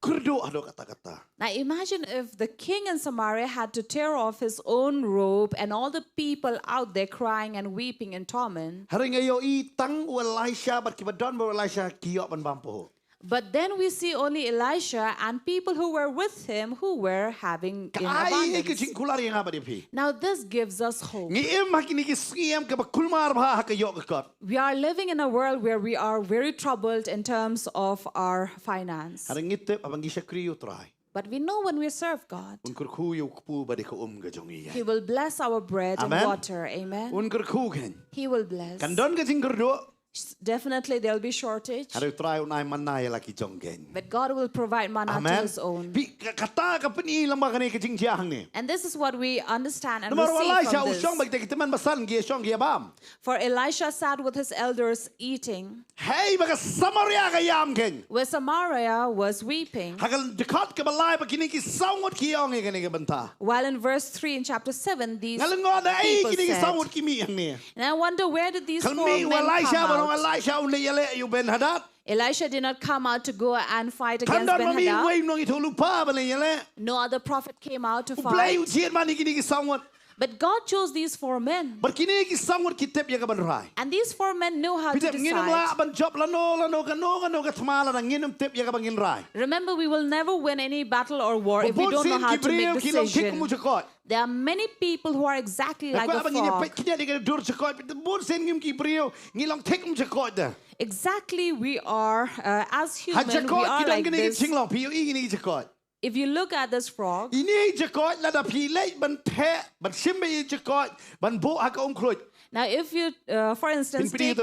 kyrduh haduh katta katta. Now imagine if the king in Samaria had to tear off his own robe and all the people out there crying and weeping in torment. Hynrei ngi ïohi tang u Elisha bad kiba don bad u Elisha ki ïoh ban bam pahuh. But then we see only Elisha and people who were with him who were having in abundance. Ka ai ka jingkular ïa nga bad ïa phi. Now this gives us hope. Ngi im ha kine ki sngi em kaba kulmar bha ha ka ïoh ka kot. We are living in a world where we are very troubled in terms of our finance. Hynrei ngi tip haba ngi shakri ïa U Trai. But we know when we serve God, Un kyrkhu ïa u kpu bad ïa ka um ka jong ngi. He will bless our bread and water. Amen. Un kyrkhu kein. He will bless. Kan don ka jingkyrduh. S-, definitely there'll be shortage. Hynrei U Trai un ai manna ïa la ki jong kein. But God will provide manna to His own. Amen. Phi, ka-, kata ka pyni lyngba kane ka jingjia hangne. And this is what we understand and receive from this. Namar u Elisha u shong bad kita ki tymmen basan, ki ïashong ki ïabam. For Elisha sat with his elders eating. Hei ba ka Samaria ka ïam kein. Where Samaria was weeping. Ha ka dkhot kaba lai ba kine ki saw ngut ki ong ïa kane ka bynta. While in verse three in chapter seven, these people said, Nga lyngngoh naei kine ki saw ngut ki mih hangne. And I wonder, where did these four men come out? Khlem mih u Elisha ban ong Elisha un leit ïaleh ïa u Ben-hadad. Elisha did not come out to go and fight against Ben-hadad. Khlem don ma mih uwei u nongïathuhlypa ban leit ïaleh. No other prophet came out to fight. U Blei u jied man ïa kine ki saw ngut. But God chose these four men. Bad kine ki saw ngut ki tip ïa kaban rai. And these four men knew how to decide. Phi tip, ngin ym lah ban jop lano lano kano kano ka thma lada ngin ym tip ïa kaba ngin rai. Remember, we will never win any battle or war if we don't know how to make decision. Ba bun sien ki briew ki long thik kum u jakoit. There are many people who are exactly like the frog. Nga kwah ba ngin ïa peit khyndiat ïa ka dur jakoit. Bun sien ngim ki briew ngi long thik kum jakoit de. Exactly, we are, uh, as human, we are like this. Ha jakoit ki don kine ki jinglong, phi ïohi kine ki jakoit. If you look at this frog, ine i jakoit lada phi leit ban theh, ban shim beit i jakoit, ban buh ha ka umkhluit. Now, if you, uh, for instance, take,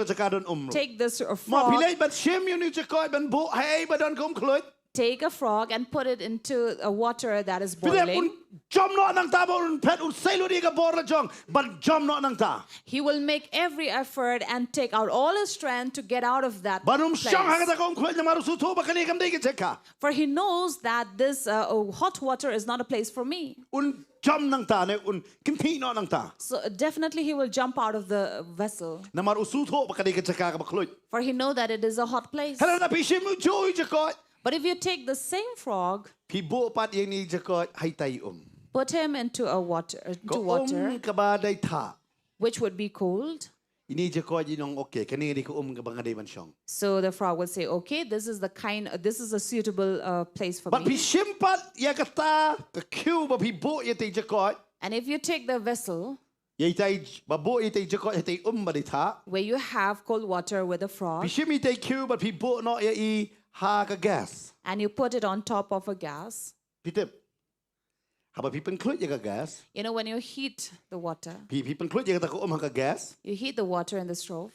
take this, uh, frog, mo phi leit ban shim ïa une i jakoit, ban buh haei ba don ka umkhluit. Take a frog and put it into a water that is boiling. Phi leit un jam noh nangta bad un phet, un sei lut ïa ka bor la jong, ban jam noh nangta. He will make every effort and take out all his strength to get out of that place. Bad um shong ha kata ka umkhluit namar u sngewthuh ba kane kam dei ka jaka. For he knows that this, uh, oh, hot water is not a place for me. Un jam nangta ne, un kynthih noh nangta. So, uh, definitely he will jump out of the vessel. Namar u sngewthuh ba ka dei ka jaka kaba khluit. For he know that it is a hot place. Hynrei lada phi shim juh i jakoit. But if you take the same frog, phi buh pat ïa une i jakoit ha itai i um. Put him into a water, into water. Ka um kaba dei thah. Which would be cold. Ine i jakoit in ong, okay, kane ka dei ka um kaba nga dei ban shong. So the frog would say, "Okay, this is the kind, uh, this is a suitable, uh, place for me." Bad phi shim pat ïa kata ka khiew ba phi buh ïa itai i jakoit. And if you take the vessel, ïa itai, ba buh ïa itai i jakoit ha itai i um ba dei thah. Where you have cold water with a frog. Phi shim ïa itai i khiew bad phi buh noh ïa i ha ka gas. And you put it on top of a gas. Phi tip. Haba phi pynkhluit ïa ka gas. You know, when you heat the water, phi, phi pynkhluit ïa kata ka um ha ka gas. You heat the water in the stove.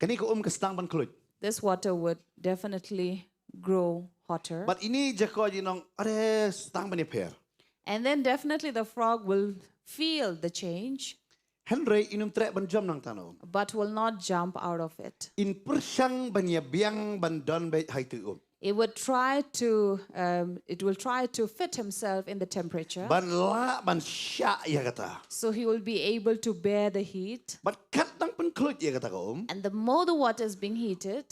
Kane ka um ka sdang ban khluit. This water would definitely grow hotter. Bad ine i jaka i ong, are, sdang ban ïapher. And then definitely the frog will feel the change. Hynrei in ym treh ban jump nangta na um. But will not jump out of it. In pyrshang ban ïabiang ban don beit ha itu i um. It would try to, um, it will try to fit himself in the temperature. Ban lah ban shah ïa kata. So he will be able to bear the heat. Bad katba dang pynkhluit ïa kata ka um. And the more the water is being heated,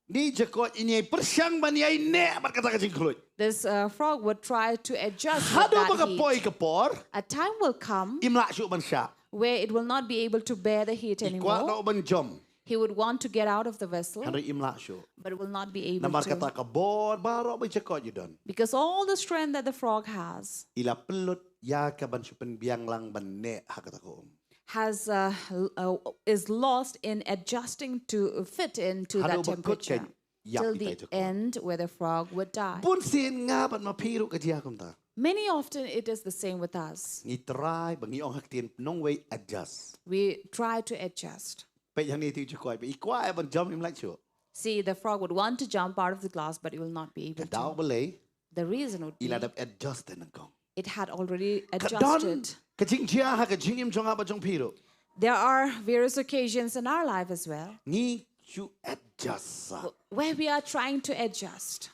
ine i jaka i ïai pyrshang ban ïaineh bad kata ka jingkhluit. This, uh, frog would try to adjust with that heat. Haduh ba ka poi ka por. A time will come. Im lah shuh ban shah. Where it will not be able to bear the heat anymore. I kwah noh ban jump. He would want to get out of the vessel. Hynrei im lah shuh. But will not be able to. Namar kata ka bor baroh ba i jaka i don. Because all the strength that the frog has. I la pynlut ïa ka ban shu pynbiang lang ban neh ha kata ka um. Has, uh, l-, uh, is lost in adjusting to fit into that temperature. Haduh ba kut kan ïap. Till the end where the frog would die. Bunsien nga bad ma phi ruh ka jia kumta. Many often it is the same with us. Ngi try, ba ngi ong ha ka ktien nongwei, adjust. We try to adjust. Peit hangne, itu i jaka i kwah ban jump, im lah shuh. See, the frog would want to jump out of the glass, but he will not be able to. Ka daw balei? The reason would be, i la dep adjust nyngkong. It had already adjusted. Ka don ka jingjia ha ka jingim jong nga bad jong phi ruh. There are various occasions in our life as well. Ngi shu adjust sah. Wh-, where we are trying to adjust.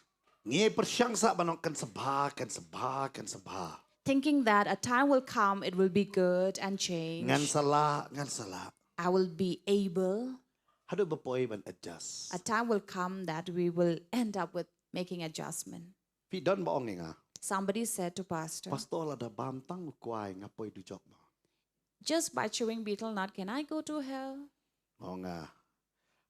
Ngi pyrshang sah ban ong kan sa bha, kan sa bha, kan sa bha. Thinking that a time will come, it will be good and change. Ngan sa lah, ngan sa lah. I will be able. Haduh ba poi ban adjust. A time will come that we will end up with making adjustment. Phi don ba ong ïa nga. Somebody said to Pastor, "Pastor, lada bam tang u kwai nga poi dujok mo?" "Just by chewing betel nut, can I go to hell?" Ong nga,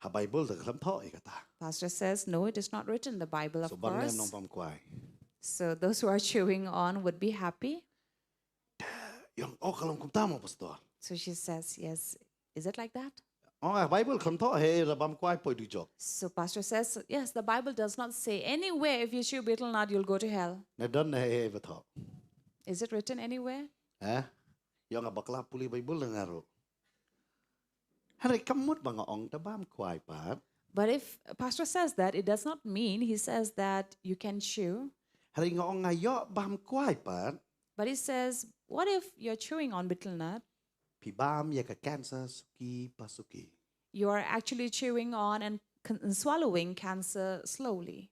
ha Bible te khlem thoh ïa kata. Pastor says, "No, it is not written in the Bible, of course." So ban lem nongbam kwai. So those who are chewing on would be happy. Ïa ong, oh, ka long kumta mo, Pastor? So she says, "Yes, is it like that?" Ong nga, Bible khlem thoh hi lada bam kwai poi dujok. So Pastor says, "Yes, the Bible does not say anywhere if you chew betel nut, you'll go to hell." Ne don ne hi ba thoh? Is it written anywhere? Eh? Ïa ong nga, bakla pule Bible nga ruh. Hynrei kam mut ba nga ong lada bam kwai pat. But if Pastor says that, it does not mean he says that you can chew. Hynrei nga ong nga, ïoh bam kwai pat. But he says, what if you're chewing on betel nut? Phi bam ïa ka cancer suki pa suki. You are actually chewing on and con-, and swallowing cancer slowly.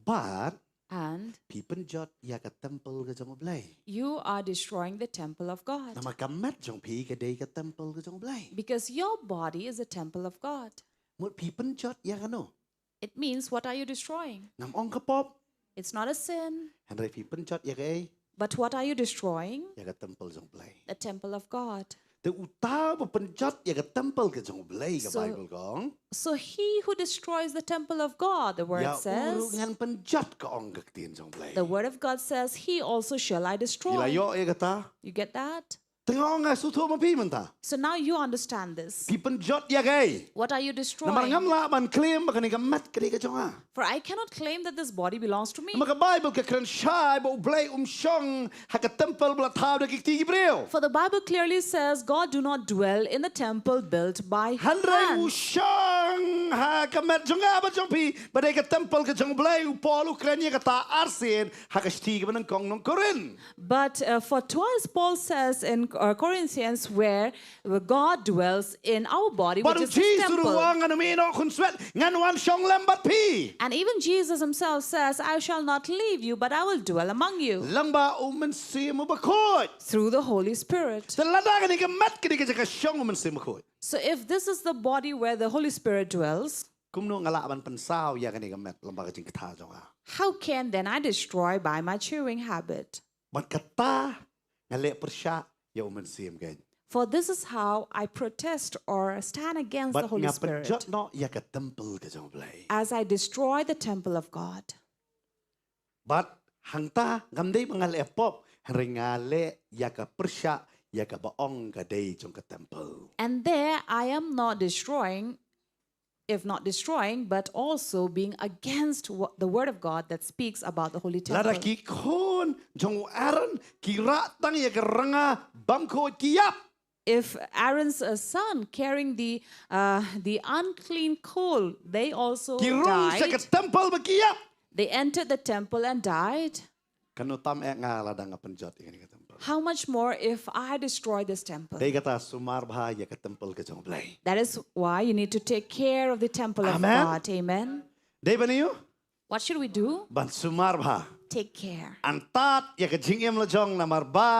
But And phi pynjot ïa ka temple ka jong U Blei. You are destroying the temple of God. Namar ka met jong phi ka dei ka temple ka jong U Blei. Because your body is a temple of God. Mut phi pynjot ïa kano? It means, what are you destroying? Ngam ong ka pop. It's not a sin. Hynrei phi pynjot ïa kaei? But what are you destroying? Ïa ka temple jong U Blei. The temple of God. Te uta uba pynjot ïa ka temple ka jong U Blei, ka Bible ka ong. So, so he who destroys the temple of God, the word says, ïa u ruh ngan pynjot, ka ong ka ktien jong U Blei. The word of God says, "He also shall I destroy." Phi la ïoh ïa kata? You get that? Te nga ong nga sngewthuh ma phi mynta. So now you understand this. Phi pynjot ïa kaei? What are you destroying? Namar ngam lah ban claim ba kane ka met ka dei ka jong nga. For I cannot claim that this body belongs to me. Namar ka Bible ka kren shai ba U Blei um shong ha ka temple ba la thaw da ki kti ki briew. For the Bible clearly says God do not dwell in the temple built by hands. Hynrei u shong ha ka met jong nga bad jong phi, ba dei ka temple ka jong U Blei. U Paul u kren ïa kata arsien ha ka shithi kaba nyngkong nong Korinth. But, uh, for twice Paul says in, uh, Corinthians where, where God dwells in our body, which is his temple. Bad u Jisu ruh u ong, ngan ym ïehnoh khunswet, ngan wan shong lem bad phi. And even Jesus himself says, "I shall not leave you, but I will dwell among you." Lyngba U Mynsiem Bakhuid. Through the Holy Spirit. Te lada kane ka met ka dei ka jaka shong U Mynsiem Bakhuid. So if this is the body where the Holy Spirit dwells, kumno nga lah ban pynsaw ïa kane ka met lyngba ka jingkta jong nga? How can then I destroy by my chewing habit? Bad kata nga leh pyrshah ïa U Mynsiem kein. For this is how I protest or stand against the Holy Spirit. Bad nga pynjot noh ïa ka temple ka jong U Blei. As I destroy the temple of God. Bad hangta ngam dei ba nga leh pop, hynrei nga leh ïa ka pyrshah ïa kaba ong ka dei jong ka temple. And there I am not destroying, if not destroying, but also being against what the word of God that speaks about the holy temple. Lada ki khun jong u Aaron ki rah tang ïa ka rnga bamkhuid ki ïap. if Aaron's uh, son carrying the uh, the unclean coal, they also Ki rung sha ka died. Temple ba ki ïap. They entered the temple and died. Kano tam eh nga lada nga pynjot ïa kane ka temple. How much more if I destroy this temple? Dei kata sumar bha ïa ka temple ka jong Blei. That is why you need to take care of the temple Amen. of God. Amen. Dei ban ïa u? What should we do? Ban sumar bha. Take care. Antad ïa ka jingim la jong namar ba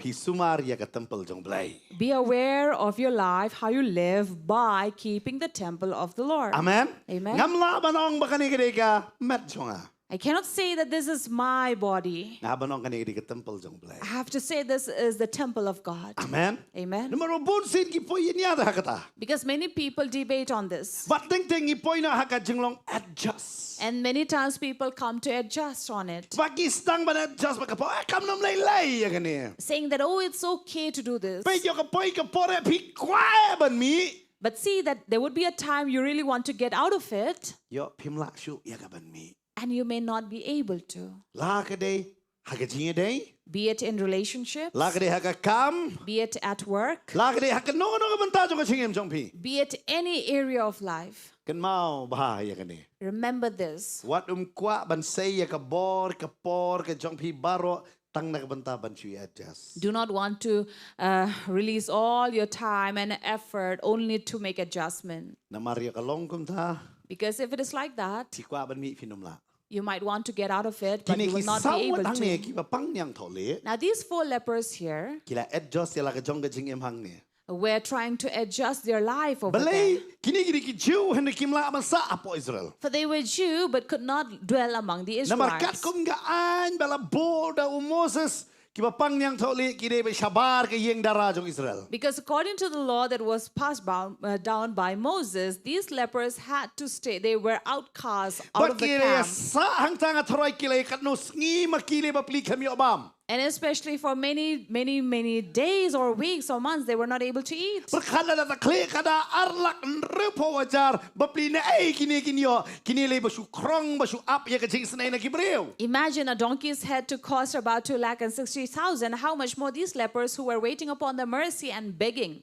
phi sumar ïa ka temple jong Blei. Be aware of your life, how you live by keeping the temple of the Lord. Amen. Amen. Ngam lah ban ong ba kane ka dei ka met jong nga. I cannot say that this is my body. Nga ban ong kane ka dei ka temple jong Blei. I have to say this is the temple of God. Amen. Amen. Namar ba bun sien ki poi ïa nia da ha kata. Because many people debate on this. Bad teng teng ngi poi noh ha ka jinglong adjust. And many times people come to adjust on it, Ba ki sdang ban adjust ba ka poi eh kam nam lei lei ïa kane. Saying that, oh, it's okay to do this. Peit ïoh ka poi ka por eh phi kwah eh ban mih. But see that there would be a time you really want to get out of it, Ïoh phim lah shuh ïa ka ban mih. And you may not be able to. La ka dei ha ka jingïadei. Be it in relationships, La ka dei ha ka kam. Be it at work, La ka dei ha kano kano ka bynta jong ka jingim jong phi. Be it any area of life. Kynmaw bha ïa kane. Remember this. Wat ym kwah ban sei ïa ka bor ka por ka jong phi baroh tang na ka bynta ban shu adjust. Do not want to uh, release all your time and effort only to make adjustment. Namar ïa ka long kumta. Because if it is like that, Phi kwah ban mih phin ym lah. You might want to get out of it, but Kine you will ki not be saw able hangne to. Ki ba pang niangthohlieh. Now, these four lepers here Ki la adjust ïa la ka jong ka jingim hangne. Were trying to adjust their life over Balei there. Kine ki dei ki Jiw hynrei kim lah ban sah hapoh Israel. For they were Jew, but could not dwell among the Namar Israelites. Katkum ka aiñ ba la bud da u Moses, ki ba pang niangthohlieh ki dei ban shabar ka ïing dara jong Israel. Because according to the law that was passed by, uh, down by Moses, these lepers had to stay. They were outcasts out Bad of the ki la ïa camp. sah hangta nga tharai ki la ïa katno sngi ma ki lei bapli kim ïoh bam. And especially for many, many, many days or weeks or months, they were not able to eat. Pyrkhat lada ta khlieh ka da ar lak hynriewphew hajar bapli naei kine kin ïoh, kine lei ba shu krong ba shu ap ïa ka jingisynei na ki briew. Imagine a donkey's head to cost about two lakh and sixty thousand. How much more these lepers who were waiting upon the mercy and begging?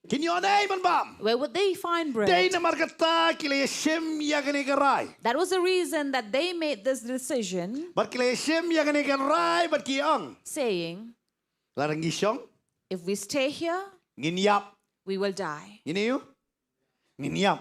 Kin ïoh naei ban bam. Where would they find Dei bread? Namar kata ki la ïa shim ïa kane ka rai. That was the reason that they made this decision, Bad ki la ïa shim ïa kane ka rai bad ki ong, saying, lada ngi shong, if we stay here, ngin ïap. We will die. Ngin ïu? Ngin ïap.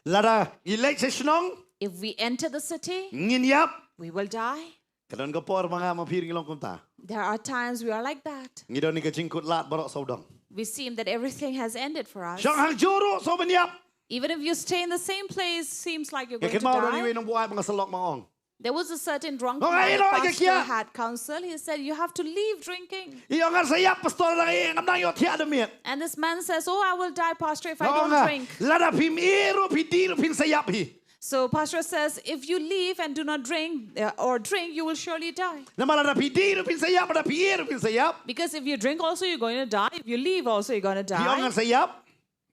Lada ngi leit sha shnong, If we enter the city, ngin ïap. We will die. Ka don ka por ma nga ma phi ngi long kumta. There are times we are like that. Ngi don ïa ka jingkut lad baroh sawdong. We seem that everything has ended for us. Shong hangto ruh sngewbha ban ïap. Even if you stay in the same place, seems like you're Nga going to kynmaw don ïa uwei die. u nongbwai ba nga sylloh ma nga ong. There was a certain drunk Nga ong, man "Ai, that noh, ai, ka pastor kiad." had counsel. He said, you have to leave drinking. Ïa nga sa ïap pastor, dang ïa ngam dang ïohthiah da miet. And this man says, oh, I will die, Pastor, if I Nga ong, don't drink. "Lada phim ïeh ruh phi dih ruh phin sa ïap hi." So pastor says, if you leave and do not drink uh, or drink, you will surely die. Namar lada phi dih ruh phin sa ïap, lada phi ïeh ruh phin sa ïap. Because if you drink also, you're going to die. If you leave also, you're going to Phi ong die. Ngan sa ïap.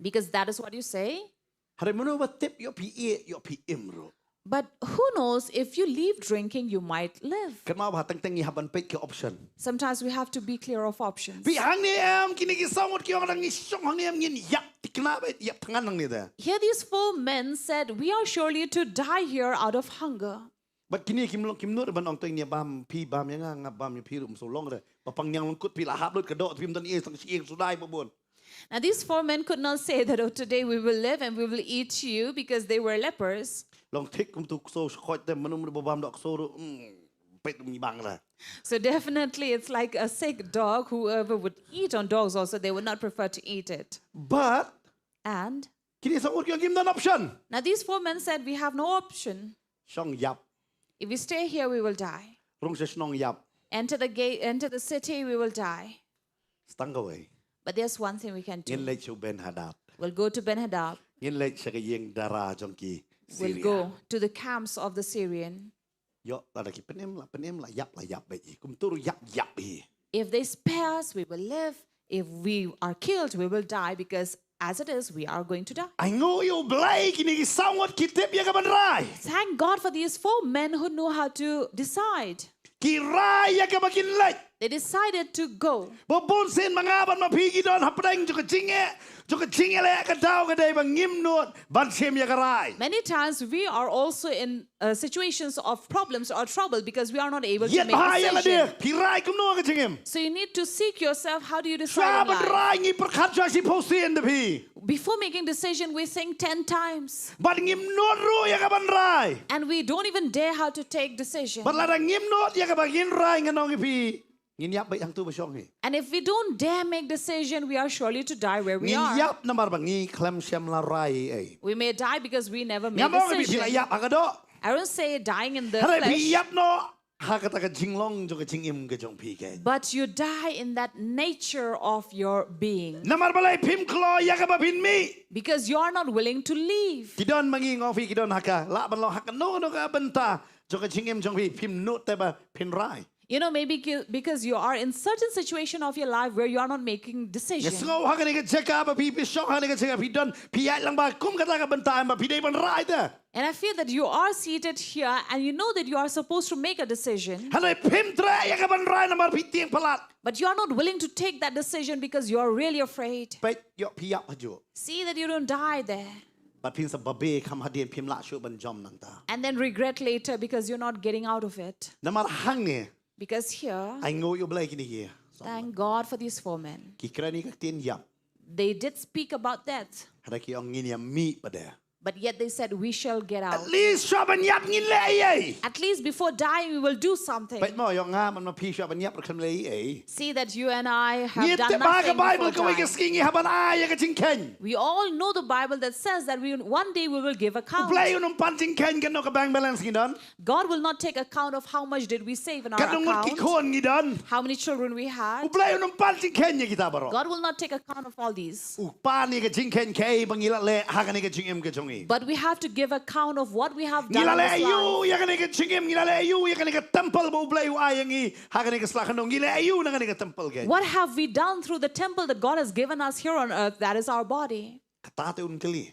Because that is what you say. Hynrei mano ba tip ïoh phi ïeh, ïoh phi im ruh. But who knows, if you leave drinking, you might live. Kynmaw ba teng teng ngi hap ban peit ki option. Sometimes we have to be clear of options. Phi hangne em, kine ki saw ngut ki ong lada ngi shong hangne em ngin ïap thikna bad ïap thngan hangne te. Here, these four men said, we are surely to die here out of hunger. Bad kine kim long kim nud ban ong teng ne bam phi bam ïa nga, nga bam ïa phi ruh ym shu long re. Ba pang niang lyngkut phi la hap lut ka doh phim don ïa tang shi ïing shu dai ba bun. Now, these four men could not say that, oh, today we will live and we will eat you, because they were lepers. Long thik kum tu kso shkoj te manu manu ba bam doh kso ruh. Hmm, peit ym bang re. So definitely it's like a sick dog. Whoever would eat on dogs also, they would not prefer to eat it. But And kine saw ngut ki ong kim don option. Now these four men said, we have no option. Shong ïap. If we stay here, we will die. Rung sha shnong ïap. Enter the gate, enter the city, we will die. Tang kawei. But there's one thing we can do. Ngin leit sha u Ben Hadad. We'll go to Ben-Hadad. Ngin leit sha ka ïing dara jong ki We'll Syria. Go to the camps of the Syrian. Ïoh, lada ki pynim la pynim, la ïap la ïap beit hi. Kumta ruh ïap ïap hi. If they spare us, we will live. If we are killed, we will die, because as it is, we are going to die. Ai nguh ïa u Blei, kine ki saw ngut ki tip ïa ka ban rai. Thank God for these four men who know how to decide. Ki rai ïa kaba kin leit. They decided to go. Ba bun sien ma nga bad ma phi ki don hapdeng jong ka jingeh, jong ka jingeh leh, ka daw ka dei ba ngim nud ban shim ïa ka rai. Many times we are also in uh, situations of problems or trouble because we are not able to make decisions. Ïa ba ha ïa la dei, phi rai kumno ka jingim. So you need to seek yourself, how do you decide in life? Shuwa ban rai ngi pyrkhat shuwa shiphew sien da phi. Before making decision, we think ten times. Bad ngim nud ruh ïa ka ban rai. And we don't even dare how to take decision. Bad lada ngim nud ïa ka ban rai, ngan ong ïa phi, ngin ïap beit hangtu ba shong hi. And if we don't dare make decision, we are surely to die where we are. Ngin ïap namar ba ngi khlem shym la rai ei ei. We may die because we never made decision. Ngam ong ïa phi phi la ïap ha ka doh. I don't say dying in the flesh. Hynrei phi ïap noh ha kata ka jinglong jong ka jingim ka jong phi keiñ. But you die in that nature of your being. Namar balei? Phim kloi ïa kaba phin mih. Because you are not willing to leave. Ki don ma ngi, nga ong ïa phi, ki don ha ka, lah ban long ha kano kano ka bynta jong ka jingim jong phi, phim nud te ba phin rai. You know, maybe ki- because you are in certain situation of your life where you are not making decision. Nga sngew ha kane ka jaka ba phi, phi shong ha kane ka jaka, phi don, phi ïaid lang ba kum kata ka bynta em ba phi dei ban rai te. And I feel that you are seated here and you know that you are supposed to make a decision. Hynrei phim treh ïa ka ban rai namar phi tieng palat. But you are not willing to take that decision because you are really afraid. Peit, ïoh phi ïap hajuh. See that you don't die there. Bad phin sa babe kham hadien, phim lah shuh ban jom nangta. And then regret later because you're not getting out of it. Namar hangne. Because here, ainguh ïa U Blei kine ki. Thank God for these four men. Ki kren ïa ka ktien ïap. They did speak about death. Hynrei ki ong ngin ïa mih pat de. But yet they said, "We shall get out." At least shuwa ban ïap ngin leh ei ei. At least before dying, we will do something. Peit mo, ïoh nga bad ma phi shuwa ban ïap ruh khlem leh ei ei. See that you and I have done nothing before dying. Ngi tip ba ha ka Baibl kawei ka sngi ngi hap ban ai ïa ka jingkheiñ. We all know the Bible that says that we one day we will give account. U Blei un ym pan jingkheiñ kano ka bank balance ngi don. God will not take account of how much did we save in our account. Katno ngut ki khun ngi don. How many children we had. U Blei un ym pan jingkheiñ ïa kita baroh. God will not take account of all these. U pan ïa ka jingkheiñ kaei ba ngi la leh ha kane ka jingim ka jong ngi. But we have to give account of what we have done in this life. Ngi la leh aïu ïa kane ka jingim, ngi la leh aïu ïa kane ka temple ba U Blei u ai ïa ngi ha kane ka sla khyndew, ngi leh aïu na kane ka temple keiñ. What have we done through the temple that God has given us here on earth? That is our body. Kata te un kylli.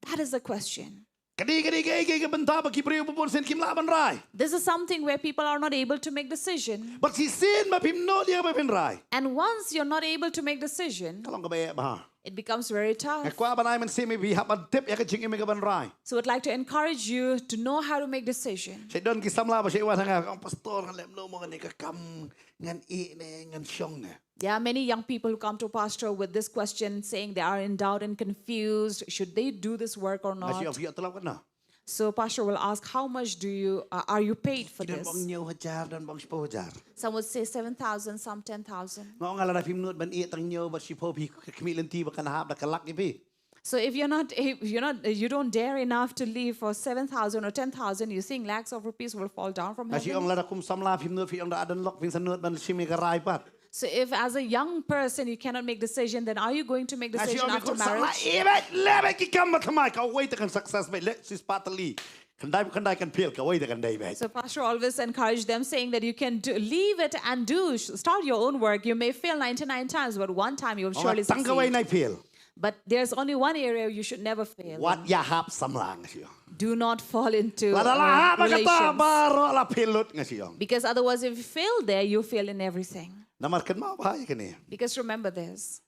That is the question. Ka dei, ka dei kaei, kaei ka bynta ba ki briew ba bun sien kim lah ban rai. This is something where people are not able to make decision. Bad shisien ba phim nud ïa ba phin rai. And once you're not able to make decision, ka long kaba eh bha. It becomes very tough. Nga kwah ban ai mynsiem ïa phi hap ban tip ïa ka jingim ïa ka ban rai. So I'd like to encourage you to know how to make decision. Sa don ki samla ba sa wan ha nga, ong, "Pastor, ngan leh kumno mo, ngan ïa ka kam, ngan ïeh ne ngan shong ne." There are many young people who come to pastor with this question, saying they are in doubt and confused. Should they do this work or not? Nga shu ong, "Phi ïoh tlot katno?" So pastor will ask, "How much do you uh, are you paid for this?" Ki don ba ong hynñiew hajar, don ba ong shiphew hajar. Some would say seven thousand, some ten thousand. Nga ong, lada phim nud ban ïeh tang hynñiew bad shiphew, phi khmih lynti ba kan hap da ka lak ïa phi. So if you're not, if you're not, you don't dare enough to leave for seven thousand or ten thousand, you think lakhs of rupees will fall down from heaven? Nga shu ong, lada kum samla phim nud, phi ong da aden lok, phin sa nud ban shim ïa ka rai pat. So if as a young person you cannot make decision, then are you going to make decision after marriage? Nga shu ong, kum samla, ïeh beit, leh beit ki kam ba thymmai, kawei te kan success beit, leh shispah tylli. Khyndai khyndai kan fail, kawei te kan dei beit. So pastor always encouraged them, saying that you can do, leave it and do, start your own work. You may fail ninety-nine times, but one time you will surely succeed. Ong, tang kawei nai fail. But there's only one area you should never fail in. Wat ïahap samla, nga shu ong. Do not fall into uh, relations. Lada la hap ha kata baroh la fail lut, nga shu ong. Because otherwise, if you fail there, you fail in everything. Namar kynmaw bha ïa kane. Because remember this.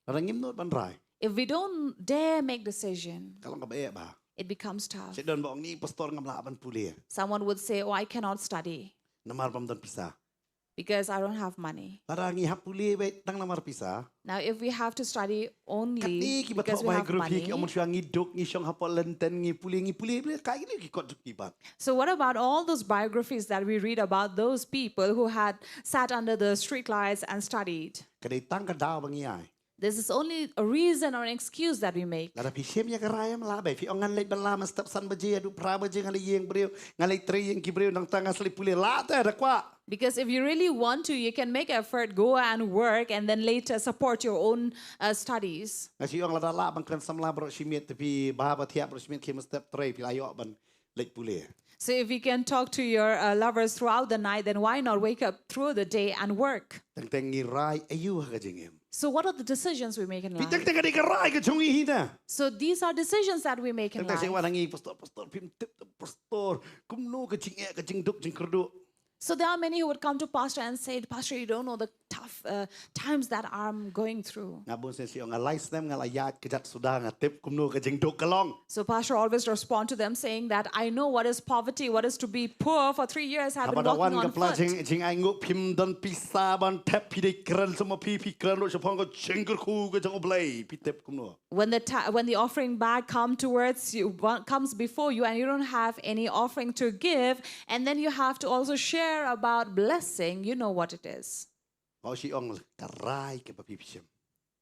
Lada ngim nud ban rai. If we don't dare make decision, ka long kaba eh bha. It becomes tough. Sa don ba ong, "Ni pastor, ngam lah ban pule." Someone would say, "Oh, I cannot study." Namar bym don pisa. Because I don't have money. Lada ngi hap pule beit tang namar pisa. Now, if we have to study only because we have money. Katne kiba thoh biography ki ong, mynshuwa ngi duk, ngi shong hapoh lynten, ngi pule, ngi pule, pule, kaei kine ki kot duk ki bat. So what about all those biographies that we read about those people who had sat under the street lights and studied? Ka dei tang ka daw ba ngi ai. This is only a reason or an excuse that we make. Lada phi shim ïa ka rai em, lah beit. Phi ong, ngan leit bylla mynstep san baje haduh phra baje, ngan leit ïeng briew, ngan leit trei ïeng ki briew, nangta ngan sa leit pule, lah te, da kwah. Because if you really want to, you can make effort, go and work, and then later support your own uh, studies. Nga shu ong, lada lah ban kren samla baroh shi miet, te phi bha ba thiah baroh shi miet, khie mynstep trei, phi la ïoh ban leit pule. So if you can talk to your uh, lovers throughout the night, then why not wake up through the day and work? Teng teng ngi rai aïu ha ka jingim. So what are the decisions we make in life? Phi, teng teng ka dei ka rai ka jong ngi hi te. So these are decisions that we make in life. Teng teng sa wan ha ngi, "Pastor, pastor, phim tip te pastor, kumno ka jingeh, ka jingduk jingkyrduh." So there are many who would come to Pastor and say, "Pastor, you don't know the tough uh, times that I'm going through." Nga bun sien shu ong, nga lai snem nga la ïaid kjat suda, nga tip kumno ka jingduk ka long. So Pastor always respond to them saying that, "I know what is poverty, what is to be poor. For three years I've been walking on foot." Haba da wan ka pla jing, jingainguh, phim don pisa ban thep, phi dei kren, sa ma phi, phi kren ruh shaphang ka jingkyrkhu ka jong U Blei, phi tip kumno. When the ta- when the offering bag come towards you, wa- comes before you, and you don't have any offering to give, and then you have to also share about blessing, you know what it is. Nga shu ong, ka rai kaba phi phi shim.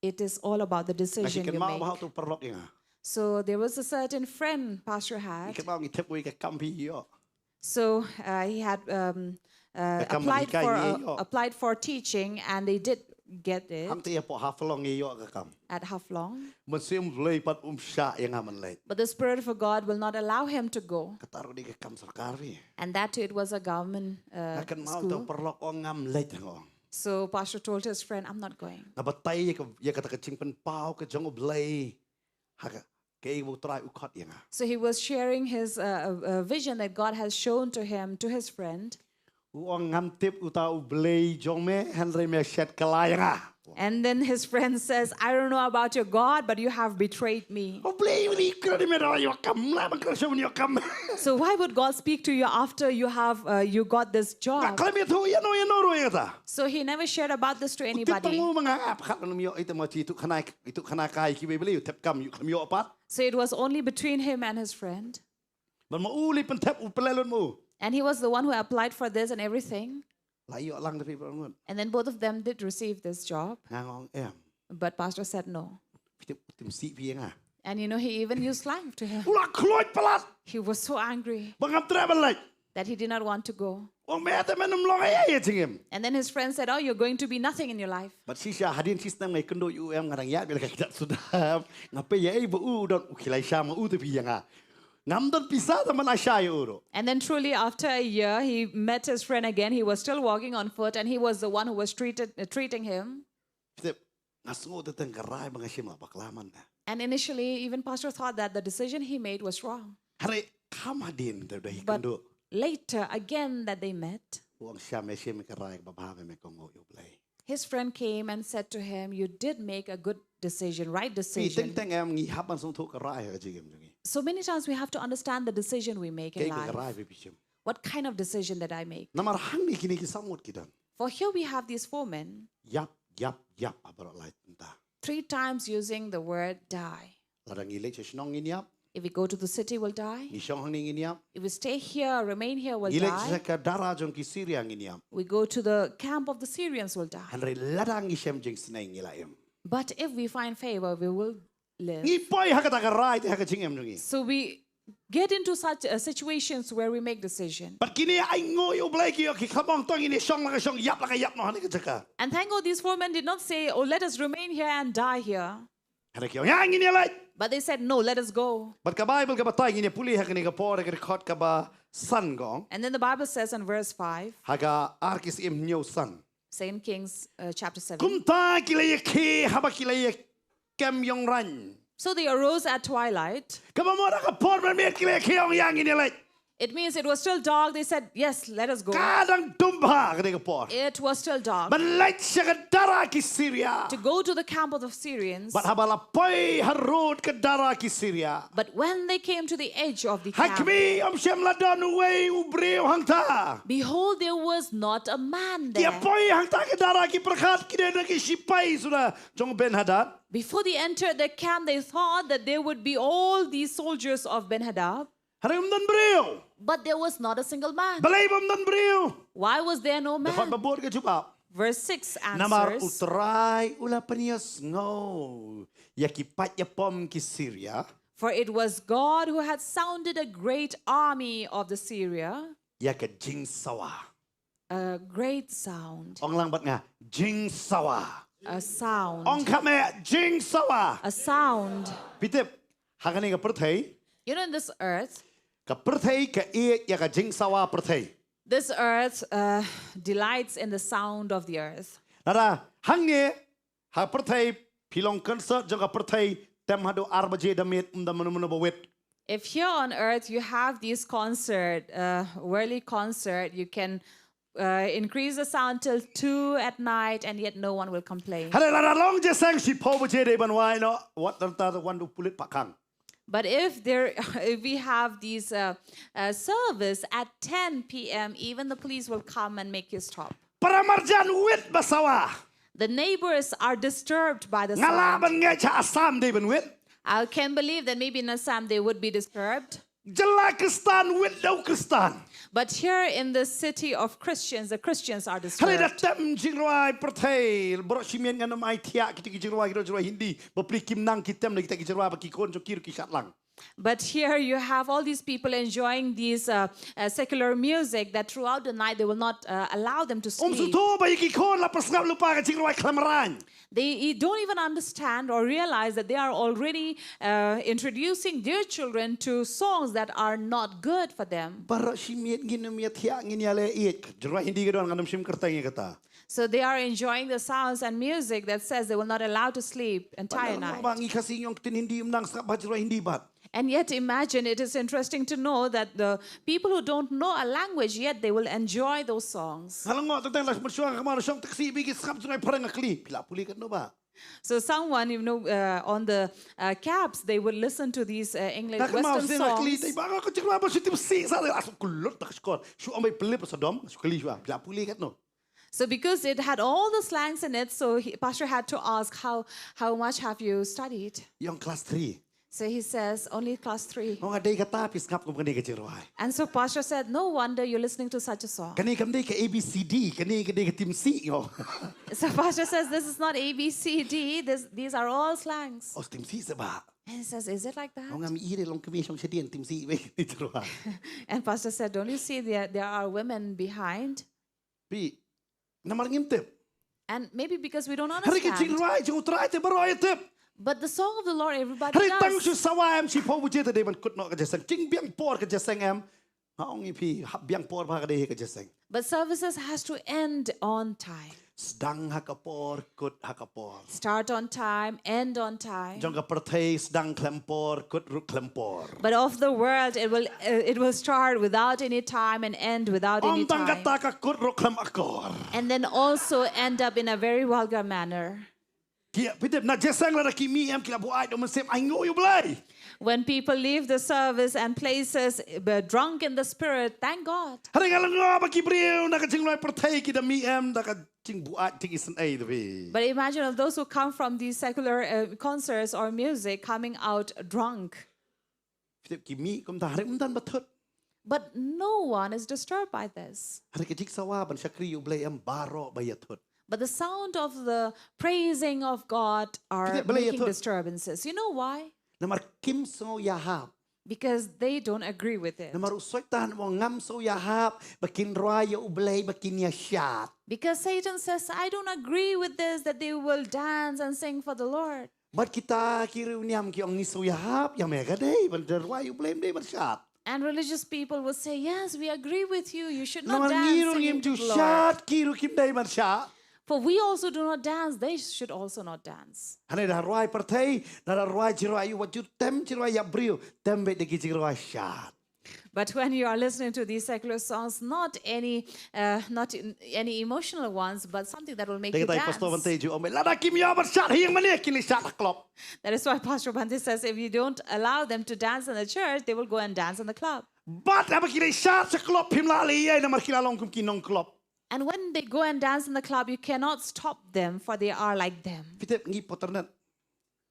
It is all about the decision you make. Nga shu kynmaw ba ha uto u paralok ïa nga. So there was a certain friend Pastor had. Ngi kynmaw ngi thep wei ka kam phi ïoh. So uh, he had um, uh, applied for uh, applied for teaching, and he did get it. Hangta ïa pdeng Haflong ïa ka kam. At Haflong. Mynsiem Blei pat um shah ïa nga ban leit. But the Spirit of God will not allow him to go. Kata ruh dei ka kam sorkar phi. And that too, it was a government uh, school. Nga kynmaw uto u paralok u ong ngam leit, nga ong. So Pastor told his friend, "I'm not going." Nga batai ïa ka, ïa kata ka jingpynpaw ka jong U Blei. Ha ka, kaei ba U Trai u khot ïa nga. So he was sharing his uh, uh, uh, vision that God has shown to him, to his friend. U ong, ngam tip uta U Blei jong me, hynrei me shet kylla ïa nga. And then his friend says, "I don't know about your God, but you have betrayed me." U Blei u ri kra di me da ïa kam la ban kra shon ïa kam. So why would God speak to you after you have uh, you got this job? Nga khlem ïathuh ïa no ïa no ruh ïa kata. So he never shared about this to anybody. U tip tang u ma nga ap khat, ym ïoh ita ma chi tu khana Itu khana kai ki Baibl ïa u thep kam ïa u khlem ïoh pat. So it was only between him and his friend. Ban ma u li pynthep u pynleh lut ma u. And he was the one who applied for this and everything. La ïoh lang da phi baroh ngut. And then both of them did receive this job. Nga ong em. But pastor said no. Phi tip, tim sih phi ïa nga. And you know, he even used slang to him. U la khluit palat. He was so angry. Ba ngam treh ban leit. That he did not want to go. Ong me te men ym long ei ei jingim. And then his friend said, "Oh, you're going to be nothing in your life." Bad shisha hadien shisnem nga ïakynduh ïa u em, nga dang ïaid beit la ka kjat suda. Nga peit ïa ei ba u don u khie lai sha ma u te phi ïa nga. Ngam don pisa te man ai sha ïa u ruh. And then truly after a year, he met his friend again. He was still walking on foot and he was the one who was treated, uh, treating him. Phi tip, nga sngew te teng ka rai ba nga shim la bakla man na. And initially, even pastor thought that the decision he made was wrong. Hynrei kham hadien te da ïakynduh. But later, again that they met, u ong shisha me shim ka rai kaba bha, me kohnguh ïa U Blei. His friend came and said to him, "You did make a good decision, right decision." Phi teng teng em ngi hap ban sngewthuh ka rai ha ka jingim jong ngi. So many times we have to understand the decision we make in life. Kaei ka rai ba phi shim. What kind of decision did I make? Namar hangne kine ki saw ngut ki don. For here we have these four men. Ïap, ïap, ïap, ha baroh lai bynta. Three times using the word die. Lada ngi leit sha shnong ngin ïap. If we go to the city, we'll die. Ngi shong hangne ngin ïap. If we stay here, remain here, we'll die. Ngi leit sha ka dara jong ki Syria ngin ïap. We go to the camp of the Syrians, we'll die. Hynrei lada ngi shem jingisynei ngi la im. But if we find favor, we will live. Ngi poi ha kata ka rai te ha ka jingim jong ngi. So we get into such uh, situations where we make decision. Bad kine ainguh ïa U Blei ki ong, ki khlem ong to ngin ïa shong la ka shong, ïap la ka ïap noh ha kane ka jaka. And thank God these four men did not say, "Oh, let us remain here and die here." Hynrei ki ong, ïa ngin ïa leit. But they said, "No, let us go." Bad ka Baibl ka batai, ngin ïa pule ha kane ka por, ha ka dkhot kaba san ka ong. And then the Bible says in verse five, ha ka Ar Ki Syiem hynñiew san. Second Kings uh, chapter seven. Kumta ki la ïakhie haba ki la ïa kem ïong raiñ. So they arose at twilight. Kaba mut ha ka por mynmiet ki la ïakhie, ong ïa ngin ïa leit. It means it was still dark. They said, "Yes, let us go." Ka dang dum bha ka dei ka por. It was still dark. Ban leit sha ka dara ki Syria. To go to the camp of the Syrians. Bad haba la poi harud ka dara ki Syria. But when they came to the edge of the camp, ha khmih, ym shym la don uwei u briew hangta. Behold, there was not a man there. Ki ïa poi hangta ka dara ki pyrkhat ki dei na ki shipai suda jong Ben Hadad. Before they entered the camp, they thought that there would be all these soldiers of Ben Hadad. Hynrei ym don briew. But there was not a single man. Balei ba ym don briew? Why was there no man? Dkhot ba bud ka jubab. Verse six answers. Namar U Trai u la pynïasngew ïa ki paid ïapom ki Syria. For it was God who had sounded a great army of the Syria. Ïa ka jingsawa. A great sound. Ong lang bad nga, jingsawa. A sound. Ong kham eh, jingsawa. A sound. Phi tip, ha kane ka pyrthei. You know, in this earth, ka pyrthei ka ïeit ïa ka jingsawa pyrthei. This earth uh, delights in the sound of the earth. Lada hangne ha pyrthei, phi long concert jong ka pyrthei, tem haduh ar baje da miet, ym don mano mano ba wit. If here on earth you have these concert, uh, worldly concert, you can uh, increase the sound till two at night, and yet no one will complain. Hynrei lada long jingïaseng shiphew baje dei ban wai noh, wat nangta wan da u pulit pat khang. But if there, if we have these uh, uh, service at ten p m, even the police will come and make you stop. Para marjan wit ba sawa. The neighbors are disturbed by the Nga lah sound. Ban ngeit sha Assam dei ban wit. I can believe that maybe in Assam they would be disturbed. Jylla Khristan wit da u Khristan. But here in the city of Christians, the Christians are Hynrei da disturbed. tem jingrwai pyrthei, baroh shi miet ngan ym ai thiah kita ki jingrwai, kita jingrwai Hindi. Bapli kim nang ki tem na kita ki jingrwai ba ki khun jong ki ruh ki shad lang. But here you have all these people enjoying these uh, uh, secular music that throughout the night they will not uh, allow them to Ym sleep. sngewthuh ba ïa ki khun la pynsngap lypa ka jingrwai khlem rain. They don't even understand or realize that they are already uh, introducing their children to songs that are not good for them. Baroh shi miet ngin ym ïa thiah, ngin ïa leh ïeit. Jingrwai Hindi ka don, ngan ym shim kyrteng ïa kata. So they are enjoying the sounds and music that says they will not allow to sleep entire Ba night. ngi Khasi ngi ong ktien Hindi ym nang, sngap bha jingrwai Hindi bad. And yet imagine, it is interesting to know that the people who don't know a language, yet they will enjoy those songs. Nga la ngoh teng teng la mynshuwa nga kynmaw shong taxi bad ki sngap jingrwai phareng, nga kylli, phi lah pule katno bah. So someone, you know, uh, on the uh, cabs, they would listen to these uh, English Nga kynmaw Western shisien nga kylli, songs. tai ba nga ka jingrwai ba shu tim sih sa, la shu kulut ta ka shkor. Shu ong bai pynlip sa dom, shu kylli shuwa, phi lah pule katno. So because it had all the slangs in it, so he, pastor had to ask, how how much have you studied? Ïa ong class three. So he says, only class three. Nga ong, nga dei kata phi sngap kum kane ka jingrwai. And so pastor said, no wonder you're listening to such a song. Kane kam dei ka A B C D, kane ka dei ka tim sih, ïa ong. So pastor says, this is not A B C D. This, these are all slangs. Oh, tim sih se bah. And he says, is it like that? Ong, ngam i de long kmie shong shadien tim sih bad jingrwai. And pastor said, don't you see there, there are women behind? Phi, namar ngim tip. And maybe because we don't Hynrei ka understand. jingrwai jong U Trai te baroh ïa tip. But the song of the Lord, everybody Hynrei tang shu does. sawa em shiphew baje te dei ban kut noh ka jingïaseng. Jingbiang por ka jingïaseng em. Nga ong ïa phi, hap biang por bha ka dei ka jingïaseng. But services has to end on time. Sdang ha ka por, kut ha ka por. Start on time, end on time. Jong ka pyrthei sdang khlem por, kut ruh khlem por. But of the world, it will uh, it will start without any time and end without any Ym tang time. kata, ka kut ruh khlem akor. And then also end up in a very vulgar manner. Ki, phi tip, na jingïaseng lada ki mih em ki la buaid da u mynsiem, ai nguh ïa U Blei. When people leave the service and places uh, drunk in the spirit, thank God. Hynrei nga la ngoh ba ki briew na ka jingrwai pyrthei ki da mih em da ka jingbuaid jingisynei te phi. But imagine of those who come from these secular uh, concerts or music coming out drunk. Phi tip, ki mih kumta, hynrei ym don ba thut. But no one is disturbed by this. Hynrei ka jingsawa ban shakri ïa U Blei em, baroh ba ïa thut. But the sound of the praising of God are Kita balei ïa making thut? Disturbances. You know why? Namar kim sngew ïahap. Because they don't agree with it. Namar u Soitan u ong ngam sngew ïahap ba kin rwai ïa U Blei ba kin ïashad. Because Satan says, I don't agree with this, that they will dance and sing for the Lord. Bad kita ki riewniam ki ong ngi sngew ïahap, ïa me ka dei ban rwai ïa U Blei, ym dei ban shad. And religious people will say, yes, we agree with you. You should not Namar ngi dance ruh singing ngim to ju the Lord. shad, ki ruh kim dei ban shad. For we also do not dance. They should also not dance. Hynrei da rwai pyrthei, da rwai jingrwai ïa u, wat ju tem jingrwai ïa briew, tem beit da ki jingrwai shad. But when you are listening to these secular songs, not any, uh, not in, any emotional ones, but something that will make Te you katai dance. Pastor Bante ju ong, lada kim ïoh ban shad hi ïing mane, kin leit shad ha club. That is why Pastor Bhante says if you don't allow them to dance in the church, they will go and dance in the club. Bad haba ki leit shad sha club, phim lah leh ei ei namar ki la long kum ki nong club. And when they go and dance in the club, you cannot stop them, for they are like them. Phi tip ngi Poternet.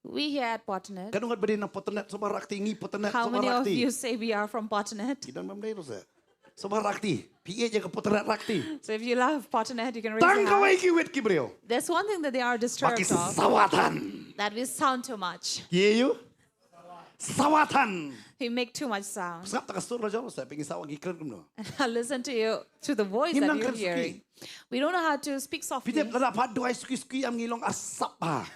We here at Poternet, Katno ngut ba dei na Poternet, sngewbha rakti, ngi Poternet, how sngewbha many of rakti. You say we are from Poternet? Ki don bym dei ruh se. Sngewbha rakti. Phi ïeit ïa ka Poternet, rakti. So if you love Poternet, you can raise Tang your kawei hand. Ki wit ki briew. There's one thing that they are Ba ki disturbed of. Sawa than. That we sound too much. Ye ïa u? Sawa than. We make too much sound. Sngap ta ka sur la jong se, phi ngi sawa ngi kren kumno. And now listen to you, to the voice Ngim that nang you're kren suki. Hearing. We don't know how to speak Phi softly. tip lada pha duwai suki suki em ngi long asap bha.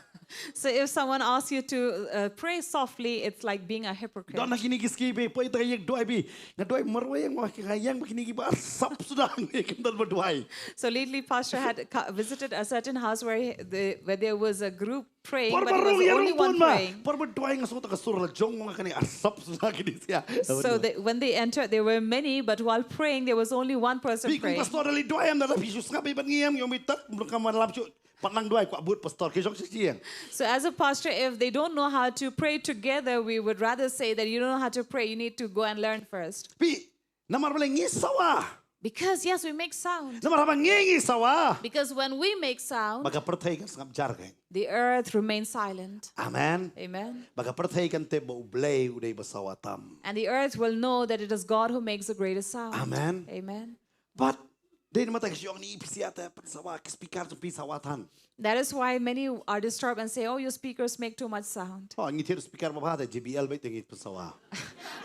So if someone asks you to uh, pray softly, it's like being a hypocrite. Don ha kine ki sngi phi poi tang ïeng duwai phi. Nga duwai marwei ïa nga, nga ïeng ba kine ki ba sap suda ngi kim don ba duwai. So lately, Pastor had co- visited a certain house where he, the, where there was a group praying, but he was the only one praying. Por ba duwai nga sngewthuh ka sur la jong nga kane, ah, sap suda kine sia. So they, when they entered, there were many, but while praying, there was only one person praying. Phi kum pastor lei duwai em da la phi shu sngap ban ngi em, ïong bi tat mlung ka man lap shu. Pat nang duwai kwah bud pastor ki jong shi jieng. So as a pastor, if they don't know how to pray together, we would rather say that you don't know how to pray. You need to go and learn first. Phi, namar balei ngi sawa? Because yes, we make sound. Namar haba ngi ngi sawa, because when we make sound, ba ka pyrthei kan sngap jar kein. The earth remains silent. Amen. Amen. Ba ka pyrthei kan tip ba U Blei u dei ba sawa tam. And the earth will know that it is God who makes the greatest sound. Amen. Amen. But dei namar ta ki shong ni phi sia te pynsawa, ki speaker jong phi sawa than. That is why many are disturbed and say, "Oh, your speakers make too much sound." Oh, ngi thied speaker ba bha te J B L beit te ngi pynsawa.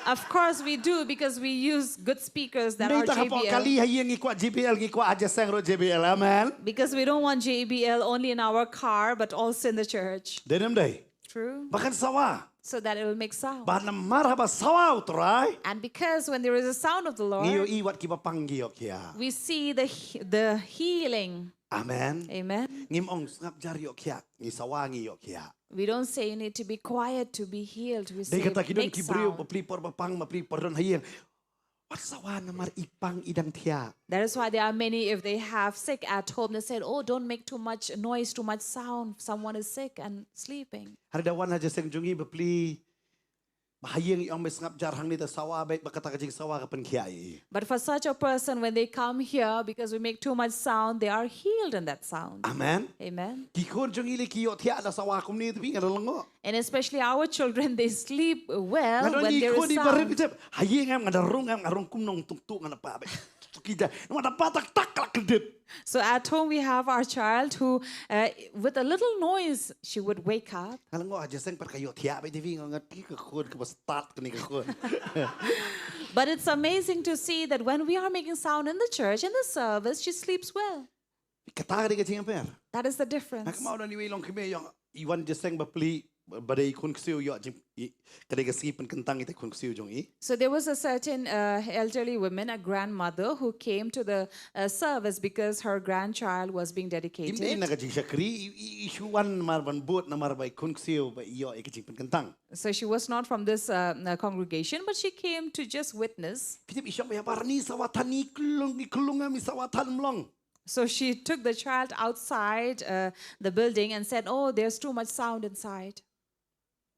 Of course we do, because we use good speakers that are J B L. Nei ta ka pok kali ha ïing ngi kwah J B L, ngi kwah ha jingïaseng ruh J B L. Amen. Because we don't want J B L only in our car, but also in the church. Dei ne em dei? True. Ba kan sawa. So that it will make sound. Ba namar haba sawa U Trai, and because when there is a sound of the Lord, ngi ïohi wat ki ba pang ngi ïoh khiah. We see the he- the healing. Amen. Amen. Ngim ong sngap jar ïoh khiah, ngi sawa ngi ïoh khiah. We don't say you need to be quiet to be healed. We say make sound. Dei kata ki don ki briew ba pli por ba pang, ba pli por don ha ïing. Wat sawa namar i pang i dang thiah. That is why there are many, if they have sick at home, they said, "Oh, don't make too much noise, too much sound. Someone is sick and sleeping." Hynrei da wan ha jingïaseng jong ngi ba pli, ba ha ïing i ong me sngap jar hangne, te sawa beit, ba kata ka jingsawa ka pynkhiah ïa i. But for such a person, when they come here, because we make too much sound, they are healed in that sound. Amen. Amen. Ki khun jong ngi lei ki ïoh thiah da sawa kumne, te phi, nga da lyngngoh. And especially our children, they sleep well when there is sound. Nga don ki khun i ba rit, ha ïing em nga da rung em, nga rung kum nongtuh tuh, nga da pah beit. Ki da, nga da pah tak tak la kdit. So at home we have our child who, uh, with a little noise, she would wake up. Nga lyngngoh ha jingïaseng pat ka ïoh thiah beit, te phi, nga ong, ngat ki ka khun kaba stad kane ka khun. But it's amazing to see that when we are making sound in the church, in the service, she sleeps well. Kata ka dei ka jingïapher. That is the difference. Na ka mawdan iwei i longkmie ïong, i wan jingïaseng ba pli, ba dei i khun ksiew ïoh jing, i, ka dei ka sngi pynkyntang ïa i khun ksiew jong i. So there was a certain uh, elderly woman, a grandmother, who came to the uh, service because her grandchild was being dedicated. Im dei na ka jingshakri, i, i, i shu wan namar ban bud namar ba i khun ksiew ba i ïoh ïa ka jingpynkyntang. So she was not from this uh, uh, congregation, but she came to just witness. Phi tip i shong ba ïa ba rani sawa than, i khlung, i khlung em, i sawa than mlong. So she took the child outside uh, the building and said, "Oh, there's too much sound inside."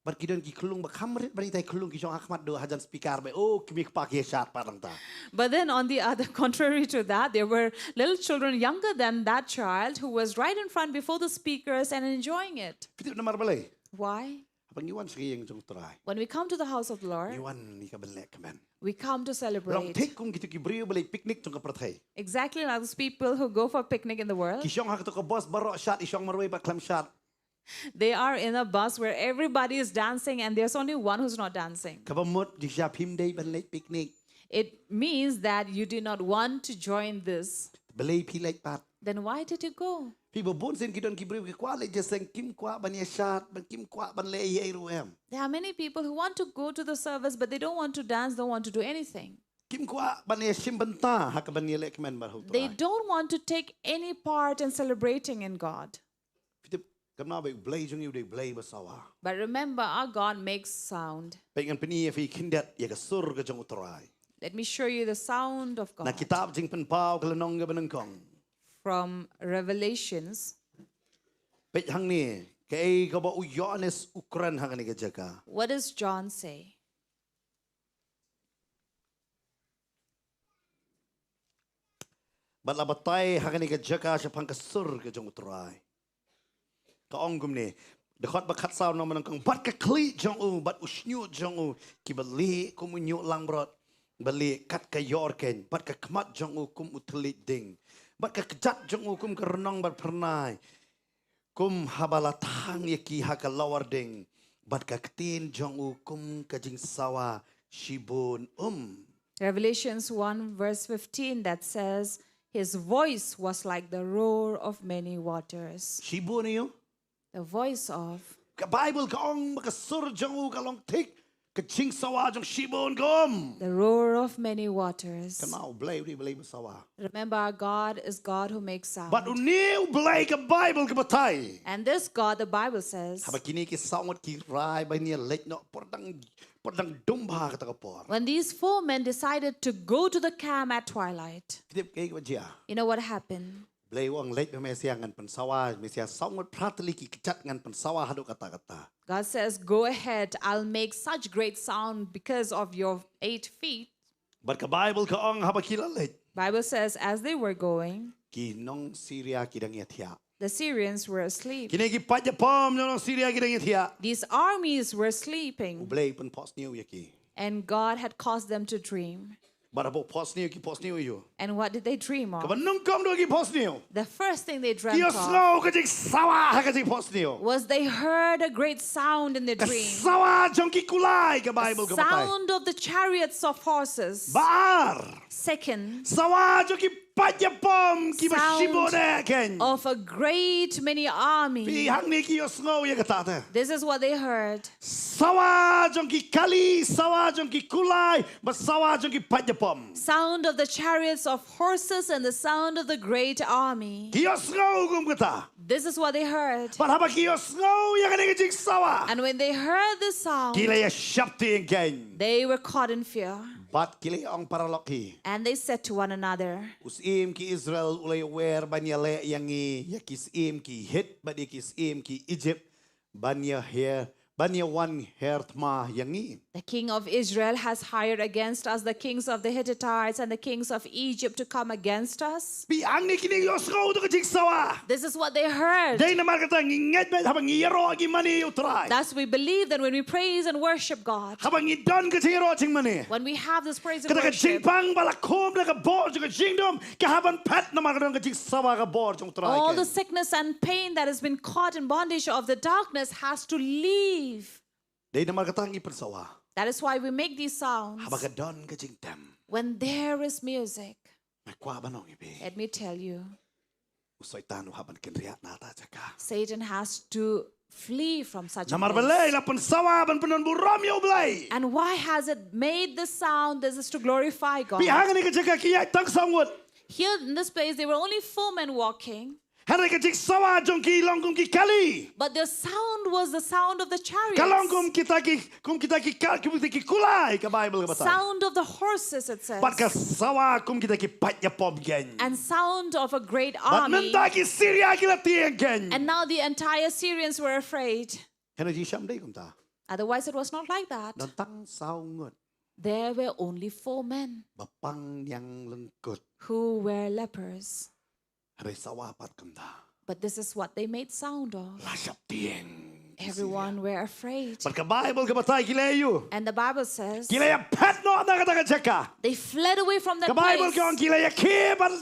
Bad ki don ki khlung ba kham rit ban itai khlung ki shong ha khmat, duh hajan speaker ba, oh, ki mih ki pa ki ïa shad pat nangta. But then on the other, contrary to that, there were little children younger than that child who was right in front before the speakers and enjoying it. Phi tip namar balei? Why? Haba ngi wan sha ka ïing jong U Trai, when we come to the house of the Lord, ngi wan ïa ka ban leh kmen. We come to celebrate. Long thik kum kito ki briew ba leit picnic jong ka pyrthei. Exactly like those people who go for picnic in the world. Ki shong ha kato ka bus baroh shad, i shong marwei ba khlem shad. They are in a bus where everybody is dancing and there's only one who's not dancing. Kaba mut jingshisha phim dei ban leit picnic. It means that you do not want to join this. Balei phi leit pat? Then why did you go? Phi, ba bun sien ki don ki briew ki kwah leit jingïaseng, kim kwah ban ïa shad, ban, kim kwah ban leh ei ei ruh em. There are many people who want to go to the service, but they don't want to dance, don't want to do anything. Kim kwah ban ïa shim bynta ha ka ban ïa leh kmen bad ha U Trai. They don't want to take any part in celebrating in God. Phi tip, kumno ba U Blei jong ngi u dei U Blei ba sawa. But remember, our God makes sound. Peit, ngan pyni ïa phi khyndiat ïa ka sur ka jong U Trai. Let me show you the sound of God. Na kitab Jingpynpaw ka lynnong kaba nyngkong. From Revelations. Peit hangne, kaei kaba u Ïoannis u kren ha kane ka jaka. What does John say? Bad la batai ha kane ka jaka shaphang ka sur ka jong U Trai. Ka ong kumne, dkhot ba khatsaw, lynnong ba nyngkong: Bad ka khlieh jong u bad u shñiuh jong u kiba lieh kum u ñiuh langbrot ba lieh kat ka ïor keiñ, bad ka khmat jong u kum u thylliej ding, bad ka kjat jong u kum ka rnong bad phyrnai, kum haba la thang ïa ki ha ka lawar ding, bad ka ktien jong u kum ka jingsawa shibun um. Revelations one verse fifteen that says, "His voice was like the roar of many waters." Shibun ïa u. The voice of Ka Bible ka ong ba ka sur jong u ka long thik ka jingsawa jong shibun kum. The roar of many waters. Kynmaw, U Blei u dei U Blei ba sawa. Remember, our God is God who makes sound. Bad une U Blei ka Bible ka batai, And this God, the Bible says, haba kine ki saw ngut ki rai ban ïaleit noh por dang, por dang dum bha kata ka por. When these four men decided to go to the camp at twilight, Phi tip kaei kaba jia? You know what happened? U Blei u ong, leit bha me sha, ngan pynsawa me sha saw ngut phra tylli ki kjat, ngan pynsawa haduh katta katta. God says, "Go ahead, I'll make such great sound because of your eight feet." Bad ka Bible ka ong haba ki la leit, Bible says, as they were going, ki nong Syria ki dang ïathiah. The Syrians were asleep. Kine ki paid ïapom jong nong Syria ki dang ïathiah. These armies were U sleeping. Blei u pynphohsniew ïa ki. And God had caused them to dream. Bad haba u phohsniew, ki phohsniew ïa u. And what did they dream of? Kaba nyngkong duh ki phohsniew, The first thing they ki dreamt of ïohsngew ka jingsawa ha ka jingphohsniew. Was they heard a great sound in their Ka dream. Sawa jong ki kulai, ka Bible ka batai. Sound of the chariots of horses. Ba ar, Second, sawa jong ki paid ïapom kiba Sound shibun eh kein. Of a great many army. Phi, hangne ki ïohsngew ïa kata te. This is what they heard. Sawa jong ki kali, sawa jong ki kulai, bad sawa jong ki paid ïapom. Sound of the chariots of horses and the sound of the great army. Ki ïohsngew kum kata. This is what they heard. Bad haba ki ïohsngew ïa kane ka jingsawa, And when they heard this sound, ki la ïa sheptieng kein. They were caught in fear. Bad ki la ong paralok hi, And they said to one another, u syiem ki Israel u la ïawer ban ïaleh ïa ngi ïa ki syiem ki Hit bad ïa ki syiem ki Egypt, ban ïa her, ban ïa wan her thma ïa ngi. The king of Israel has hired against us the kings of the Hittites and the kings of Egypt to come against us. Phi, hangne kine ki ïohsngew ïa ka jingsawa. This is what they heard. Dei namar kata ngi ngeit ba haba ngi ïaroh ngi mane ïa u Trai, Thus, we believe that when we praise and worship God, haba ngi don ka jingïaroh jingmane, when we have this praise and kata ka worship, jingpang ba la khum da ka bor jong ka jingdum ka hap ban phet namar ka don ka jingsawa ka bor jong u Trai. All the sickness and pain that has been caught in bondage of the darkness has to leave. Dei namar kata ngi pynsawa. That is why we make these sounds. Haba ka don ka jingtem, When there is music, nga kwah ban ong ïa phi, let me tell you, u Soitan u hap ban kynriah na kata ka jaka. Satan has to flee from such a Namar place. balei la pynsawa? Ban pyndonburom ïa u Blei. And why has it made this sound? This is to glorify God. Phi, hangne ka jaka ki ïaid tang saw ngut. Here in this place, there were only four men walking, Hynrei ka jingsawa jong ki long kum ki kali. But the sound was the sound of the chariots. Ka long kum kita ki, kum kita ki ka, kum kita ki kulai, ka Bible ka batai. Sound of the horses, it says. Bad ka sawa kum kita ki paid ïapom kein. And sound of a great Bad army. mynta ki Syria ki la tieng kein. And now the entire Syrians were afraid. Hynrei jingshisha ym dei kumta. Otherwise, it was not like that. Don tang saw ngut. There were only four men Ba pang niang lyngkut. Who were lepers. Hynrei sawa pat kumta. But this is what they made sound of. La sheptieng. Everyone were afraid. Bad ka Bible ka batai ki leh ïa u. And the Bible says Ki la ïaphet noh na kata ka jaka. They fled away from that Ka Bible place. Ka ong ki la ïakhie bad,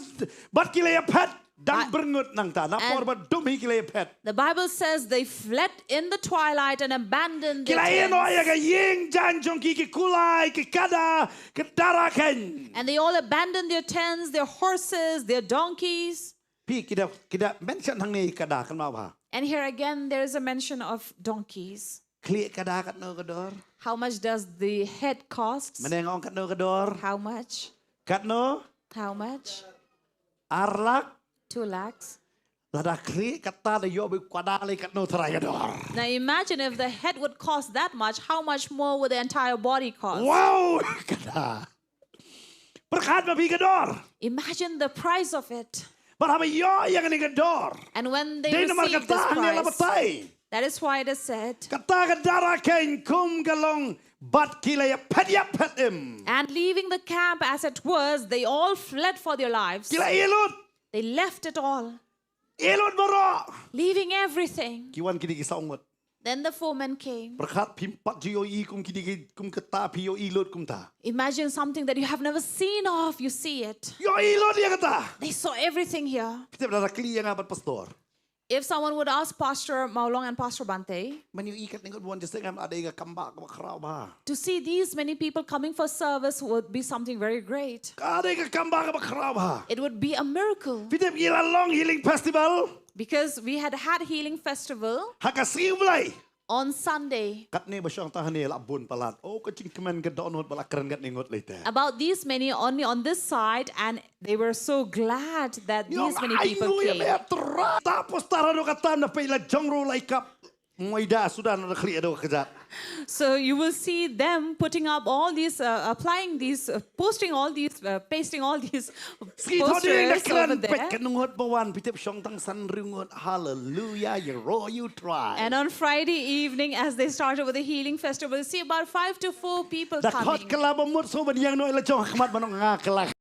bad ki la ïaphet. Dang I- byrngut nangta. Na and- por ba dum hi ki la ïaphet. The Bible says they fled in the twilight and abandoned Ki their la ïeh noh ïa tents. Ka ïing jaiñ jong ki, ki kulai, ki kada, ki dara kein. And they all abandoned their tents, their horses, their donkeys. Phi, ki da, ki da mention hangne ïa ka kada, kynmaw bha. And here again, there is a mention of donkeys. Khlieh kada katno ka dor? How much does the head cost? Mynne nga ong katno ka dor? How much? Katno? How much? Ar lak? Two lakhs. Lada khlieh kata da ïoh beit u kada lei, katno trai ka dor? Now imagine if the head would cost that much, how much more would the entire body cost? Wow, kada. Pyrkhat ma phi ka dor. Imagine the price of it. Bad haba ïoh ïa kane ka dor, And when they dei namar received kata this hangne la price, batai. That is why it is said, Kata ka dara kein kum ka long bad ki la ïaphet ïaphet im. and leaving the camp as it was, they all fled for their lives. Ki la ïeh lut. They left it all, Ïeh lut baroh. Leaving everything. Ki wan kine ki saw ngut. Then the four men came. Pyrkhat phim pat ju ïohi kum kine ki, kum kata phi ïohi lut kumta. Imagine something that you have never seen of, you see it. Ïohi lut ïa kata. They saw everything here. Phi tip lada kylli ïa nga bad pastor. If someone would ask Pastor Mawlong and Pastor Bante, Ban ïohi katne ngut ban wan jingïaseng, em, ka dei ka kam ba kaba khraw bha. To see these many people coming for service would be something very great. Ka dei ka kam ba kaba khraw bha. It would be a miracle. Phi tip ngi la long healing festival. Because we had had healing festival Ha ka sngi Blei. On Sunday. Katne ba shong tang hangne la bun palat. Oh, ka jingkmen ka dohnud ba la kren katne ngut lei te. About these many only on this side, and they were so glad that these many people came. Ai ngu ya me tra. Ta poster do kata na pei la jong ru lai kap. Moida suda na khli do ka jat. So you will see them putting up all these, uh, applying these, uh, posting all these, uh, pasting all these Ski thodi na posters over klan there. Pek ka nungot bawan pitep shong tang san ringot. Hallelujah, you roar, you try. And on Friday evening, as they started with the healing festival, see about five to four people Da khot coming. Kala ba mut so ban yang no ila jong khmat banong nga kala.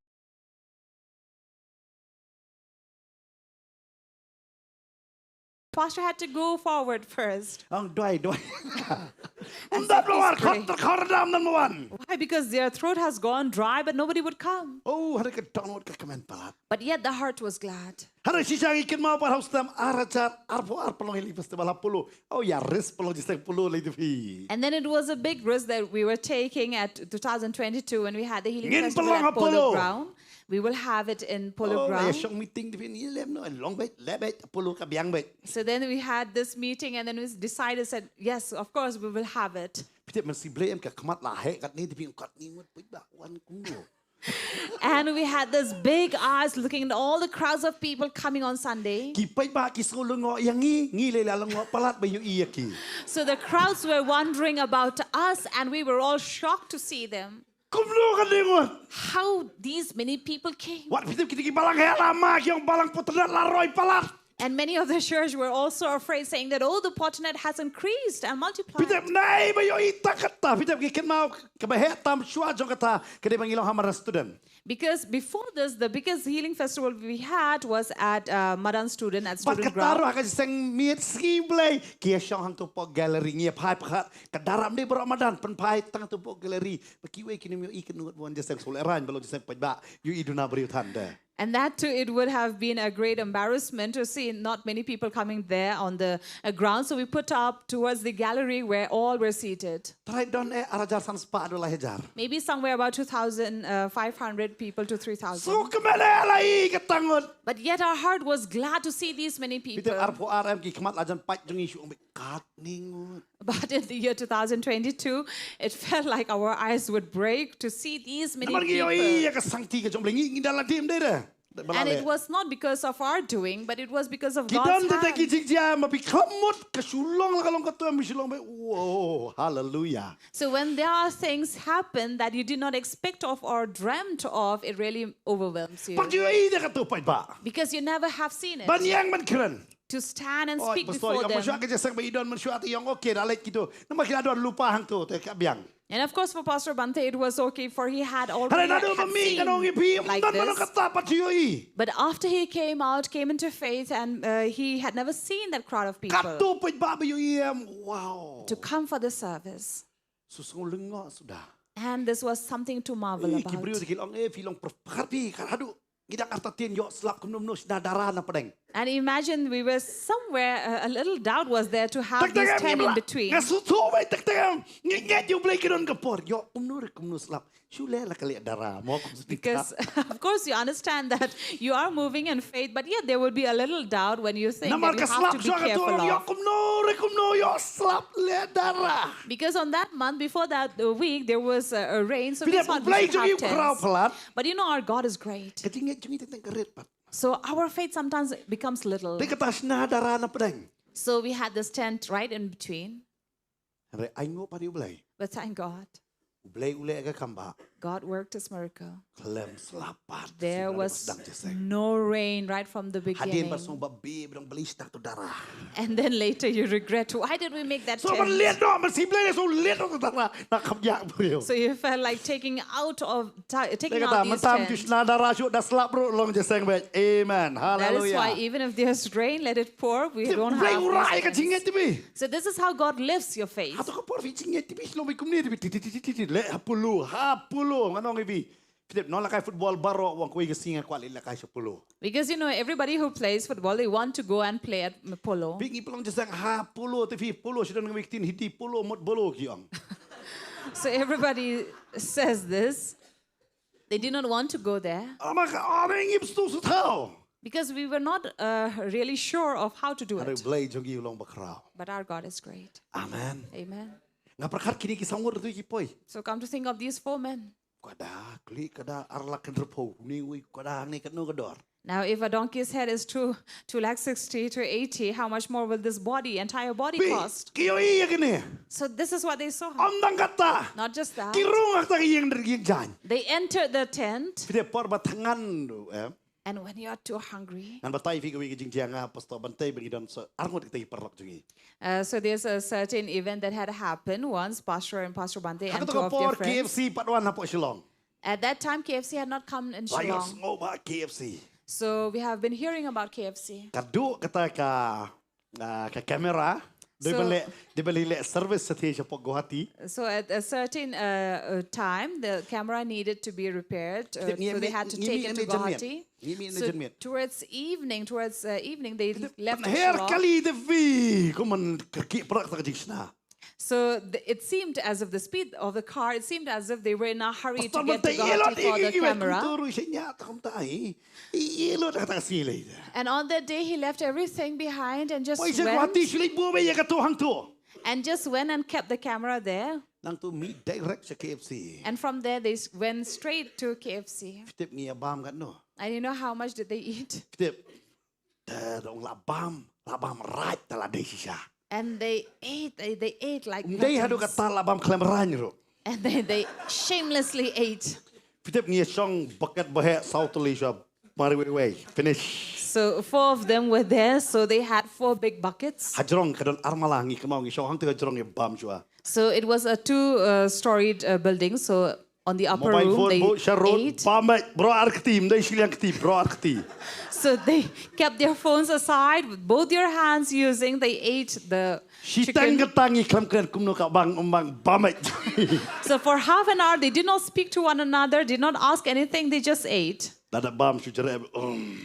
Pastor had to go forward first. Ang doi doi. As if he's praying. Umdap luar khot ter khor dam nan mawan. Why? Because their throat has gone dry, but nobody would come. Oh, hari ka downward ka kmen palat. But yet the heart was glad. Hari shisha ngi kin mau par haus tam arajar arpo ar pelong hili festival ha Polo. Oh ya, risk pelong jiseng Polo lei tu phi. And then it was a big risk that we were taking at two thousand twenty-two when we had the healing festival at Polo Ground. We will have it in Polo Ground. Oh, ya shong meeting tu phi ni lem no, long bet, le bet, Polo ka biang bet. So then we had this meeting and then we decided, said, "Yes, of course, we will have it." Phi tip man si Blei em ka khmat la he kat ni tu phi kat ni ngut pui ba wan kum no. And we had this big eyes looking at all the crowds of people coming on Sunday. Ki peit ba ki sngewlyngngoh ïa ngi, ngi lei la lyngngoh palat ba ïohi ïa ki. So the crowds were wondering about us, and we were all shocked to see them. Kumno ka ding wat? How these many people came. Wat phi tip ki balang heh la ma ki ong balang potnat la roi palat. And many of the church were also afraid, saying that, "Oh, the potnat has increased and multiplied." Phi tip nai ba ïohi ta kata, phi tip ki kynmaw kaba heh tam shuwa jong kata, ka dei ba ngi long ha Madan Student. Because before this, the biggest healing festival we had was at, uh, Madan Student, at Student Ground. Bad kata ruh ha ka jingïaseng miet sngi Blei ki ïa shong hangto hapoh gallery, ngi ïa phai palat, ka dara ym dei baroh Madan, pynphai tang hangto hapoh gallery. Ba kiwei kin ym ïohi ka ngut ba wan jingïaseng, sngewlehrain ba long jingïaseng paidbah, ïohi duna briew than de. And that too, it would have been a great embarrassment to see not many people coming there on the, uh, ground. So we put up towards the gallery where all were seated. Trai don eh ar hajar san spah haduh lai hajar. Maybe somewhere about two thousand, uh, five hundred people to three thousand. Sngewkmen eh la i ka tangut. But yet our heart was glad to see these many people. Phi tip arphew ar em ki khmat la jan pait jong ngi shu ong beit kat ni ngut. But in the year two thousand twenty-two, it felt like our eyes would break to see these many people. Namar ngi ïohi ïa ka sangti ka jong Blei, ngi ngi da la dim dei de. And it was not because of our doing, but it was because of God's hand. Ki don te ki jingjia ma phi khlem mut ka shu long la ka long ka tuh em shu long beit. Whoa, hallelujah. So when there are things happen that you did not expect of or dreamt of, it really overwhelms you. Pat ïohi da ka tuh paidbah. Because you never have seen it. Ban ïeng ban kren. To stand and speak before them. Oi, pastor, ïong mynshuwa ka jingïaseng ba i don mynshuwa te ïong okay da leit kito. Namar ki la don lypa hangto te ka biang. And of course, for Pastor Bhante, it was okay, for he had already had seen like this. But after he came out, came into faith, and, uh, he had never seen that crowd of people. Kato paidbah ba ïohi em, wow. To come for the service. Shu sngewlyngngoh suda. And this was something to marvel about. Eh, ki briew te ki long, eh, phi long per-, per-, phi, kar haduh. Ngi dang artatien ïoh slap kumno kumno shna dara na pdeng. And imagine we were somewhere, a, a little doubt was there to have these ten in between. Nga sngewthuh beit, teng teng ngi ngeit ïa U Blei ki don ka por. Ïoh kumno re kumno slap. Shu leh la ka leh dara mo kum sdika. Because of course you understand that you are moving in faith, but yet there will be a little doubt when you think that you have to be careful of. Namar ka slap shuwa ka tu ïoh kumno re kumno ïoh slap leh dara. Because on that month, before that, uh, week, there was a, a rain, so this month we should have tents. Phi tip U Blei jong ngi u khraw palat. But you know our God is great. Ka jingngeit jong ngi teng teng ka rit pat. So our faith sometimes becomes little. Te kata shna dara na pdeng. So we had this tent right in between. Hynrei ainguh pat ïa U Blei. But thank God. U Blei u leh ka kam ba. God worked his miracle. Khlem slap pat. There was no rain right from the beginning. Hadien ba sngewbha ba dang bli shna tu dara. And then later you regret, "Why did we make that tent?" So ban leh noh, ban si Blei so leh noh tu dara. Na kham ïa briew. So you felt like taking out of, ta-, taking out these tents. Te kata mynta ju shna dara shuh da slap ruh long jingïaseng beit. Amen. Hallelujah. That is why even if there's rain, let it pour. We don't have these tents. Te U Blei u rah ïa ka jingngeit te phi. So this is how God lifts your faith. Hato ka por phi jingngeit te phi shlong beit kumne te phi ti ti ti ti ti leh ha Polo, ha Polo ngan ong ïa phi. Phi tip, nong lehkai football baroh u ong kawei ka sngi ngan kwah leit lehkai sha Polo. Because, you know, everybody who plays football, they want to go and play at Polo. Phi ngi pynlong jingïaseng ha Polo, te phi Polo, shu don kawei ka ktien Hindi, Polo mot bolo ki ong. So everybody says this. They did not want to go there. Ama ka, ama ngi pstu su thau. Because we were not uh, really sure of how to do Hynrei it. Blei jong ngi u long bakhraw. But our God is great. Amen. Amen. Nga pyrkhat kine ki saw ngut ruh ki poi. So come to think of these four men. Ka da klik ka da ar lak hynriewphew. Ni wi ka da hangne katno ka dor. Now, if a donkey's head is two, two lakh sixty to eighty, how much more will this body, entire body Phi, cost? ki ïohi ïa kine. So this is what they saw. Ym tang kata. Not just that. Ki rung ha kata ka ïing, ïing jaiñ. They entered the tent, Phi te por ba thngan ruh, eh. And when you're too hungry. Ngan batai phi kawei ka jingjia nga Pastor Bante ba ngi don sa ar ngut kita ki paralok jong ngi. Uh, so there's a certain event that had happened once, Pastor and Pastor Bante Ha and kata two ka of their por friends. K F C pat wan hapoh Shillong. At that time, K F C had not come in La ïoh Shillong. sngew ba K F C. So we have been hearing about K F C. Ka duh kata ka, ah, ka camera. Dei So- ban leh, dei ban leh service satia shapoh Guwahati. So at a certain uh, uh, time, the camera needed to be repaired. Uh, Ngi- so they ngi- had to ngi- take ngi- it to ngi- janmiet. Guwahati. Ngi- ngi- So janmiet. Towards evening, towards uh, evening, they left Pynher Shillong. kali te phi, kumne ka ki prak ta ka jingsna. So the, it seemed as if the speed of the car, it seemed as if they were in a hurry to Pastor get to Bante Guwahati ïalot for the ïa ki wei camera. Kumtu ruh sha nya ta kumta hi. Ïalot kata ka sngi lei. And on that day, he left everything behind and just Poi sha went. Guwahati shu leit buh beit ïa katu hangtu. And just went and kept the camera there. Nangtu mih direct sha K F C. And from there, they s- went straight to K F C. Phi tip ngi ïa bam katno. And you know how much did they eat? Phi tip. Te dong la bam, la bam raid te la dei shisha. And they ate, they, they ate like Ym dei haduh nothings. Kata la bam khlem raiñ ruh. And they, they shamelessly ate. Phi tip ngi ïa shong bucket ba heh saw tylli sha mari wei wei. Finish. So four of them were there, so they had four big buckets. Hajrong ka don ar mala ngi kynmaw ngi shong hangtu hajrong ïa bam shuwa. So it was a two-storied uh, building. So on the upper Mobile room, phone they buh sha road ate. Bam beit bro ar kti, ym dei shiliang kti, bro ar kti. So they kept their phones aside with both their hands using. They ate the Shiteng chicken. Kata ngi khlem kren kumno ka bang ym bang bam beit. So for half an hour, they did not speak to one another, did not ask anything. They just ate. Lada bam shu jreh. Um.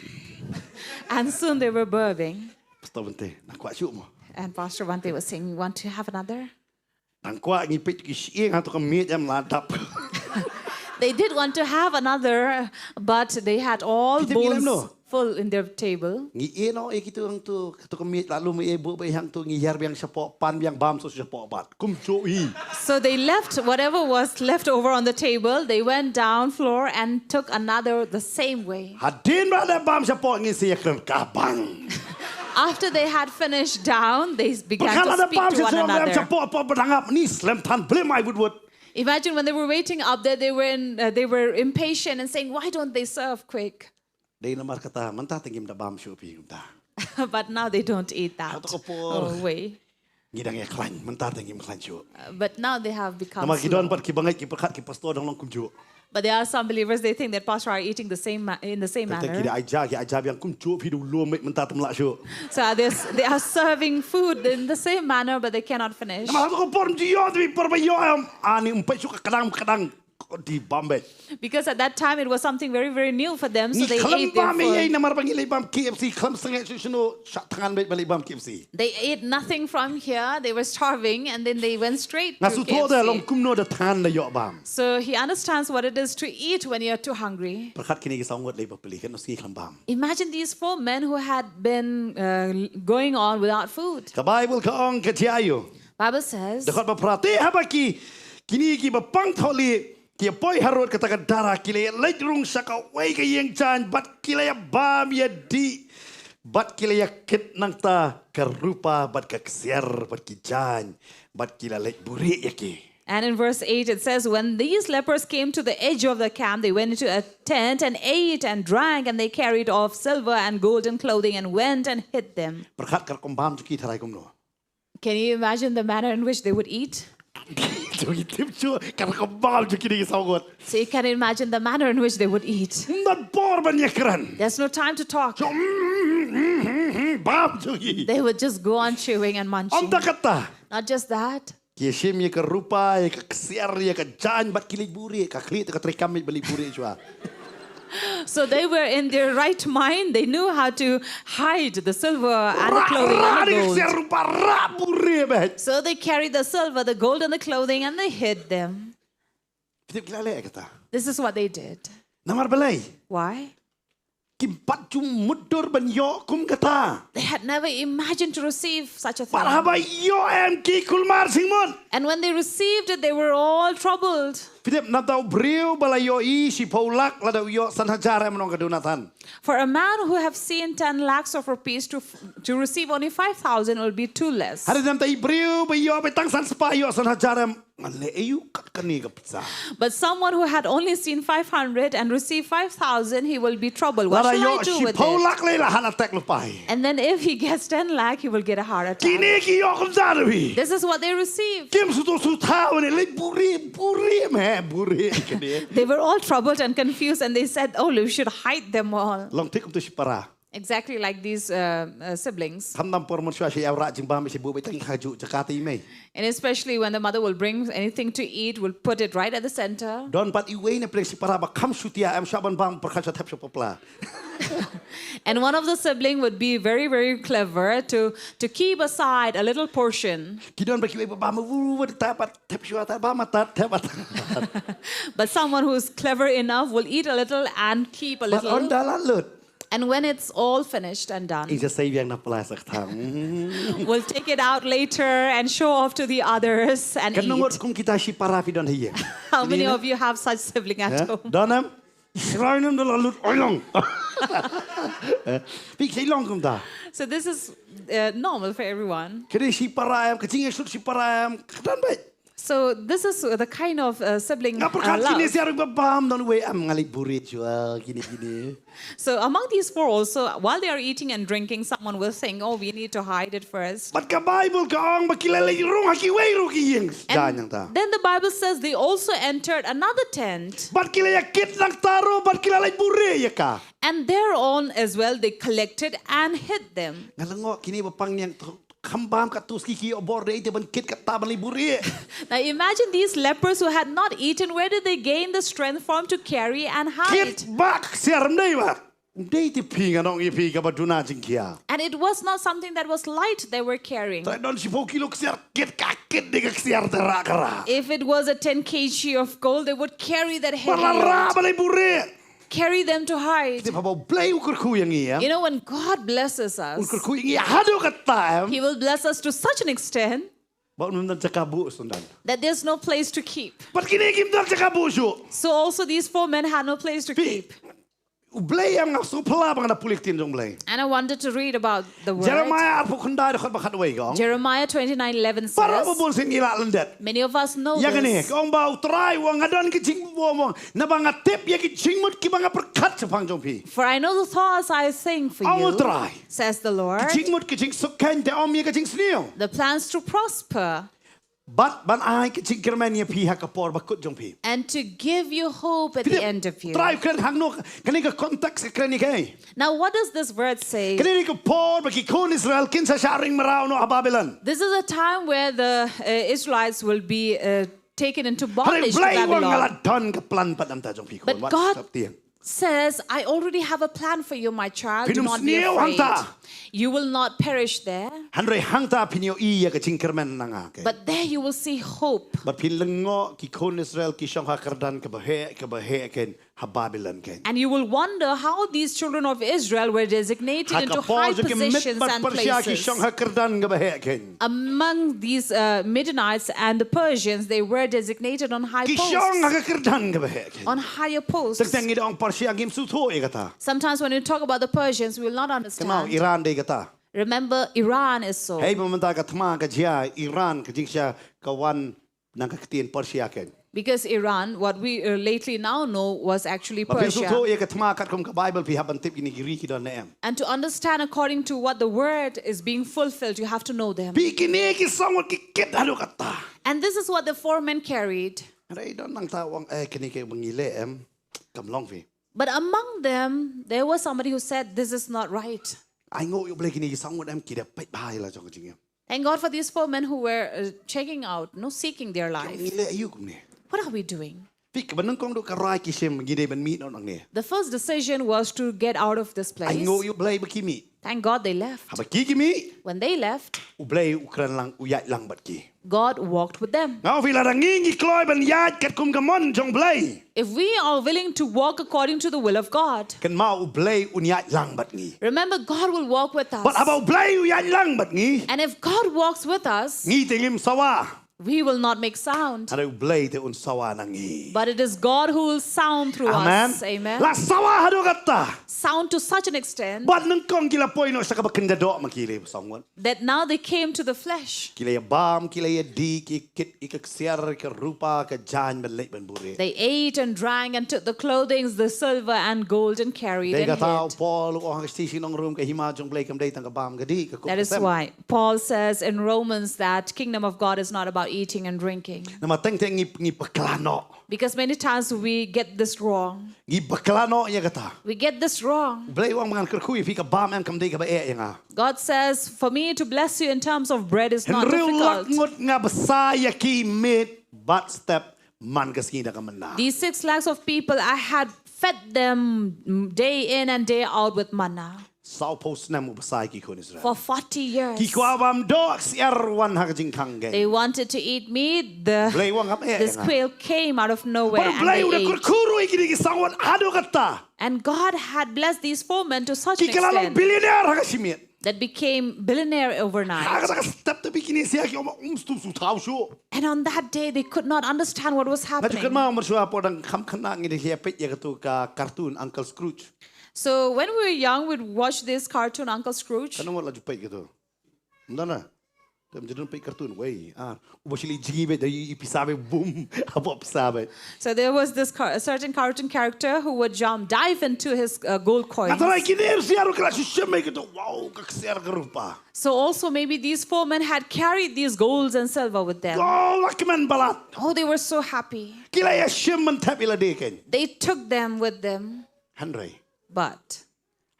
And soon they were burping. Pastor Bante, nang kwah shuh mo. And Pastor Bante was saying, "You want to have another?" Nang kwah ngi peit ki shyieng hangtu ka miej em la dap. They did want to have another, but they had all Kita bilang bones no. Full in their table. Ngi ïeh noh ïa kitu hangtu, katu ka miej la lum ïeh buh beit hangtu ngi hiar biang shapoh pan biang bam shuh shapoh pat. Kumjuh hi. So they left whatever was left over on the table. They went down floor and took another the same way. Hadien ba la bam shapoh ngi sa ïakren ka bang. After they had finished down, they began Pyrkhat to la speak bam to sha one jrong lem another. shapoh poh ba dang ap ni slem than blem ai wut wut. Imagine when they were waiting up there, they were in, uh, they were impatient and saying, "Why don't they serve quick?" Dei namar kata mynta te ngim da bam shuh phi mynta. But now they don't eat that. Hangtu ka por. Oh, way. Ngi dang ïa khlaiñ mynta te ngim khlaiñ shuh. Uh, but now they have become Namar ki don slow. pat ki bangeit ki pyrkhat ki pastor dang long kumjuh. But there are some believers, they think that pastor are eating the same ma- in the same Te ki manner. da ai ja ki ai ja biang kumjuh phi du lum mynta te ym lah shuh. So they s- they are serving food in the same manner, but they cannot finish. Namar hangtu ka por ym ju ïoh te phi por ba ïoh em. Ani ym peit shuh ka kdang kdang. Di bam beit. Because at that time it was something very, very new for them, so Ngi they khlem ate their bam ei ei food. Namar ba ngi leit bam K F C khlem sangeh shuh shuh sha thngan beit ba leit bam K F C. They ate nothing from here. They were starving, and then they went straight Nga to sngewthuh da long K F C. Kumno da thngan da ïoh bam. So he understands what it is to eat when you're too hungry. Pyrkhat kine ki saw ngut lei ba pli kan sngi khlem bam. Imagine these four men who had been uh, going on without food. Ka Bible ka ong ka jia ïoh. Bible says, Dkhot ba phra te haba ki kine ki ba pang tholi ki poi harud kata ka dara ki la leit rung sha kawei ka ïing jaiñ bad ki la bam ïa di bad ki la kit nangta ka rupa bad ka ksiar bad ki jaiñ bad ki la leit buhrieh ïa ki. And in verse eight it says, "When these lepers came to the edge of the camp, they went into a tent and ate and drank, and they carried off silver and golden clothing and went and hid them." Pyrkhat ka rukom bam jong ki tharai kumno. Can you imagine the manner in which they would eat? Jong ki tip shuh ka rukom bam jong kine ki saw ngut. So you can imagine the manner in which they would eat. Ym don por ban ïakren. There's no time to talk. Jong mm, mm, mm, mm, mm, bam jong ki. They would just go on chewing and munching. Ym da kata. Not just that. Ki shim ïa ka rupa, ïa ka ksiar, ïa ka jaiñ bad ki leit buhrieh, ka khlieh te ka treikam beit ba leit buhrieh shuwa. So they were in their right mind. They knew how to hide the silver and the clothing and the Rah, gold. ksiar rupa rah buhrieh beit. So they carried the silver, the gold, and the clothing, and they hid them. Phi tip ki la leh kata. This is what they did. Namar balei? Why? Kim pat ju mutdur ban ïoh kum kata. They had never imagined to receive such a thing. Bad haba ïoh em ki kulmar jingmut. And when they received it, they were all troubled. Phi tip, na uta u briew ba la ïohi shiphew lak lada u ïoh san hajar em, ong ka Jonathan. For a man who have seen ten lakhs of rupees to, to receive only five thousand will be too less. Hynrei na uta u briew ba ïoh beit tang san spah, ïoh san hajar em, ngan leh aïu kat kane ka pisa. But someone who had only seen five hundred and received five thousand, he will be troubled. What Lada shall I ïoh do with shiphew it? Lak lei la heart attack lypa hi. And then if he gets ten lakh, he will get a heart attack. Kine ki ïoh kumta ruh hi. This is what they received. Kim shu to shu thaw ne, leit buhrieh buhrieh, me buhrieh kine. They were all troubled and confused, and they said, "Oh, we should hide them all." Long thik kumtu shipara. Exactly like these uh, uh, siblings. Khamtam por mynshuwa shu ïa rah jingbam, shu buh beit tang ha khajuh jaka te i mei. And especially when the mother will bring anything to eat, will put it right at the center. Don pat iwei na pdeng shipara ba kham shutia em, shuwa ban bam pyrkhat shuwa thep shuwa pla. And one of the sibling would be very, very clever to, to keep aside a little portion. Ki don ba kiwei ba bam wu wu, thep pat thep shuwa, thep bam tat, thep tat. But someone who's clever enough will eat a little and keep a Bad little. Ynda la lut, And when it's all finished and done, i sa sei biang na pla sa kata. Mm. will take it out later and show off to the others and Katno ngut eat. kum kita shipara phi don ha ïing? How many of you have such sibling at Eh? home? Don em? Srai nem da la lut oilong. Eh, phi ki long kumta. So this is uh, normal for everyone. Kine shipara em, ka jingïasuk shipara em, ka don beit. So this is uh, the kind of uh, sibling Nga uh, pyrkhat kine love. Siar ba bam don wei em, ngan leit buhrieh shuwa, kine kine. So among these four also, while they are eating and drinking, someone will think, "Oh, we need to hide it first." Bad ka Bible ka ong ba ki la leit rung ha kiwei ruh ki ïing. Jan And nangta. Then the Bible says they also entered another tent, Bad ki la ïakit nangta ruh, bad ki la leit buhrieh ïa ka. And thereon as well they collected and hid them. Nga la ngoh kine ba pang ïing tu, kham bam katto ki ki ïoh bor de te ban kit kata ban leit buhrieh. Now imagine these lepers who had not eaten. Where did they gain the strength from to carry and hide? Kit bak siar em dei bak. Em dei te phi, ngan ong ïa phi kaba duna jingkhia. And it was not something that was light they were carrying. Te don shiphew kilo ksiar, kit ka kit de ka ksiar te rah ka rah. If it was a ten K G of gold, they would carry that Ba la rah heavy, ba leit buhrieh. Carry them to hide. Te haba U Blei u kyrkhu ïa ngi em, You know, when God blesses un us, kyrkhu ïa ngi haduh katta em, He will bless us to such an extent ba un ym don jaka buh shuh, don. That there's no place to keep. Bad kine kim don jaka buh shuh. So also these four men had no place to Phi, keep. U Blei em, nga sngewphylla ba nga da pule ktien jong U Blei. And I wanted to read about the word. Jeremiah arphew khyndai dkhot ba khatwei ka ong. Jeremiah twenty-nine eleven Baroh ba says, bun sien ngi la lyndet. Many of us know Ïa kane, this. ka ong ba U Trai u ong, nga don ka jingmut, nga ong, naba nga tip ïa ki jingmut kiba nga pyrkhat shaphang jong phi. For I know the thoughts I think for Ong U you, Trai. Says the Ka Lord. jingmut, ka jingsuk khein te ym ïa ka jingsniew. The plans to prosper. Bad ban ai ka jingkyrmen ïa phi ha ka por ba kut jong phi. And to give you hope at Phi the tip, end of you. Trai u kren hangno, kane ka context ka kren ïa kaei. Now, what does this word say? Kane ka por ba ki khun Israel kin sa shah ring mraw noh ha Babylon. This is a time where the uh, Israelites will be uh, taken into Hynrei U bondage to Blei u ong, nga la Babylon. don ka plan pat namar jong phi, khun. But God says, "I already have a plan for you, my child. Phin Do ym not be sniew afraid. hangta. You will not perish there." Hynrei hangta phin ïohi ïa ka jingkyrmen na nga, okay. But there you will see hope. Bad phin lyngngoh ki khun Israel ki shong ha kyrdan kaba heh, kaba heh kein, ha Babylon kein. And you will wonder how these children of Israel were designated Ha into ka por high jong ki Mid positions bad and Persia ki places. shong ha kyrdan kaba heh kein. Among these uh, Midianites and the Persians, they were designated on high Ki shong ha posts, ka kyrdan kaba heh kein. On higher posts. Teng teng ngi da ong Persia, ngim sngewthuh ïa kata. Sometimes when you talk about the Persians, we will not Kynmaw, understand. Iran dei kata. Remember, Iran is so. Hei ba mynta ka thma ka jia, Iran, ka jingshah ka wan na ka ktien Persia kein. Because Iran, what we uh, lately now know, was actually Ba phin Persia. sngewthuh ïa ka thma katkum ka Bible, phi hap ban tip kine ki ri ki don ne em. And to understand according to what the word is being fulfilled, you have to know them. Phi, kine ki saw ngut ki kit haduh katta. And this is what the four men carried. Hynrei don nangta u ong, eh, kine kiba ngi leh em, kam long phi. But among them, there was somebody who said, "This is not right." Ai nguh ïa U Blei, kine ki saw ngut em ki da peit bha ïa la jong ka jingim. Thank God for these four men who were uh, checking out, no, seeking their life. Ngi leh aïu kumne. What are we doing? Phi, kaba nyngkong duh ka rai ki shim, ngi dei ban mih noh nangne. The first decision was to get out of this Ai place. nguh ïa U Blei ba ki mih. Thank God they left. Haba ki ki mih, When they left, U Blei u kren lang, u ïaid lang bad ki. God walked with them. Nga ong ïa phi, lada ngi ngi kloi ban ïaid katkum ka mon jong U Blei, If we are willing to walk according to the will of God, kynmaw U Blei un ïaid lang bad ngi. Remember, God will walk with us. Bad haba U Blei u ïaid lang bad ngi, And if God walks with us, ngi te ngim sawa, we will not make sound. hynrei U Blei te un sawa na ngi. But it is God who will sound through Amen. Us. Amen. La sawa haduh katta, Sound to such an extent bad nyngkong ki la poi noh sha kaba kynja doh, ma ki lei ba song wat. That now they came to the flesh. Ki la ïa bam, ki la ïa dih, ki kit ïa ka ksiar, ka rupa, ka jaiñ, ban leit ban buhrieh. They ate and drank and took the clothing, the silver and gold, and carried Dei and kata u hid. Paul u ong ha ka shithi shnong Rom, ka hima jong U Blei kam dei tang ka bam ka dih, ka kup. That is why Paul says in Romans that kingdom of God is not about eating and drinking. Namar teng teng ngi ngi bakla noh. Because many times we get this wrong. Ngi bakla noh ïa kata. We get this wrong. U Blei u ong ba ngan kyrkhu ïa phi, ka bam em kam dei kaba eh ïa nga. God says, for me to bless you in terms of bread is not Hynriew lak difficult. Ngut nga bsa ïa ki miet bad step man ka sngi da ka manna. These six lakhs of people, I had fed them day in and day out with manna. Sawphew snem u bsa ïa ki khun Israel. For forty years. Ki kwah ban doh ksiar, wan ha ka jingkhang keiñ. They wanted to eat meat. Blei The, u ong kam eh this ïa nga. Quail came out of nowhere Bad u and Blei u da they ate. Kyrkhu ruh ïa kine ki sawdong haduh katta. And God had blessed these four men to such Ki an kylla long extent billionaire ha ka shi miet. That became billionaire Ha overnight. kata ka step te phi, kine sia ki ong, um, stu su thaw shu. And on that day, they could not understand what was Nga ju happening. kynmaw mar shuwa por dang kham khynnah ngi dei ïa peit ïa katu ka cartoon Uncle Scrooge. So when we were young, we'd watch this cartoon, Uncle Scrooge. Kano ngot la ju peit katu? Mdana. Tem ju don peit cartoon wei. Ah, u ba shili jingi beit da i pisa beit, boom. Abo pisa beit. So there was this car- a certain cartoon character who would jump, dive into his uh, gold coins. Nga tharai kine sia ruh ki la shu shim ïa katu. Wow, ka ksiar ka rupa. So also maybe these four men had carried these golds and silver with them. Wow, la kmen palat. Oh, they were so happy. Ki la ïa shim ban thep ïa lade keiñ. They took them with them. Hynrei. But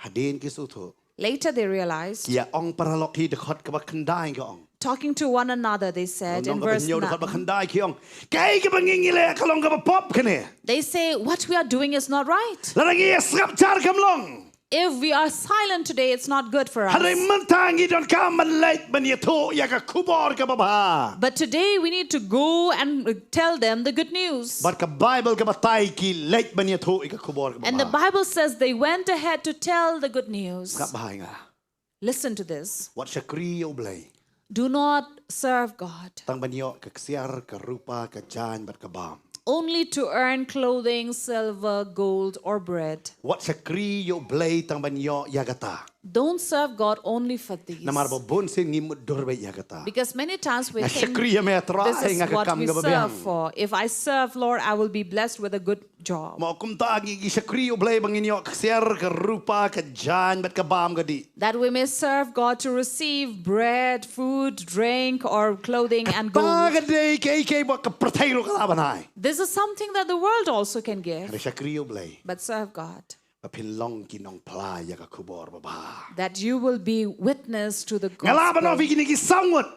Hadien ki sngewthuh. Later they realized, Ki ïa ong paralok hi, dkhot kaba khyndai ki ong. Talking to one another, they said in Nong kaba verse hynñiew, dkhot ba nine, khyndai ki ong. Kaei kaba ngi ngi leh ka long kaba pop kane. They say, what we are doing is not right. Lada ngi ïa sngap jar kam long. If we are silent today, it's not good for us. Hynrei mynta ngi donkam ban leit ban ïathuh ïa ka khubor kaba bha. But today we need to go and tell them the good news. Bad ka Baibl ka batai ki leit ban ïathuh ïa ka khubor kaba bha. And the Bible says they went ahead to tell the good news. Sngap bha ïa nga. Listen to this. Wat shakri ïa U Blei. Do not serve God Tang ban ïoh ka ksiar, ka rupa, ka jaiñ bad ka bam. only to earn clothing, silver, gold, or bread. Wat shakri ïa U Blei tang ban ïoh ïa kata. Don't serve God only for these. Namar ba bun sien ngi mutdur beit ïa kata. Because many times we Nga think shakri ïa me Trai, this is nga ka what kam we kaba serve biang. For. If I serve Lord, I will be blessed with a good job. Mo kumta ngi ngi shakri ïa U Blei ba ngin ïoh ka ksiar, ka rupa, ka jaiñ bad ka bam ka dih. That we may serve God to receive bread, food, drink, or clothing and Kata gold. Ka dei kaei kaei ba ka pyrthei ruh ka lah ban ai. This is something that the world also can give. Hynrei shakri ïa U Blei. But serve God. Ba phin long ki nongphla ïa ka khubor ba bha. That you will be witness to the Nga lah ban ong gospel. Phi, kine ki saw ngut.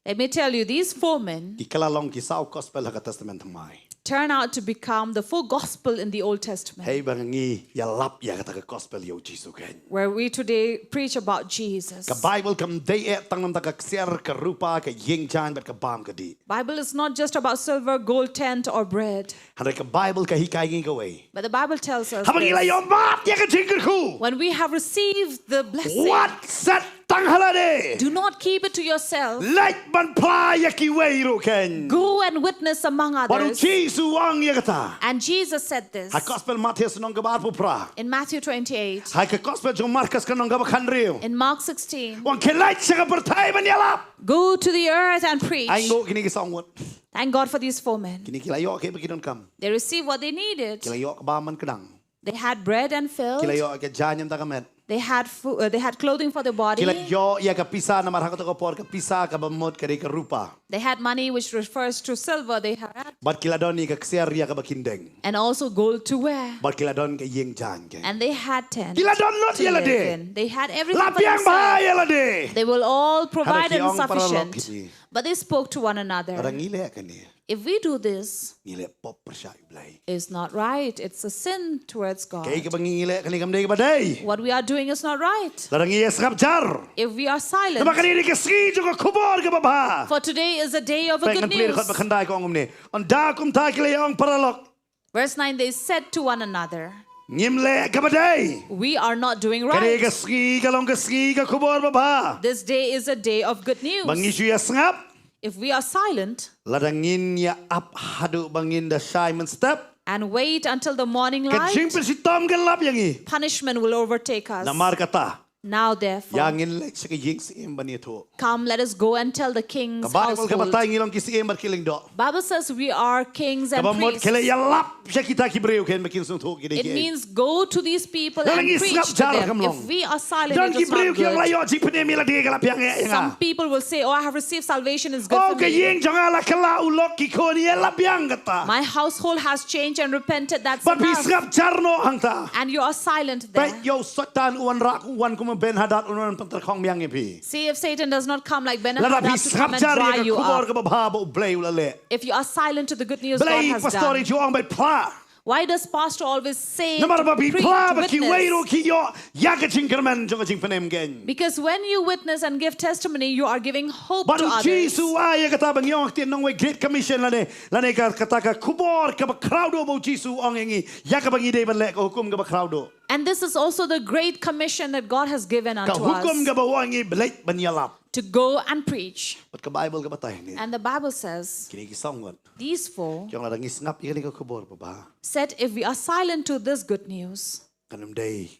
Let me tell you, these four men Ki kylla long ki saw gospel ha ka Testament Thymmai. Turn out to become the four gospel in the Old Testament. Hei ba ngi ïalap ïa kata ka gospel ïa U Jisu keiñ. Where we today preach about Jesus. Ka Baibl kam dei eh tang namar ka ksiar, ka rupa, ka ïing jaiñ bad ka bam ka dih. Bible is not just about silver, gold, tent, or bread. Hynrei ka Baibl ka hikai ngi kawei. But the Bible tells us Haba ngi la this. ïoh mad ïa ka jingkyrkhu. When we have received the blessing, Wat set tang ha lade. Do not keep it to yourself. Leit ban phla ïa kiwei ruh keiñ. Go and witness among Bad U others. Jisu u ong ïa kata. And Jesus said this Ha Gospel Mathaios lynnong kaba arphew phra. In Matthew twenty-eight. Ha ka Gospel jong Markos ka lynnong kaba khathynriew. In Mark sixteen. U ong, khie leit sha ka pyrthei ban ïalap. Go to the earth and preach. Ai nguh, kine ki saw ngut. Thank God for these four men. Kine ki la ïoh kaei ba ki donkam. They received what they needed. Ki la ïoh ka bam ban kdang. They had bread and filled. Ki la ïoh ka jaiñ ïa ka met. They had food. Uh, they had clothing for their body. Ki la ïoh ïa ka pisa, namar ha kato ka por ka pisa kaba mut ka dei ka rupa. They had money, which refers to silver. They had Bad ki la don ïa ka ksiar ïa kaba kin deng. And also gold to wear. Bad ki la don ka ïing jaiñ keiñ. And they had tent. Ki la don lut To ïa live lade. In. They had everything La for biang bha themselves. Ïa lade. They will all provide Hynrei ki and ong paralok sufficient. Hi. But they spoke to one another. Lada ngi leh kane, If we do this, ngi leh pop pyrshah ïa u Blei. It's not right. It's a sin towards God. Kaei kaba ngi leh kane kam dei kaba dei. What we are doing is not right. Lada ngi ïa sngap jar. If we are silent, Namar kane dei ka sngi jong ka khubor kaba bha. For today is a day of a Peit good ngan plie news. Dkhot ba khyndai ka ong kumne. Ynda kumta ki la ïa ong paralok. Verse nine, they said to one another, Ngim leh kaba dei. We are not doing Kane ka right. sngi ka long ka sngi ka khubor ba bha. This day is a day of good news. Ba ngi shu ïa sngap. If we are silent Lada ngin ïa ap haduh ba ngin da shai mynstep. And wait until the morning Ka light, jingpynshitom kan lap ïa ngi. Punishment will overtake us. Namar kata. Now therefore, Ïa ngin leit sha ka ïing syiem ban ïathuh. Come, let us go and tell the king's Ka Baibl ka household. Batai ngi long ki syiem bad ki lyngdoh. Bible says we are kings and Kaba mut priests. ki la ïa lap sha kita ki briew kin ba kin sngewthuh ki dei It ki. means go to these people Lada and ngi preach sngap to jar them. kam long. If we are silent, Don it ki is not briew ki ong la good. ïoh jingpynim ïa lade ka la biang ïa nga. Some people will say, "Oh, I have received salvation, it's good Oh for ka me. ïing jong nga la kylla u lok ki khun ïa la biang kata. My household has changed and repented, that's Ba phi enough." sngap jar noh hangta. And you are silent Peit there. ïa u Soitan u wan rah u wan kum u Ben Hadad u wan pyntrei khong biang ïa phi. See if Satan does not come like Ben Lada phi Hadad to come sngap and jar dry ïa ka you khubor up. Kaba bha ba u Blei u la leh. If you are silent to the good news God Blei has pastor done. i ju ong beit phla. Why does pastor always say Namar to ba phi preach, phla to ba kiwei ruh witness? Ki ïoh ïa ka jingkyrmen jong ka jingpynim kein. Because when you witness and give testimony, you are giving hope Bad to u others. Jisu ai ïa kata ba ngi ong ha ktien nongwei Great Commission lane lane ka kata ka khubor kaba khraw duh ba u Jisu u ong ïa ngi ïa kaba ngi dei ban leh ka hukum kaba khraw duh. And this is also the great commission that God has given Ka unto hukum us, kaba u ong ïa ngi ba leit ban ïalap. to go and preach. Bad ka Baibl ka batai hangne. And the Bible says, Kine ki song wat. These four, Ki ong lada ngi sngap ïa kane ka khubor ba bha. Said, if we are silent to this good news, Kan ym dei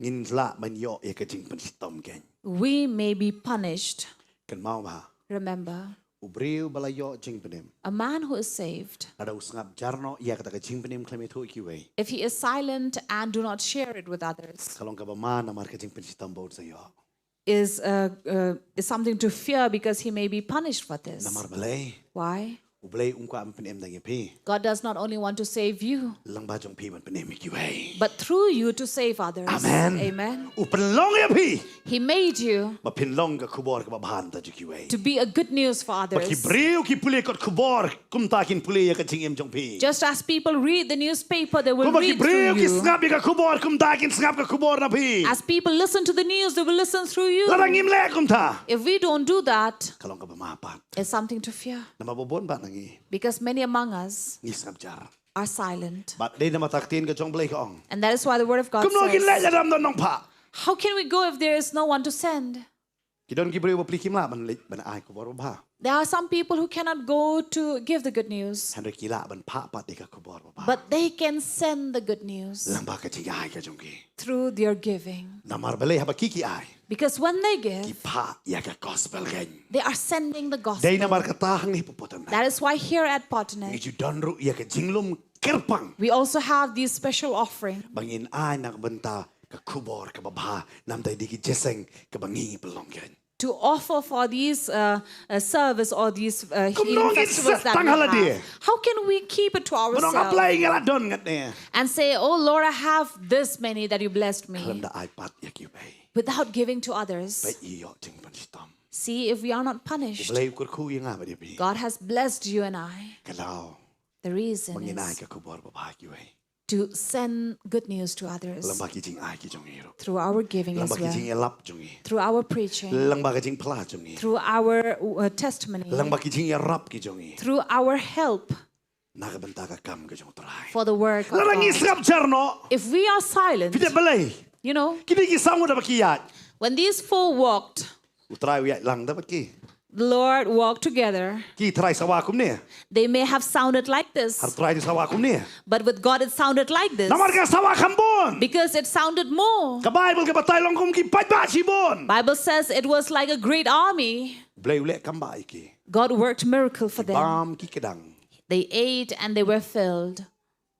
ngin lah ban ïoh ïa ka jingpynshitom kein. We may be punished. Kynmaw bha. Remember, U briew ba la ïoh jingpynim. A man who is saved, Lada u sngap jar noh ïa kata ka jingpynim khlem ïathuh ïa kiwei. If he is silent and do not share it with others, Ka long kaba ma namar ka jingpynshitom ba un sa ïoh. is, uh, uh, is something to fear because he may be punished for this. Namar balei? Why? U Blei um kwah ban pynim tang ïa phi. God does not only want to save you, Lyngba jong phi ban pynim ïa kiwei. But through you to save others. Amen. Amen. U pynlong ïa phi. He made you Ba phin long ka khubor kaba bha na ka bynta jong kiwei. To be a good news for others. Ba ki briew ki pule kot khubor kumta kin pule ïa ka jingim jong phi. Just as people read the newspaper, they will Kumba ki read through briew ki you. Sngap ïa ka khubor kumta kin sngap ka khubor na phi. As people listen to the news, they will listen through you. Lada ngim leh kumta. If we don't do that, Ka long kaba ma pat. It's something to fear. Namar ba bun ba na ngi. Because many among us Ngi sngap jar. Are silent. Bad dei namar kata ka ktien ka jong Blei ka ong. And that is why the word of God Kumno ngin leh says, lada ym don nongphah. How can we go if there is no one to send? Ki don ki briew ba pli kim lah ban leit ban ai khubor ba bha. There are some people who cannot go to give the good news, Hynrei ki lah ban phah pat ïa ka khubor ba bha. But they can send the good news Lyngba ka jingai ka jong ki. Through their giving. Namar balei haba ki ki ai. Because when they Ki give, phah ïa ka gospel kein. They are sending the Dei gospel. Namar kata hangne ha Popotan. That is why here at Ngi Potternick, ju don ruh ïa ka jinglum kyrpang. We also have these special offering. Ba ngin ai na ka bynta ka khubor kaba bha namar dei ki jingïaseng kaba ngi ngi pynlong kein. To offer for these uh, uh, service or these uh, Kumno healing ngin festivals sah that we tang ha lade. Have. How can we keep it to Ba nong ourselves apply nga la don ngat ne. And say, "Oh Lord, I have this many that you blessed me," Khlem da ai pat ïa kiwei. Without giving to others? Ba ïoh jingpynshitom. See if we are not punished. Blei u kyrkhu ïa nga bad ïa phi. God has blessed you and I. Ka daw. The reason Ba ngin ai is ka khubor ba bha ïa kiwei. To send good news to others Lyngba ki jingai ki jong ngi ruh. Through our giving as Lyngba ki well, jingïalap jong ngi. Through our preaching, Lyngba ka jingphla jong ngi. Through our uh, testimony, Lyngba ki jingïarap ki jong ngi. Through our help Na ka bynta ka kam ka jong u Trai. For the work of Lada ngi God. Sngap jar noh. If we are silent, Phi tip balei? You know, Kine ki sawdong da ba ki ïaid. When these four walked, U Trai u ïaid lang da ba ki. The Lord walked together. Ki trai sawa kumne. They may have sounded like this. Har Trai di sawa kumne. But with God it sounded like this. Namar ka sawa kham bun. Because it sounded more. Ka Baibl ka batai long kum ki paidbah shibun. Bible says it was like a great army. Blei u leh kam ba ïa ki. God worked miracle for them. Bam ki kdang. They ate and they were filled.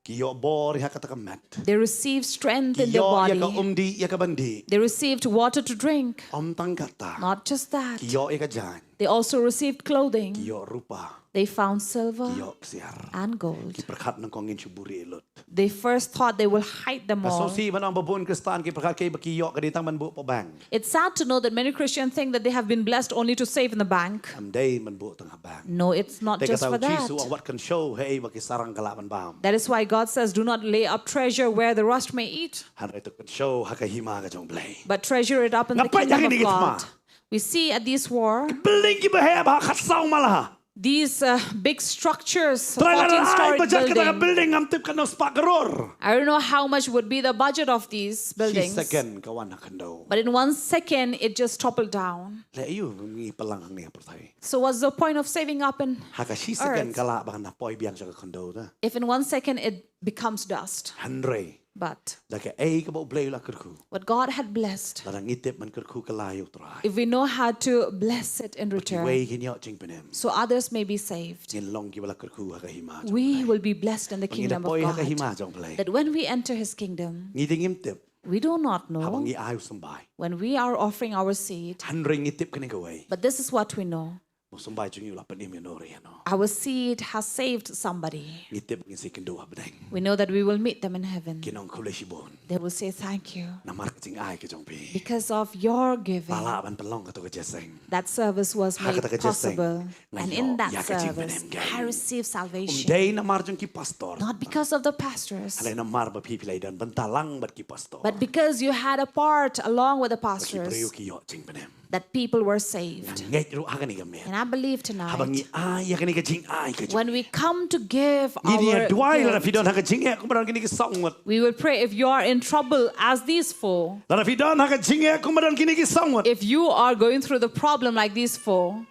Ki ïoh bor ïa kata ka met. They received strength in their Ïoh ïa ka body. Umdih ïa ka bandih. They received water to drink. Ym tang kata. Not just that. Ki ïoh ïa ka jaiñ. They also received clothing. Ki ïoh rupa. They found silver Ki ïoh ksiar. And gold. Ki pyrkhat nyngkong ngin shu buhrieh lut. They first thought they will hide them all. Sngewsih ban ong ba bun Khristan ki pyrkhat kaei ba ki ïoh ka dei tang ban buh hapoh bank. It's sad to know that many Christians think that they have been blessed only to save in the bank. Ym dei ban buh tang ha bank. No, it's not Te just kata for u Jisu u that. ong wat kynshew haei ba ki sarang ka lah ban bam. That is why God says, "Do not lay up treasure where the rust may eat, Hynrei to kynshew ha ka hima ka jong U Blei. but treasure it up in Nga the peit ha kingdom kine of ki thma. God." We see at this war, Building kiba heh ba khatsaw mala. these uh, big structures, Trai lada ai fourteen-storied budget kata ka building. Building ngam tip katno spah klur. I don't know how much would be the budget of these Shi buildings. Second ka wan ha khyndew. But in one second, it just toppled down. Leh aiu ngi pynlang hangne ha pyrthei. So what's the point of saving up in Ha ka shi second ka lah ba kan poi biang sha ka khyndew te. If in one second it becomes dust? Hynrei But da kaei kaba U Blei u la kyrkhu, what God had blessed, lada ngi tip ban kyrkhu kylla ïa U Trai, if we know how to bless it in ba return, kiwei kin ïoh jingpynim, so others may be saved, ngin long kiba la kyrkhu ha ka hima jong U we Blei. will be blessed in the Ba ngi da kingdom of poi ha ka hima God. jong U Blei, That when we enter His kingdom, ngi dei ngim tip. We do not Haba know ngi ai u symbai, when we are offering our seed, hynrei ngi tip kane kawei. But this is what we know. Ba u symbai jong ngi u la pynim ïa uno re uno. Our seed has saved somebody. Ngi tip ngin sa ïakynduh ha bneng. We know that we will meet them in heaven. Kin ong khublei shibun. They will say, "Thank you." Namar ka jingai ka jong phi. Because of your Ba giving, lah ban pynlong kato ka jingïaseng. That service was Ha kata ka made jingïaseng, possible. nga And ïoh in ïa that ka jingpynim service, keiñ. I received Um salvation. dei namar jong ki pastor. Not because of the pastors, Hynrei namar ba phi phi la ïadon bynta lang bad ki pastor. But because you had a part along with the Ba ki briew pastors, ki ïoh jingpynim. That people were saved. Ngeit ruh ha kane ka miet. And I believe Haba ngi tonight, ai ïa kane ka jingai ka jong, when we come to give ngin ïa our duwai lada phi don ha gift, ka jingeh kumba don kine ki saw ngut. We will pray if you are in trouble as these four. Lada phi don ha ka jingeh kumba don kine ki saw ngut. If you are going through the problem like these four,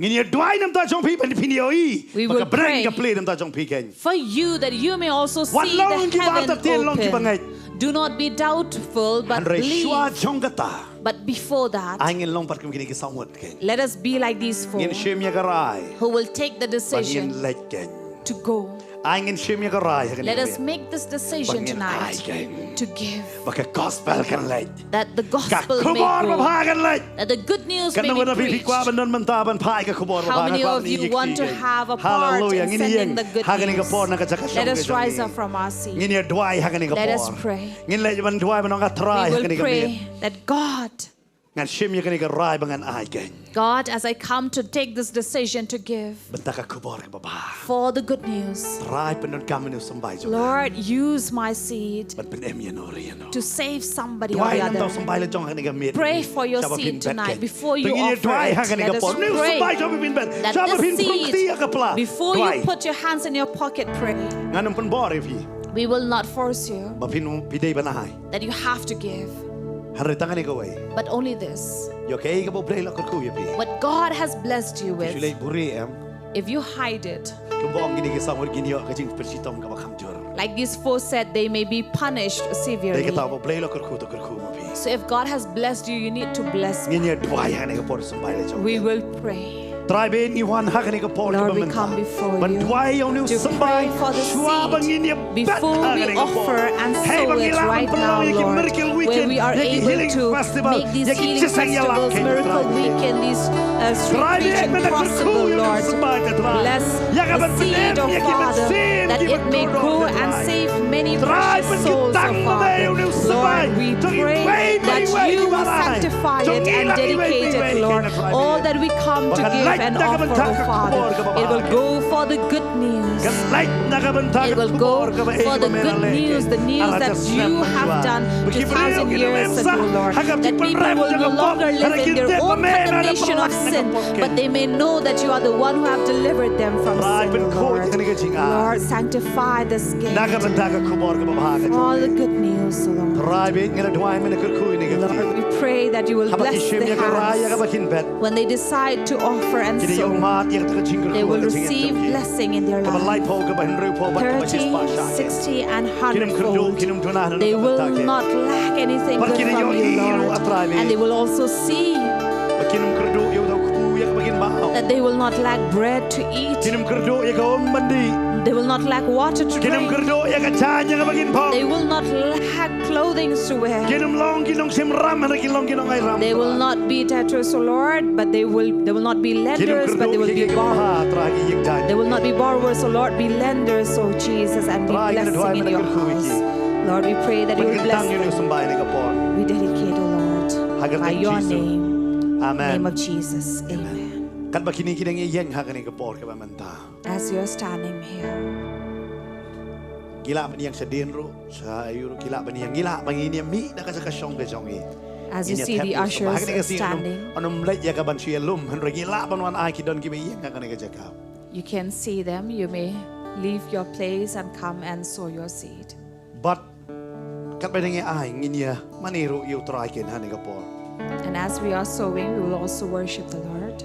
Ngin ïa duwai na ka bynta jong phi ban phin ïohi. We Ba will ka bneng pray. Ka plie na ka bynta jong phi keiñ. For you, that you may also see Wat long the kiba heaven artatien, long kiba open. ngeit. Do not be doubtful, but Hynrei shuwa believe. Jong kata, But before that, ai ngin long pat kum kine ki saw ngut keiñ. Let us be like these four Ngin shim ïa ka rai. Who will take the Ba ngin decision leit keiñ. To go. Ai ngin shim ïa ka rai ha kane ka miet. Let us make this decision tonight. Ba ngin ai keiñ. To give. Ba ka gospel kan leit. That the gospel may go. Ka khubor babha kan leit. That the good news may be preached. Kano kano phi kwah ban don bynta ban phah ïa ka khubor babha. How many of you want to have a part in sending the good news? Hallelujah. Ngin ïeng ha kane ka por na ka jaka shong ka jong ngi. Let us rise up from our seat. Ngin ïa duwai ha kane ka por. Let us pray. Ngin leit ban duwai ban ong, A Trai, ha kane ka miet. We will pray that God, ngan shim ïa kane ka rai ba ngan ai keiñ. God, as I come to take this decision to give. Bynta ka khubor kaba bha. For the good news. Trai, pyndonkam ïa une u symbai jong nga. Lord, use my seed. Ban pynim ïa uno re uno. To save somebody or the other. Duwai na ka bynta u symbai la jong ha kane ka miet. Pray for your seed tonight before you offer it. Let us pray that the seed, before you put your hands in your pocket, pray. Ngan ym pynbor ïa phi. We will not force you. Ba phin, phi dei ban ai. That you have to give. Hynrei tang kane kawei. But only this. Ïa kaei kaba U Blei u la kyrkhu ïa phi. What God has blessed you with. Phi shu leit buhrieh em. If you hide it, kumba ong kine ki saw ngut, kin ïoh ka jingpynshitom kaba kham jur. Like these four said, they may be punished severely. Te kata ba U Blei u la kyrkhu, to kyrkhu ma phi. So if God has blessed you, you need to bless. Ngin ïa duwai ha kane ka por, symbai la jong ngi. We will pray. Trai, ba ngi wan ha kane ka por kaba mynta. Lord, we come before you. Ban duwai ïa une u symbai. To pray for the seed. Shuwa ba ngin ïa bet ha kane ka por. Before we offer and sow it right now, Lord, where we are able to make these healing festivals, Miracle Weekend, these uh, street preaching possible, Lord. Bless the seed, oh Father, that it may grow and save many precious souls, oh Father. Lord, we pray that you will sanctify it and dedicate it, Lord. All that we come to give and offer, oh Father, it will go for the good news. It will go for the good news, the news that you have done two thousand years ago, Lord. That people will no longer live in their own condemnation of sin, but they may know that you are the one who have delivered them from sin, oh Lord. Lord, sanctify this gift for the good news, oh Lord. Lord, we pray that you will bless the hands. When they decide to offer and sow, they will receive blessing in their life. Thirty, sixty, and hundred fold. They will not lack anything good from you, Lord. And they will also see ïa kaba kin bau. That they will not lack bread to eat. Kin ym kyrduh ïa ka um ban dih. They will not lack water to drink. Kin ym kyrduh ïa ka jaiñ ïa kaba kin phong. They will not lack clothing to wear. Kin ym long ki nongshim ram, hynrei kin long ki nongai ram. They will not be debtors, O Lord, but they will, they will not be lenders, but they will be borrowers. They will not be borrowers, O Lord, be lenders, O Jesus, and be blessing in your house. Lord, we pray that you will bless them. We dedicate, O Lord, by your name. Amen. Name of Jesus. Amen. Katba kine ki dang ïeng ha kane ka por kaba mynta. As you're standing here. Ngi lah ban ïeng shadien ruh, sha aïu ruh ngi lah ban ïeng, ngi lah ban ïeng mih da ka jaka shong ka jong ngi. As you see the ushers standing. Ngin ïa thep ïa u sngewbha. Ha kane ka sngi ngin ym, ngin ym leit ïa ka ban shu ïalum, hynrei ngi lah ban wan ai ki don kiba ïeng ha kane ka jaka. You can see them. You may leave your place and come and sow your seed. Bad katba dang ïa ai ngin ïa mane ruh ïa U Trai kein ha kane ka por. And as we are sowing, we will also worship the Lord.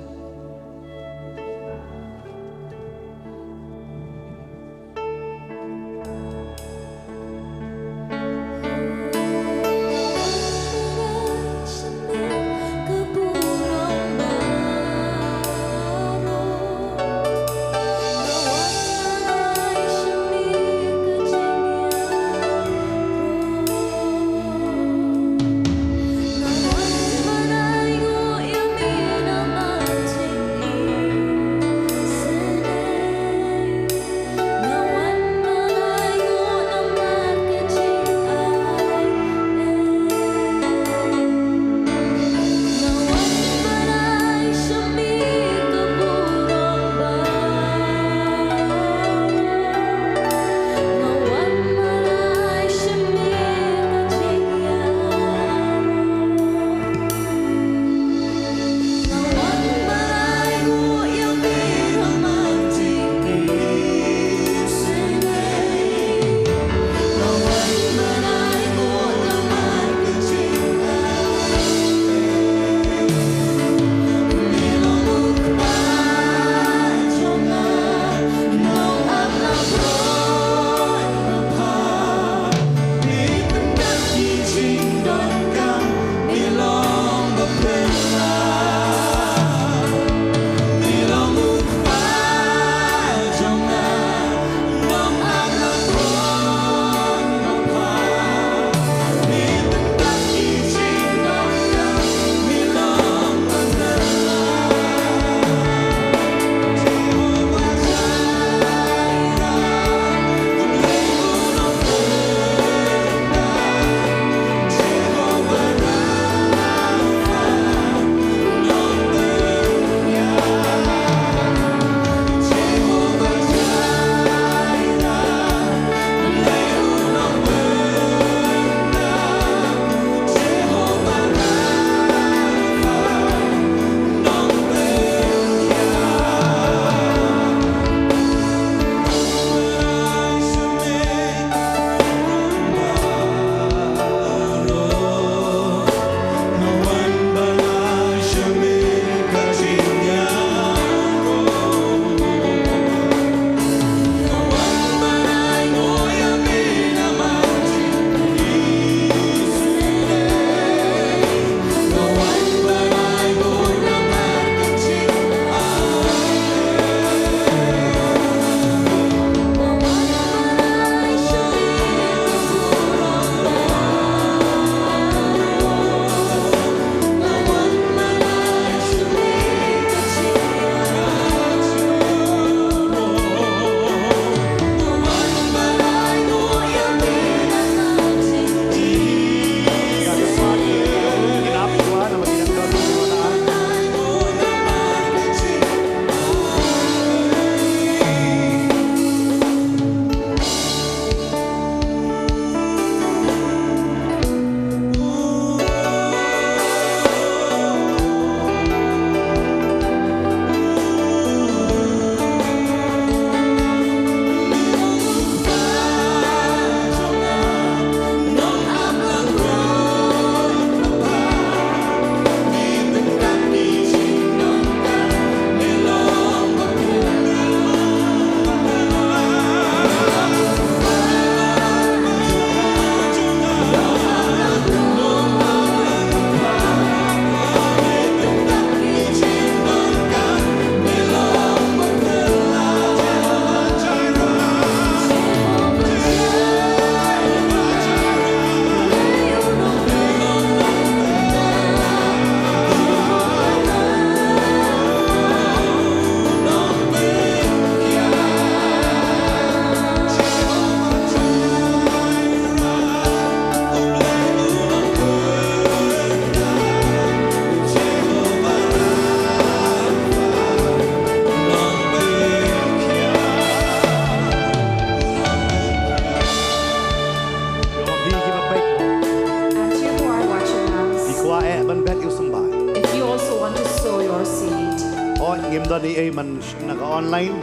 If you also want to sow your seed, oh, ngim don ei ei man na ka online.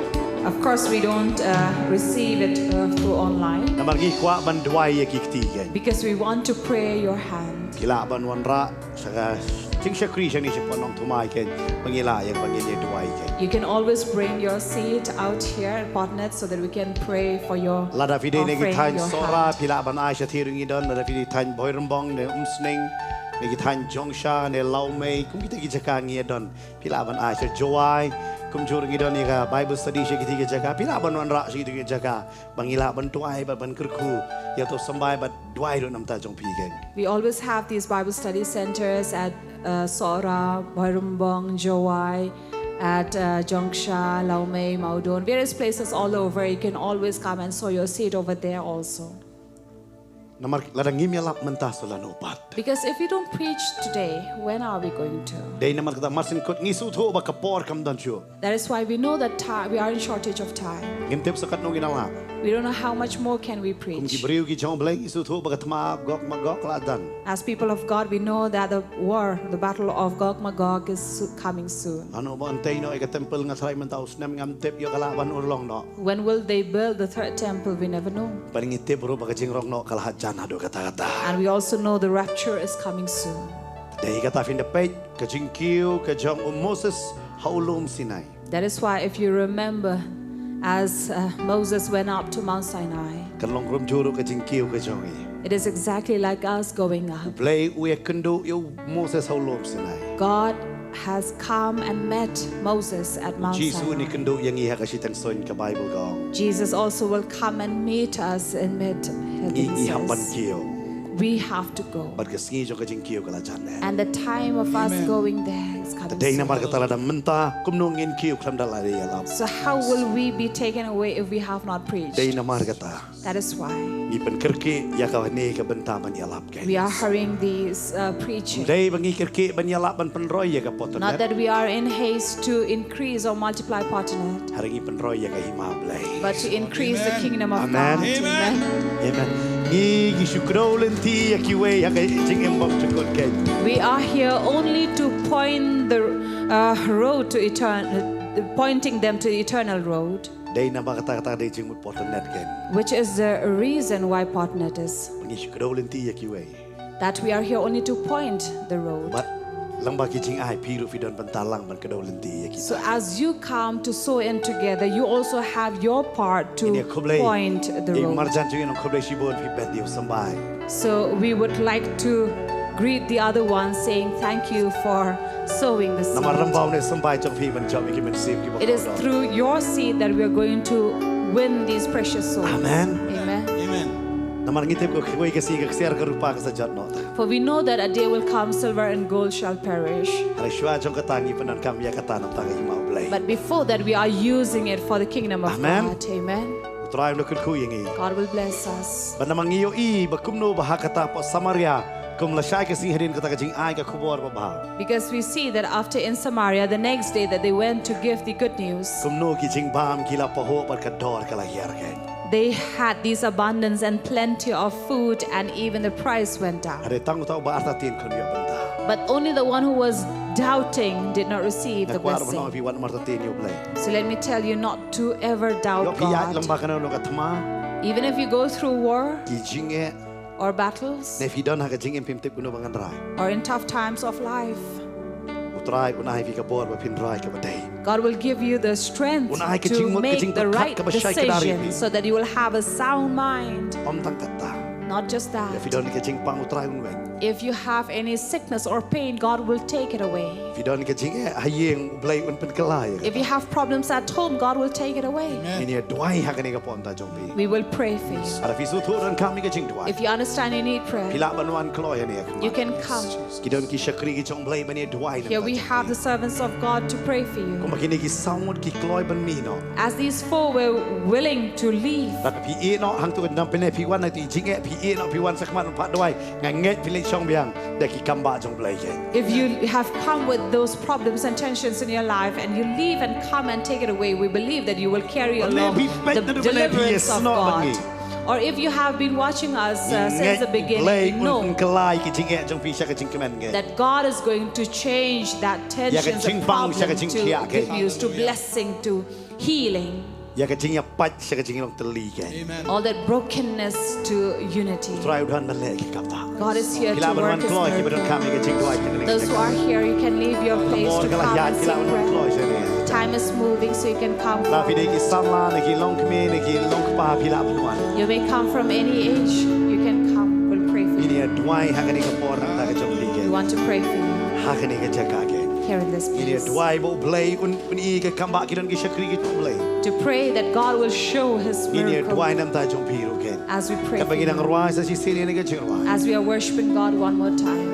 Of course, we don't uh, receive it uh, through online. Namar ngi kwah ban duwai ïa ki kti kein. Because we want to pray your hand. Ki lah ban wanrah sa ka jingshakri shane shapoh Nongthymmai kein, ba ngi lah ïa ba ngin ïa duwai kein. You can always bring your seed out here at Potnet so that we can pray for your offering, your hand. Lada phi dei na ki thaiñ Sohra, phi lah ban ai shathie ruh ngi don, lada phi dei thaiñ Bhoirymbong ne Umsning, na ki thaiñ Jongsha ne Lawmei, kum kita ki jaka ngi don. Phi lah ban ai sha Jowai, kumjuh ruh ngi don ïa ka Bible study sha kita ki jaka. Phi lah ban wanrah sha kita ki jaka ba ngi lah ban duwai bad ban kyrkhu ïa uto u symbai bad duwai ruh na bynta jong phi kein. We always have these Bible study centers at uh, Sohra, Bhoirymbong, Jowai, at uh, Jongsha, Lawmei, Mawdoh, various places all over. You can always come and sow your seed over there also. Namar lada ngim ïalap mynta sa lano pat. Because if we don't preach today, when are we going to? Dei namar kata mar shen kut ngi sngewthuh ba ka por kam don shuh. That is why we know that ti- we are in shortage of time. Ngim tip sa katno ngin ïalap. We don't know how much more can we preach. Kum ki briew ki jong U Blei ngi sngewthuh ba ka thma Gog Magog la don. As people of God, we know that the war, the battle of Gog Magog is so- coming soon. Lano ba yn tei noh ïa ka temple, nga tharai mynta u snem ngam tip ïoh ka lah ban urlong noh. When will they build the third temple? We never know. Bad ngi tip ruh ba ka jingrong noh ka la hajan haduh katta katta. And we also know the rapture is coming soon. Dei kata phin da peit ka jingkiew ka jong u Moses ha u lum Sinai. That is why if you remember, as uh, Moses went up to Mount Sinai, kan long kumjuh ruh ka jingkiew ka jong ngi. It is exactly like us going up. U Blei u ïakynduh ïa u Moses ha u lum Sinai. God has come and met Moses at Mount Sinai. U Jisu un ïakynduh ïa ngi ha ka shiteng suiñ, ka Bible ka ong. Jesus also will come and meet us and meet. Ngi ngi hap ban kiew. We have to go. Bad ka sngi jong ka jingkiew ka la jan eh. And the time of us going there is coming soon. Dei namar kata lada mynta kumno ngin kiew khlem da la ïalap. So how will we be taken away if we have not preached? Dei namar kata. That is why. Ngi pynkyrkieh ïa kane ka bynta ban ïalap kein. We are hurrying these uh, preaching. Dei ba ngi kyrkieh ban ïalap ban pynroi ïa ka Potnet. Not that we are in haste to increase or multiply Potnet. Hynrei ngi pynroi ïa ka hima Blei. But to increase the kingdom of God. Amen. Amen. Amen. Ngi ngi shu kdew lynti ïa kiwei ha ka jingim bymjukut kein. We are here only to point the uh, road to eternal, pointing them to the eternal road. Dei namar kata kata dei jingmut Potnet kein. Which is the reason why Potnet is. Ngi shu kdew lynti ïa kiwei. That we are here only to point the road. Bad lyngba ki jingai phi ruh phi don bynta lang ban kdew lynti ïa ki. So as you come to sow in together, you also have your part to point the road. Ïa khublei. Ïa marjan jong ngi nong khublei shibun phi bad ïa u symbai. So we would like to greet the other one, saying thank you for sowing the seed. Namar lyngba une u symbai jong phi ban jop ïa ki mynsiem kiba kordor. It is through your seed that we are going to win these precious souls. Amen. Amen. Amen. Namar ngi tip ko kiwei ka sngi ka ksiar ka rupa ka sa jot noh. For we know that a day will come, silver and gold shall perish. Hynrei shuwa jong kata ngi pyndonkam ïa kata na bynta ka hima U Blei. But before that, we are using it for the kingdom of God. Amen. Amen. U Trai un da kyrkhu ïa ngi. God will bless us. Bad namar ngi ïohi ba kumno ba ha kata hapoh Samaria, kum lashai ka sngi hadien kata ka jingai ka khubor babha. Because we see that after in Samaria, the next day that they went to give the good news. Kumno ki jingbam ki la pahuh bad ka dor ka la hiar kein. They had this abundance and plenty of food, and even the price went down. Hynrei tang uta uba artatien khlem ïoh bynta. But only the one who was doubting did not receive the blessing. Nga kwah ban ong ïa phi, wat artatien ïa U Blei. So let me tell you not to ever doubt God. Ïoh phi ïaid lyngba kano kano ka thma. Even if you go through war, ki jingeh, or battles, ne phi don ha ka jingim phim tip kumno ban rai, or in tough times of life, U Trai un ai phi ka bor ba phin rai kaba dei. God will give you the strength to make the right decision so that you will have a sound mind. Un ai ka jingmut, ka jingpyrkhat kaba shai kdar ïa phi. Ym tang kata. Not just that. Lada phi don ka jingpang, U Trai un weng. If you have any sickness or pain, God will take it away. Phi don ka jingeh ha ïing, U Blei un pynkylla ïa ka. If you have problems at home, God will take it away. Amen. Ngin ïa duwai ha kane ka por mynta jong phi. We will pray for you. Lada phi sngewthuh donkam ïa ka jingduwai, if you understand you need prayer, phi lah ban wan kloi hangne ha khmat. You can come. Ki don ki shakri ki jong U Blei ban ïa duwai na ka bynta jong phi. Here we have the servants of God to pray for you. Kumba kine ki saw ngut ki kloi ban mih noh. As these four were willing to leave. Lada phi ïeh noh hangto, na phi wan hangto jingeh, phi ïeh noh, phi wan shakhmat ban phah duwai, nga ngeit phin leit shong biang da ki kambah jong U Blei kein. If you have come with those problems and tensions in your life and you leave and come and take it away, we believe that you will carry along the deliverance of God. Or if you have been watching us uh, since the beginning, you know that God is going to change that tension of problem to good news, to blessing, to healing. All that brokenness to unity. God is here to work His miracle. Those who are here, you can leave your place to come and seek prayer. Time is moving, so you can come forward. You may come from any age. You can come. We'll pray for you. We want to pray for you here in this place. To pray that God will show His miracle as we pray for you. As we are worshiping God one more time.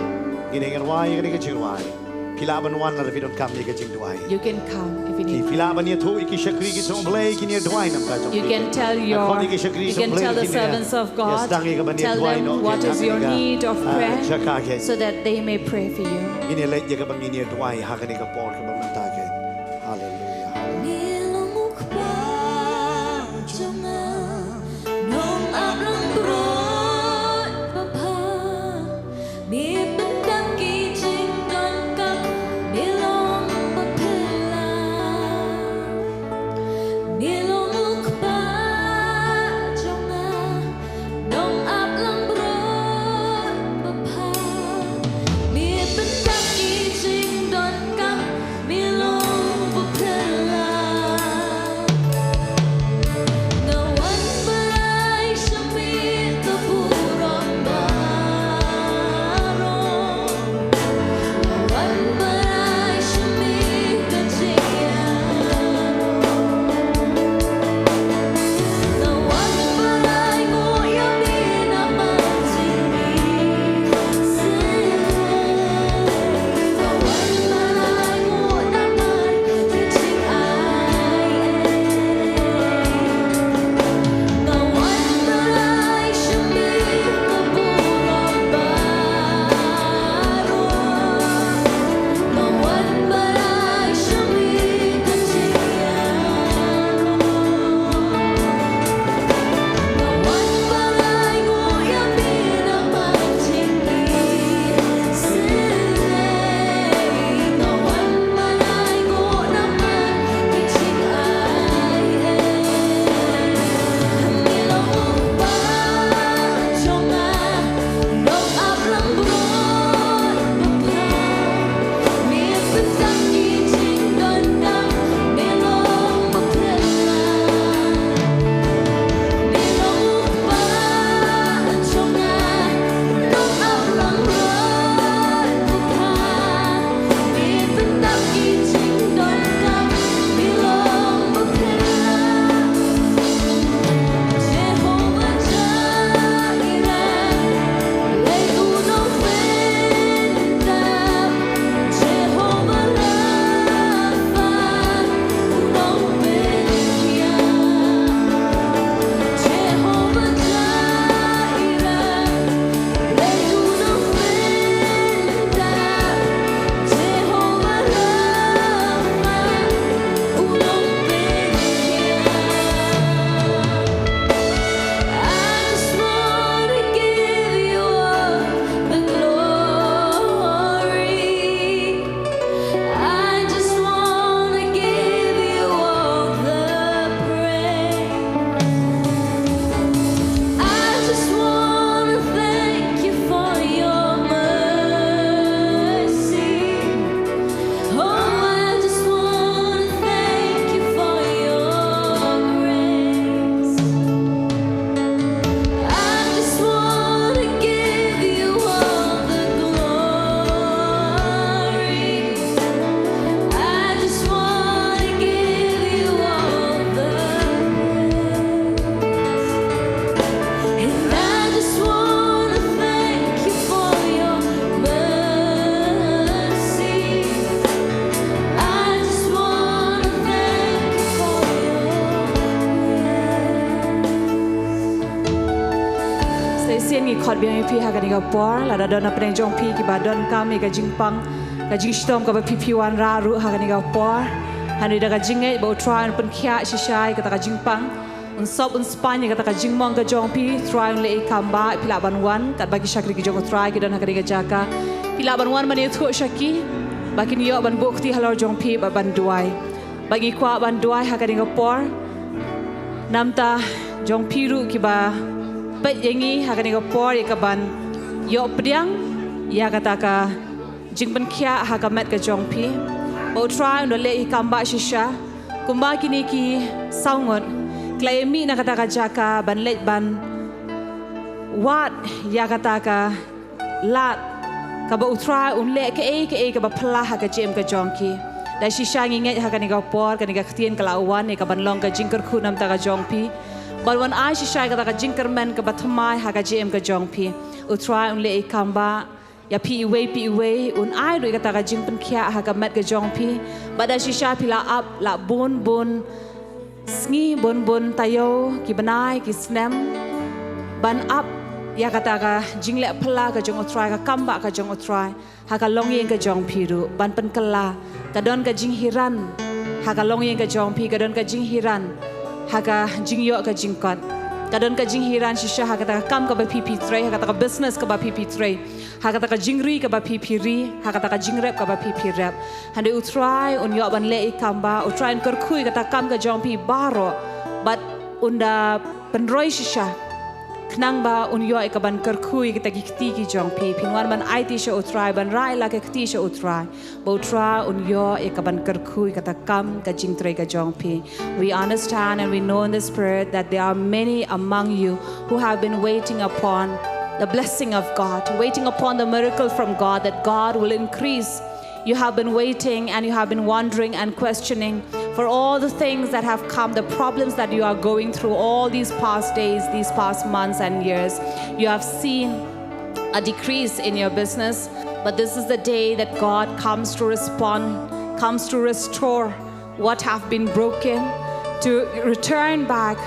You can come if you need. You can tell your, you can tell the servants of God, tell them what is your need of prayer, so that they may pray for you. Hallelujah. Me long u kpa jong nga, nong ap lang brot ba pha. Me pyndap ki jingdonkam, me long ba phylla. Me long u kpa jong nga, nong ap lang brot ba pha. Me pyndap ki jingdonkam, me long ba phylla. Nga wan barai sha me ka burom baroh. Nga wan barai sha me ka jingïaroh. Nga wan barai nguh ïa me namar jingïaseng. Sa shisien ngi khot biang ïa phi ha kane ka por, lada don na pdeng jong phi kiba donkam ïa ka jingpang, ka jingshitom kaba phi phi wanrah ruh ha kane ka por. Hangne da ka jingngeit ba U Trai un pynkhiah shisha ïa kata ka jingpang. Un sop un span ïa kata ka jingmong ka jong phi, Trai un leh ïa i kam ba phi lah ban wan, katba ki shakri ki jong u Trai ki don ha kane ka jaka. Phi lah ban wan ban ïathuh sha ki ba kin ïoh ban buh kti halor jong phi bad ban duwai. Ba ngi kwah ban duwai ha kane ka por. Namta jong phi ruh kiba peit ïa ngi ha kane ka por ïa ka ban ïoh pdiang ïa kata ka jingpynkhiah ha ka met ka jong phi. Ba u Trai un da leh ïa i kam ba shisha. Kumba kine ki saw ngut ki la ïa mih na kata ka jaka ban leit ban wad ïa kata ka lad kaba u Trai un leh kaei kaei kaba phylla ha ka jingim ka jong ki. Da shisha ngi ngeit ha kane ka por kane ka ktien ka la wan ïa ka ban long ka jingkyrkhu namta ka jong phi. Ban wan ai shisha ïa kata ka jingkyrmen kaba thymmai ha ka jingim ka jong phi. U Trai un leh ïa i kam ba ïa phi iwei pa iwei, un ai ruh ïa kata ka jingpynkhiah ha ka met ka jong phi. Bad da shisha phi la ap la bun bun sngi, bun bun taïew, ki bnai, ki snem ban ap ïa kata ka jingleh phylla ka jong u Trai, ka kam ba ka jong u Trai ha ka longïing ka jong phi ruh, ban pynkylla. Ka don ka jinghiran ha ka longïing ka jong phi, ka don ka jinghiran ha ka jingïoh ka jingkot. Ka don ka jinghiran shisha ha kata ka kam kaba phi phi trei, ha kata ka business kaba phi phi trei, ha kata ka jingri kaba phi phi ri, ha kata ka jingrep kaba phi phi rep. Hynrei u Trai un ïoh ban leh ïa i kam ba, u Trai un kyrkhu ïa kata ka kam ka jong phi baroh. Bad un da pynroi shisha khnang ba un ïoh ïa ka ban kyrkhu ïa kita ki kti ki jong phi. Phin wan ban aiti sha u Trai, ban rai la ka kti sha u Trai. Ba u Trai un ïoh ïa ka ban kyrkhu ïa kata ka kam ka jingtrei ka jong phi. We understand and we know in the Spirit that there are many among you who have been waiting upon the blessing of God, waiting upon the miracle from God, that God will increase. You have been waiting and you have been wondering and questioning for all the things that have come, the problems that you are going through all these past days, these past months and years. You have seen a decrease in your business, but this is the day that God comes to respond, comes to restore what have been broken, to return back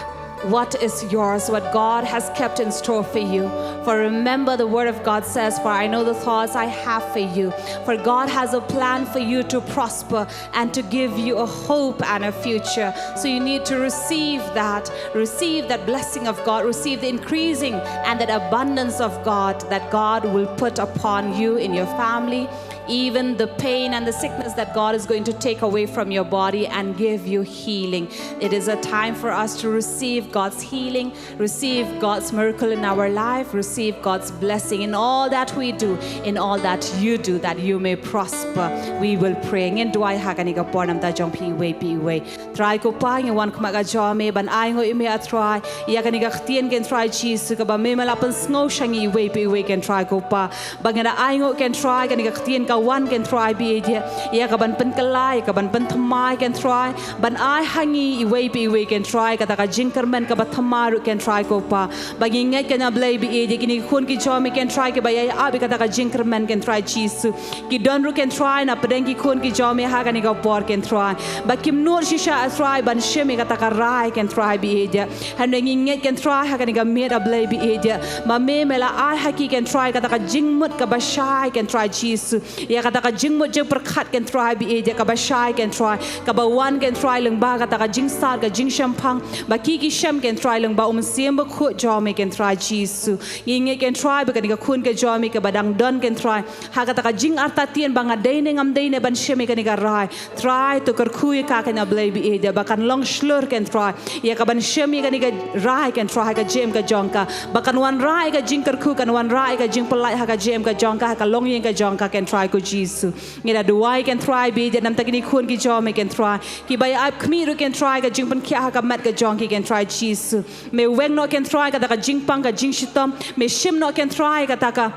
what is yours, what God has kept in store for you. For remember, the word of God says, "For I know the thoughts I have for you." For God has a plan for you to prosper and to give you a hope and a future. So you need to receive that, receive that blessing of God, receive the increasing and that abundance of God that God will put upon you, in your family, even the pain and the sickness that God is going to take away from your body and give you healing. It is a time for us to receive God's healing, receive God's miracle in our life, receive God's blessing in all that we do, in all that you do, that you may prosper. We will pray. Ngin duwai ha kane ka por namta jong phi iwei pa iwei. Trai ko Pa, ngi wan khmat ka jong me ban ainguh ïa me, A Trai, ïa kane ka ktien, ko Trai Jisu, kaba me me la pynsngew sha ngi iwei pa iwei, ko Trai ko Pa. Ba ngi da ainguh, ko Trai, kane ka ktien ka wan, ko Trai ba ïeit, ïa ka ban pynkylla, ïa ka ban pynthymmai, ko Trai, ban ai ha ngi iwei pa iwei, ko Trai, kata ka jingkyrmen kaba thymmai ruh, ko Trai ko Pa. Ba ngi ngeit, ko Blei ba ïeit, ïa kine ki khun ki jong me, ko Trai, kiba ïa ap ïa kata ka jingkyrmen, ko Trai Jisu. Ki don ruh, ko Trai, na pdeng ki khun ki jong me ha kane ka por, ko Trai. Ba kim nud shisha, A Trai, ban shim ïa kata ka rai, ko Trai ba ïeit. Hynrei ngi ngeit, ko Trai, ha kane ka miet, A Blei ba ïeit, ba me me la ai ha ki, ko Trai, kata ka jingmut kaba shai, ko Trai Jisu. Ïa kata ka jingmut jingpyrkhat, ko Trai ba ïeit, kaba shai, ko Trai, kaba wan, ko Trai, lyngba kata ka jingstad, ka jingshemphang ba ki ki shem, ko Trai, lyngba U Mynsiem Bakhuid jong me, ko Trai Jisu. Ngi ngeit, ko Trai, ba kane ka khun ka jong me kaba dang don, ko Trai, ha kata ka jingartatien ba nga dei ne ngam dei ne ban shim ïa kane ka rai. Trai, to kyrkhu ïa ka, ko Blei ba ïeit, ba kan long shlur, ko Trai, ïa ka ban shim ïa kane ka rai, ko Trai, ha ka jingim ka jong ka. Ba kan wanrah ïa ka jingkyrkhu, kan wanrah ïa ka jingpyllait ha ka jingim ka jong ka, ha ka longïing ka jong ka, ko Trai ko Jisu. Ngi da duwai, ko Trai ba ïeit, namta kine ki khun ki jong me, ko Trai, kiba ïa ap khmih ruh, ko Trai, ka jingpynkhiah ha ka met ka jong ki, ko Trai Jisu. Me weng noh, ko Trai, kata ka jingpang ka jingshitom. Me shim noh, ko Trai, kata ka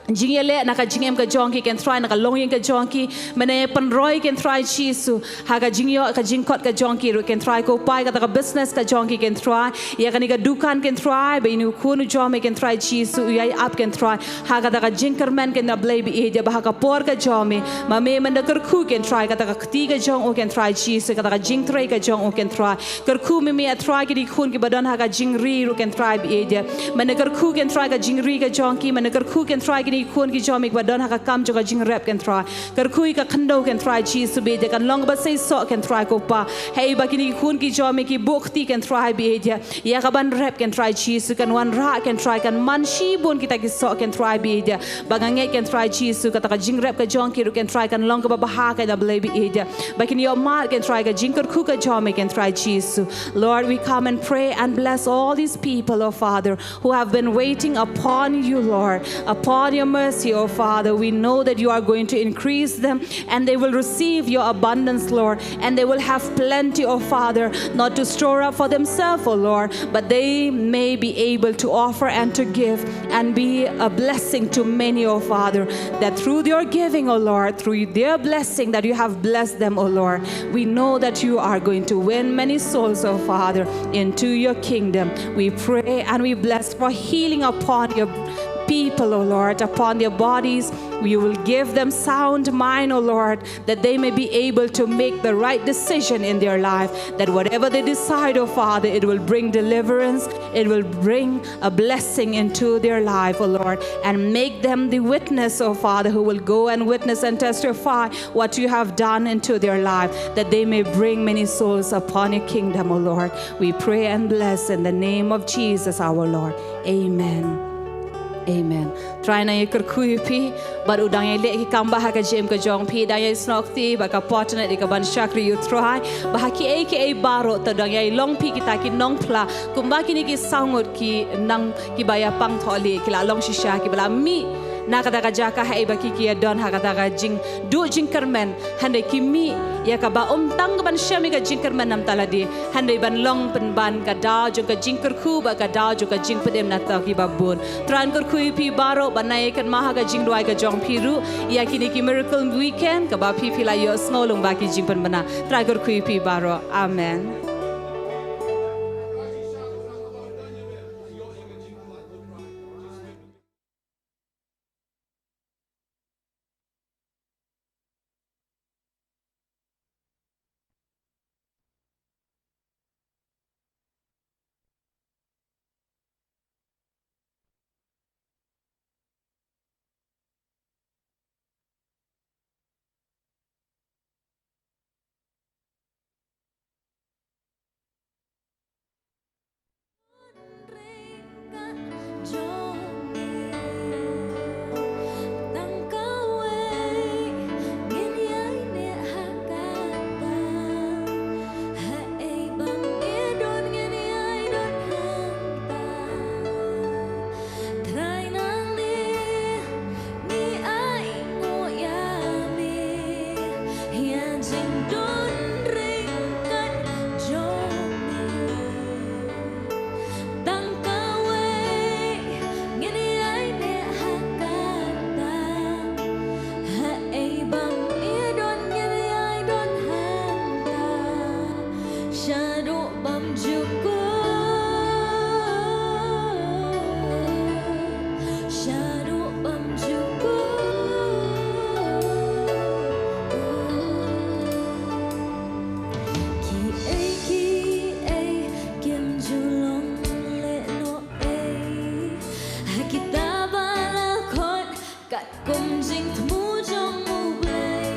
jingïaleh na ka jingim ka jong ki, ko Trai, na ka longïing ka jong ki. Me pynroi, ko Trai Jisu, ha ka jingïoh ka jingkot ka jong ki ruh, ko Trai ko Pa, kata ka business ka jong ki, ko Trai, ïa kane ka dukan, ko Trai, ba ine u khun u jong me, ko Trai Jisu, u ïai ap, ko Trai, ha kata ka jingkyrmen, ko Blei ba ïeit, ba ha ka por ka jong me, ma me men da kyrkhu, ko Trai, kata ka kti ka jong u, ko Trai Jisu, kata ka jingtrei ka jong u, ko Trai. Kyrkhu me me, A Trai, kine ki khun kiba don ha ka jingri ruh, ko Trai ba ïeit. Men da kyrkhu, ko Trai, ka jingri ka jong ki, men da kyrkhu, ko Trai, ki khun ki jong me kiba don ha ka kam jong ka jingrep, ko Trai. Kyrkhu ïa ka khyndew, ko Trai Jisu, bad kan long kaba seisoh, ko Trai ko Pa. Haba kine ki khun ki jong me ki buh kti, ko Trai, bad ïa kaban rep, ko Trai Jisu, kan wanrah, ko Trai, kan man shibun kita ki soh, ko Trai, bad ba nga ngeit, ko Trai Jisu, kata ka jingrep ka jong ki ruh, ko Trai, kan long kaba bha ha ka ïing, bad ba kin ïohmad, ko Trai, ka jingkyrkhu ka jong me, ko Trai Jisu. Lord, we come and pray and bless all these people, oh Father, who have been waiting upon you, Lord, upon your mercy, oh Father. We know that you are going to increase them and they will receive your abundance, Lord, and they will have plenty, oh Father, not to store up for themselves, oh Lord, but they may be able to offer and to give and be a blessing to many, oh Father, that through their giving, oh Lord, through their blessing that you have blessed them, oh Lord, we know that you are going to win many souls, oh Father, into your kingdom. We pray and we bless for healing upon your people, oh Lord, upon their bodies. You will give them sound mind, oh Lord, that they may be able to make the right decision in their life, that whatever they decide, oh Father, it will bring deliverance, it will bring a blessing into their life, oh Lord, and make them the witness, oh Father, who will go and witness and testify what you have done into their life, that they may bring many souls upon your kingdom, oh Lord. We pray and bless in the name of Jesus, our Lord. Amen. Amen. Trai nang ïakyrkhu ïa phi, bad u dang ïaleh ki kam bha ha ka jingim ka jong phi, dang ïasnoh kti bad ka por tang ïa kaban shakri ïa u Trai, bad ha kiei kiei baroh te dang ïalong phi kita ki nongphla, kumba kine ki saw ngut ki nang kiba ïa pang thoh leh, ki la long shisha, kiba la mih na kata ka jaka ha kaba ki ki ïa don ha kata ka jingduh jingkyrmen, hynrei ki mih ïa kaba ym tang ka ban shem ïa ka jingkyrmen namar lade, hynrei ban long pynban ka daw jong ka jingkyrkhu bad ka daw jong ka jingpynim na bynta kiba bun. Trai un kyrkhu ïa phi baroh, bad nang ïa kynmaw ha ka jingduwai ka jong phi ruh ïa kine ki miracle weekend kaba phi phi la ïohsngew lyngba ki jingpynbna. Trai un kyrkhu ïa phi baroh. Amen. Shaduh bymjukut, shaduh bymjukut. Kiei kiei kim ju long lehnohei ha kiba la khot katkum jingthmu jong U Blei.